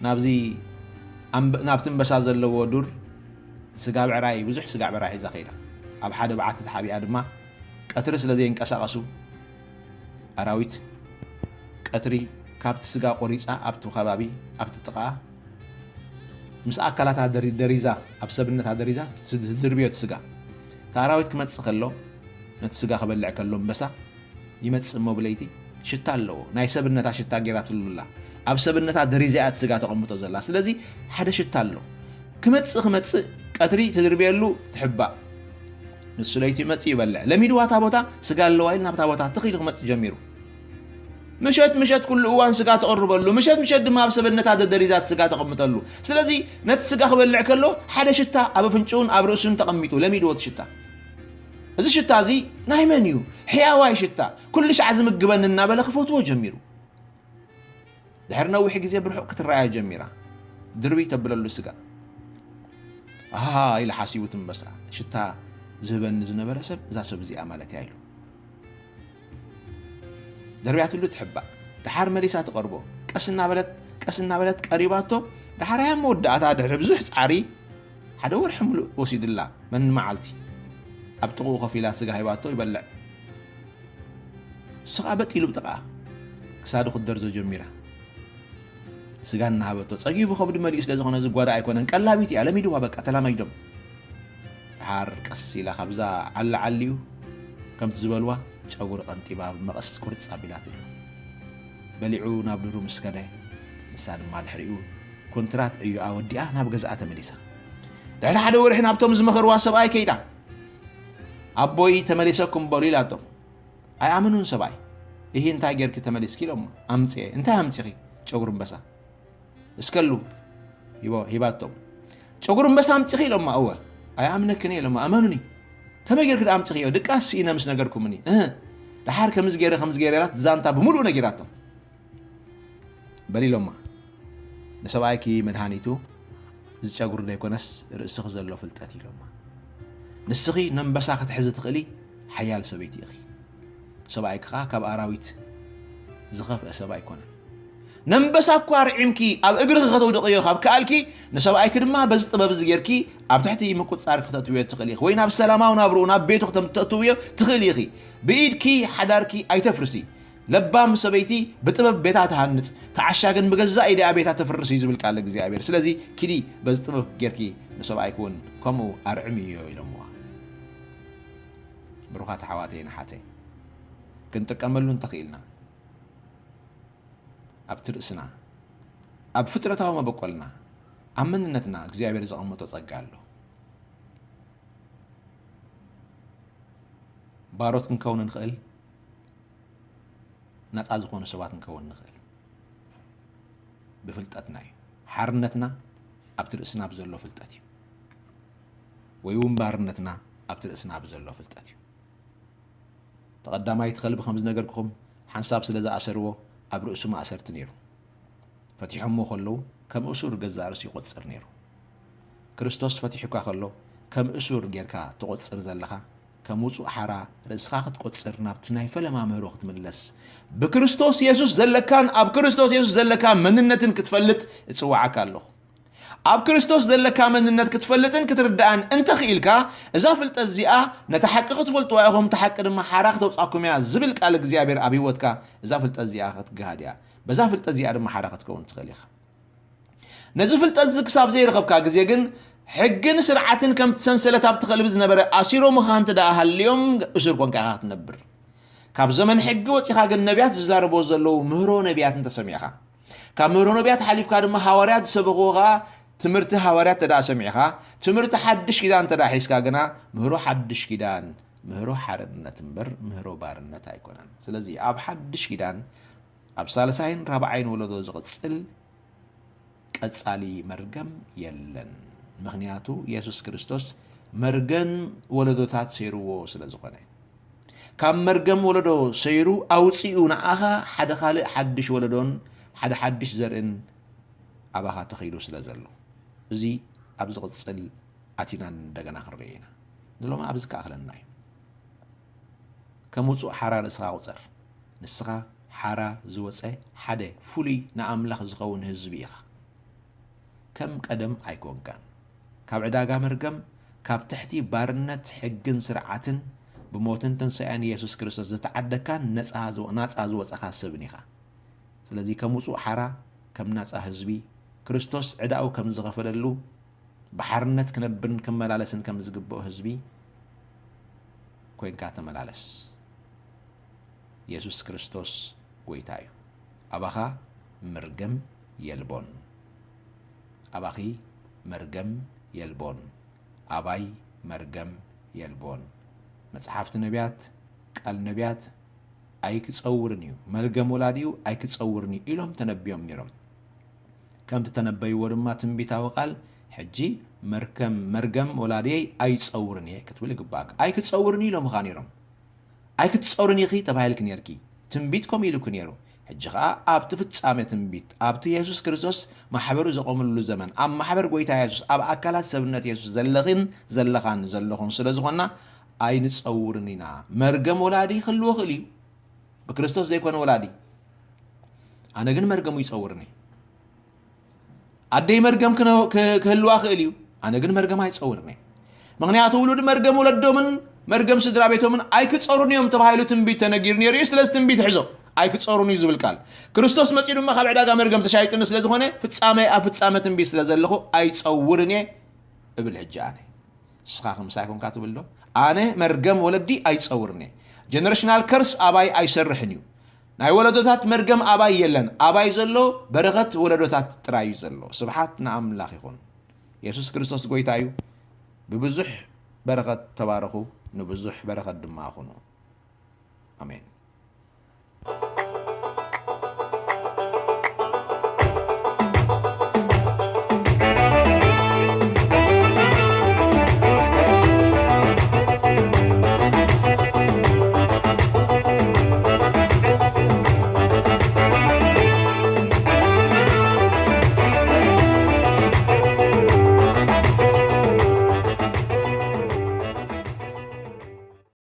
ናብዚ ናብቲ እምበሳ ዘለዎ ዱር ስጋ ብዕራይ ብዙሕ ስጋ ብዕራይ ሒዛ ከይዳ ኣብ ሓደ በዓቲ ተሓቢኣ ድማ ቀትሪ ስለ ዘየንቀሳቐሱ ኣራዊት ቀትሪ ካብቲ ስጋ ቆሪፃ ኣብቲ ከባቢ ኣብቲ ጥቓ ምስ ኣካላታ ደሪዛ ኣብ ሰብነታ ደሪዛ ትድርብዮ እቲ ስጋ እቲ ኣራዊት ክመፅእ ከሎ ነቲ ስጋ ክበልዕ ከሎ እምበሳ ይመፅእ እሞ ብለይቲ ሽታ ኣለዎ ናይ ሰብነታ ሽታ ጌራትሉላ ኣብ ሰብነታ ደሪዛ እያ እቲ ስጋ ተቐምጦ ዘላ ስለዚ ሓደ ሽታ ኣሎ ክመፅእ ክመፅእ ቀትሪ ትድርብየሉ ትሕባእ ንሱ ለይቲ ይመፅእ ይበልዕ ለሚድዋ እታ ቦታ ስጋ ኣለዋ ኢሉ ናብታ ቦታ ትኽ ኢሉ ክመፅእ ጀሚሩ ምሸት ምሸት ኩሉ እዋን ስጋ ተቕርበሉ ምሸት ምሸት ድማ ኣብ ሰበነታ ደደሪዛት ስጋ ተቐምጠሉ ስለዚ ነቲ ስጋ ክበልዕ ከሎ ሓደ ሽታ ኣብ ኣፍንጭኡን ኣብ ርእሱን ተቐሚጡ ለሚድዎ እቲ ሽታ እዚ ሽታ እዚ ናይ መን እዩ ሕያዋይ ሽታ ኩሉ ሻዕ ዝምግበኒ እናበለ ክፈትዎ ጀሚሩ ድሕሪ ነዊሕ ግዜ ብርሑቕ ክትረኣዮ ጀሚራ ድርብይ ተብለሉ ስጋ ኣሃ ኢለ ሓሲቡ ትንበሳ ሽታ ዝህበኒ ዝነበረ ሰብ እዛ ሰብ እዚኣ ማለት እያ ኢሉ ደርብያትሉ ትሕባእ ደሓር መሊሳ ትቐርቦ ቀስ እናበለት ቀስ እናበለት ቀሪባቶ ደሓር ኣያ መወዳእታ ድሕሪ ብዙሕ ፃዕሪ ሓደ ወርሒ ሙሉእ ወሲዱላ መን መዓልቲ ኣብ ጥቕኡ ኮፍ ኢላ ስጋ ሂባቶ ይበልዕ እሱ ከዓ በጥ ኢሉ ብጥቕኣ ክሳዱ ክትደርዞ ጀሚራ ስጋ እናሃበቶ ጸጊቡ ከብዲ መሊኡ ስለ ዝኾነ ዝጓዳ ኣይኮነን ቀላቢት እያ ለሚድዋ በቃ ተላማይዶም ድሓር ቀስ ኢላ ካብዛ ዓላ ዓሊኡ ከምቲ ዝበልዋ ጨጉሪ ቀንጢባ ብመቐስ ቁርጽ ኣቢላትሉ በሊዑ ናብ ዱሩ ምስ ከደ ንሳ ድማ ድሕሪኡ ኮንትራት ዕዮኣ ወዲኣ ናብ ገዛኣ ተመሊሳ ድሕሪ ሓደ ወርሒ ናብቶም ዝመኸርዋ ሰብኣይ ከይዳ ኣቦይ ተመሊሰኩም በሉ ኢላቶም ኣይኣመኑን ሰብኣይ እሂ እንታይ ጌርኪ ተመሊስኪ ኢሎሞ ኣምፅኤ እንታይ ኣምፂኺ ጨጉሪ እምበሳ እስከሉ ሂባቶም ጨጉሪ እምበሳ ኣምፂኺ ኢሎማ እወ ኣይኣምነክን ኢሎማ ኣመኑኒ ከመይ ጌርኪ ኣምፅኺዮ ድቃስ ስኢነ ምስ ነገርኩምኒ እህ ድሓር ከምዚ ገይረ ከምዚ ገይረ ኢላት ዛንታ ብምሉእ ነጊራቶም በል ኢሎማ ንሰብኣይኪ መድሃኒቱ ዝጨጉሪ ዘይኮነስ ርእስኺ ዘሎ ፍልጠት ኢሎማ ንስኺ ነንበሳ ክትሕዚ ትኽእሊ ሓያል ሰበይቲ ኢኺ። ሰብኣይኪ ኸኣ ካብ ኣራዊት ዝኸፍአ ሰብ ኣይኮነን። ነንበሳ እኳ ርዒምኪ ኣብ እግርኺ ከተውድቕዮ ካብ ከኣልኪ፣ ንሰብኣይኪ ድማ በዚ ጥበብ እዚ ጌርኪ ኣብ ትሕቲ ምቁጽጻር ክተእትውዮ ትኽእሊ ኢኺ፣ ወይ ናብ ሰላማዊ ናብርኡ ናብ ቤቱ ክተም-፣ ክተእትውዮ ትኽእሊ ኢኺ። ብኢድኪ ሓዳርኪ ኣይተፍርሲ። ለባም ሰበይቲ ብጥበብ ቤታ ትሃንጽ፣ ተዓሻ ግን ብገዛእ ኢዳ ቤታ ተፍርስ እዩ ዝብል ቃል እግዚኣብሔር። ስለዚ ኪዲ በዚ ጥበብ ጌርኪ ንሰብኣይኪ እውን ከምኡ ኣርዕምዮ ኢሎምዋ። ብሩኻት ኣሕዋተይን ኣሓተይን፣ ክንጥቀመሉ እንተኽኢልና ኣብቲ ርእስና፣ ኣብ ፍጥረታዊ መበቆልና፣ ኣብ መንነትና እግዚኣብሔር ዘቐመጦ ጸጋ ኣሎ። ባሮት ክንከውን ንኽእል፣ ናጻ ዝኾኑ ሰባት ክንከውን ንኽእል ብፍልጠትና እዩ። ሓርነትና ኣብቲ ርእስና ብዘሎ ፍልጠት እዩ፣ ወይ እውን ባርነትና ኣብቲ ርእስና ብዘሎ ፍልጠት እዩ። ተቐዳማይቲ ከልቢ ከም ዝነገርኩኹም ሓንሳብ ስለ ዝኣሰርዎ ኣብ ርእሱ ማእሰርቲ ነይሩ። ፈቲሖሞ ከለዉ ከም እሱር ገዛእ ርእሱ ይቖጽር ነይሩ። ክርስቶስ ፈቲሑካ ከሎ ከም እሱር ጌርካ ትቖጽር ዘለኻ፣ ከም ውጹእ ሓራ ርእስኻ ክትቆጽር ናብቲ ናይ ፈለማ ምህሮ ክትምለስ ብክርስቶስ የሱስ ዘለካን ኣብ ክርስቶስ የሱስ ዘለካ መንነትን ክትፈልጥ እጽውዓካ ኣለኹ። ኣብ ክርስቶስ ዘለካ መንነት ክትፈልጥን ክትርድኣን እንተኽኢልካ፣ እዛ ፍልጠት እዚኣ ነታ ሓቂ ክትፈልጥዋ ኢኹም፣ እታ ሓቂ ድማ ሓራ ክተውጻኩም እያ ዝብል ቃል እግዚኣብሔር ኣብ ህይወትካ እዛ ፍልጠት እዚኣ ክትገሃድ እያ። በዛ ፍልጠት እዚኣ ድማ ሓራ ክትከውን ትኽእል ኢኻ። ነዚ ፍልጠት እዚ ክሳብ ዘይረኸብካ ግዜ ግን፣ ሕግን ስርዓትን ከምቲ ሰንሰለት ኣብቲ ከልቢ ዝነበረ ኣሲሮምኻ እንተ ደኣ ሃልዮም፣ እሱር ኮንካ ኢኻ ክትነብር። ካብ ዘመን ሕጊ ወጺኻ ግን ነቢያት ዝዛረብዎ ዘለዉ ምህሮ ነቢያት እንተሰሚዕኻ፣ ካብ ምህሮ ነቢያት ሓሊፍካ ድማ ሃዋርያት ዝሰበኽዎ ኸኣ ትምህርቲ ሃዋርያት እንተ ደኣ ሰሚዕኻ፣ ትምህርቲ ሓድሽ ኪዳን እንተ ደኣ ሒዝካ ግና፣ ምህሮ ሓድሽ ኪዳን ምህሮ ሓርነት እምበር ምህሮ ባርነት ኣይኮነን። ስለዚ ኣብ ሓድሽ ኪዳን ኣብ ሳልሳይን ራብዓይን ወለዶ ዝቕጽል ቀጻሊ መርገም የለን። ምኽንያቱ የሱስ ክርስቶስ መርገም ወለዶታት ሰይርዎ ስለ ዝኾነ። ካብ መርገም ወለዶ ሰይሩ ኣውጺኡ ንዓኻ ሓደ ካልእ ሓድሽ ወለዶን ሓደ ሓድሽ ዘርእን ኣባኻ ተኺሉ ስለ ዘሎ። እዚ ኣብ ዝቕጽል ኣቲና እንደገና ክንርእዮ ኢና። ንሎሚ ኣብዚ ክኣኽለና እዩ። ከም ውጹእ ሓራ ርእስኻ ቁጸር። ንስኻ ሓራ ዝወጸ ሓደ ፍሉይ ንኣምላኽ ዝኸውን ህዝቢ ኢኻ። ከም ቀደም ኣይኮንካን። ካብ ዕዳጋ መርገም፣ ካብ ትሕቲ ባርነት ሕግን ስርዓትን ብሞትን ትንሳኤን የሱስ ክርስቶስ ዝተዓደግካን ነጻ ዝወ-፣ ናጻ ዝወጸኻ ሰብን ኢኻ። ስለዚ ከም ውጹእ ሓራ፣ ከም ናጻ ህዝቢ፣ ክርስቶስ ዕዳኡ ከም ዝኸፈለሉ፣ ብሓርነት ክነብርን ክመላለስን ከም ዝግብኦ ህዝቢ ኮይንካ ተመላለስ። የሱስ ክርስቶስ ጎይታ እዩ። ኣባኻ መርገም የልቦን። ኣባኺ መርገም የልቦን። ኣባይ መርገም የልቦን። መጽሓፍቲ ነቢያት፣ ቃል ነቢያት ኣይክጸውርን እዩ፣ መርገም ወላዲኡ ኣይክጸውርን እዩ ኢሎም ተነብዮም ነይሮም። ከምቲ ተነበይዎ ድማ ትንቢታዊ ቃል፣ ሕጂ መርከም-፣ መርገም ወላዲየይ ኣይጸውርን እየ ክትብል ይግባእካ። ኣይክጸውርን እዩ ኢሎምኻ ነይሮም። ኣይክትጸውርን ኢኺ ተባሂልኪ ነይርኪ። ትንቢት ከምኡ ኢሉኪ ነይሩ። ሕጂ ኸኣ ኣብቲ ፍጻሜ ትንቢት፣ ኣብቲ የሱስ ክርስቶስ ማሕበሩ ዘቆመሉ ዘመን፣ ኣብ ማሕበር ጎይታ የሱስ፣ ኣብ ኣካላት ሰብነት የሱስ ዘለኽን ዘለኻን ዘለኹን ስለ ዝኾንና፣ ኣይንጸውርን ኢና። መርገም ወላዲ ክህልዎ ክእል እዩ፣ ብክርስቶስ ዘይኮነ ወላዲ። ኣነ ግን መርገሙ ይጸውርኒ። ኣደይ መርገም ክነ-፣ ክ-፣ ክህልዋ ክእል እዩ፣ ኣነ ግን መርገም ኣይጸውርን እየ። ምኽንያቱ ውሉድ መርገም ወለዶምን መርገም ስድራ ቤቶምን ኣይክጸሩን እዮም ተባሂሉ ትንቢት ተነጊሩ ነይሩ እዩ። ስለዚ ትንቢት ሕዞ፣ ኣይክጸሩን እዩ ዝብል ቃል። ክርስቶስ መጺኡ ድማ ካብ ዕዳጋ መርገም ተሻይጥኒ ስለ ዝኾነ፣ ፍጻመ ኣብ ፍጻመ ትንቢት ስለ ዘለኹ ኣይጸውርን እየ እብል። ሕጂ ኣነ፣ ንስኻ ከምሳይ ኮንካ ትብል ዶ? ኣነ መርገም ወለዲ ኣይጸውርን እየ። ጀነሬሽናል ከርስ ኣባይ ኣይሰርሕን እዩ። ናይ ወለዶታት መርገም ኣባይ የለን። ኣባይ ዘሎ በረኸት ወለዶታት ጥራይ እዩ ዘሎ። ስብሓት ንኣምላኽ ይኹን። የሱስ ክርስቶስ ጎይታ እዩ። ብብዙሕ በረኸት ተባረኹ፣ ንብዙሕ በረኸት ድማ ኩኑ። ኣሜን።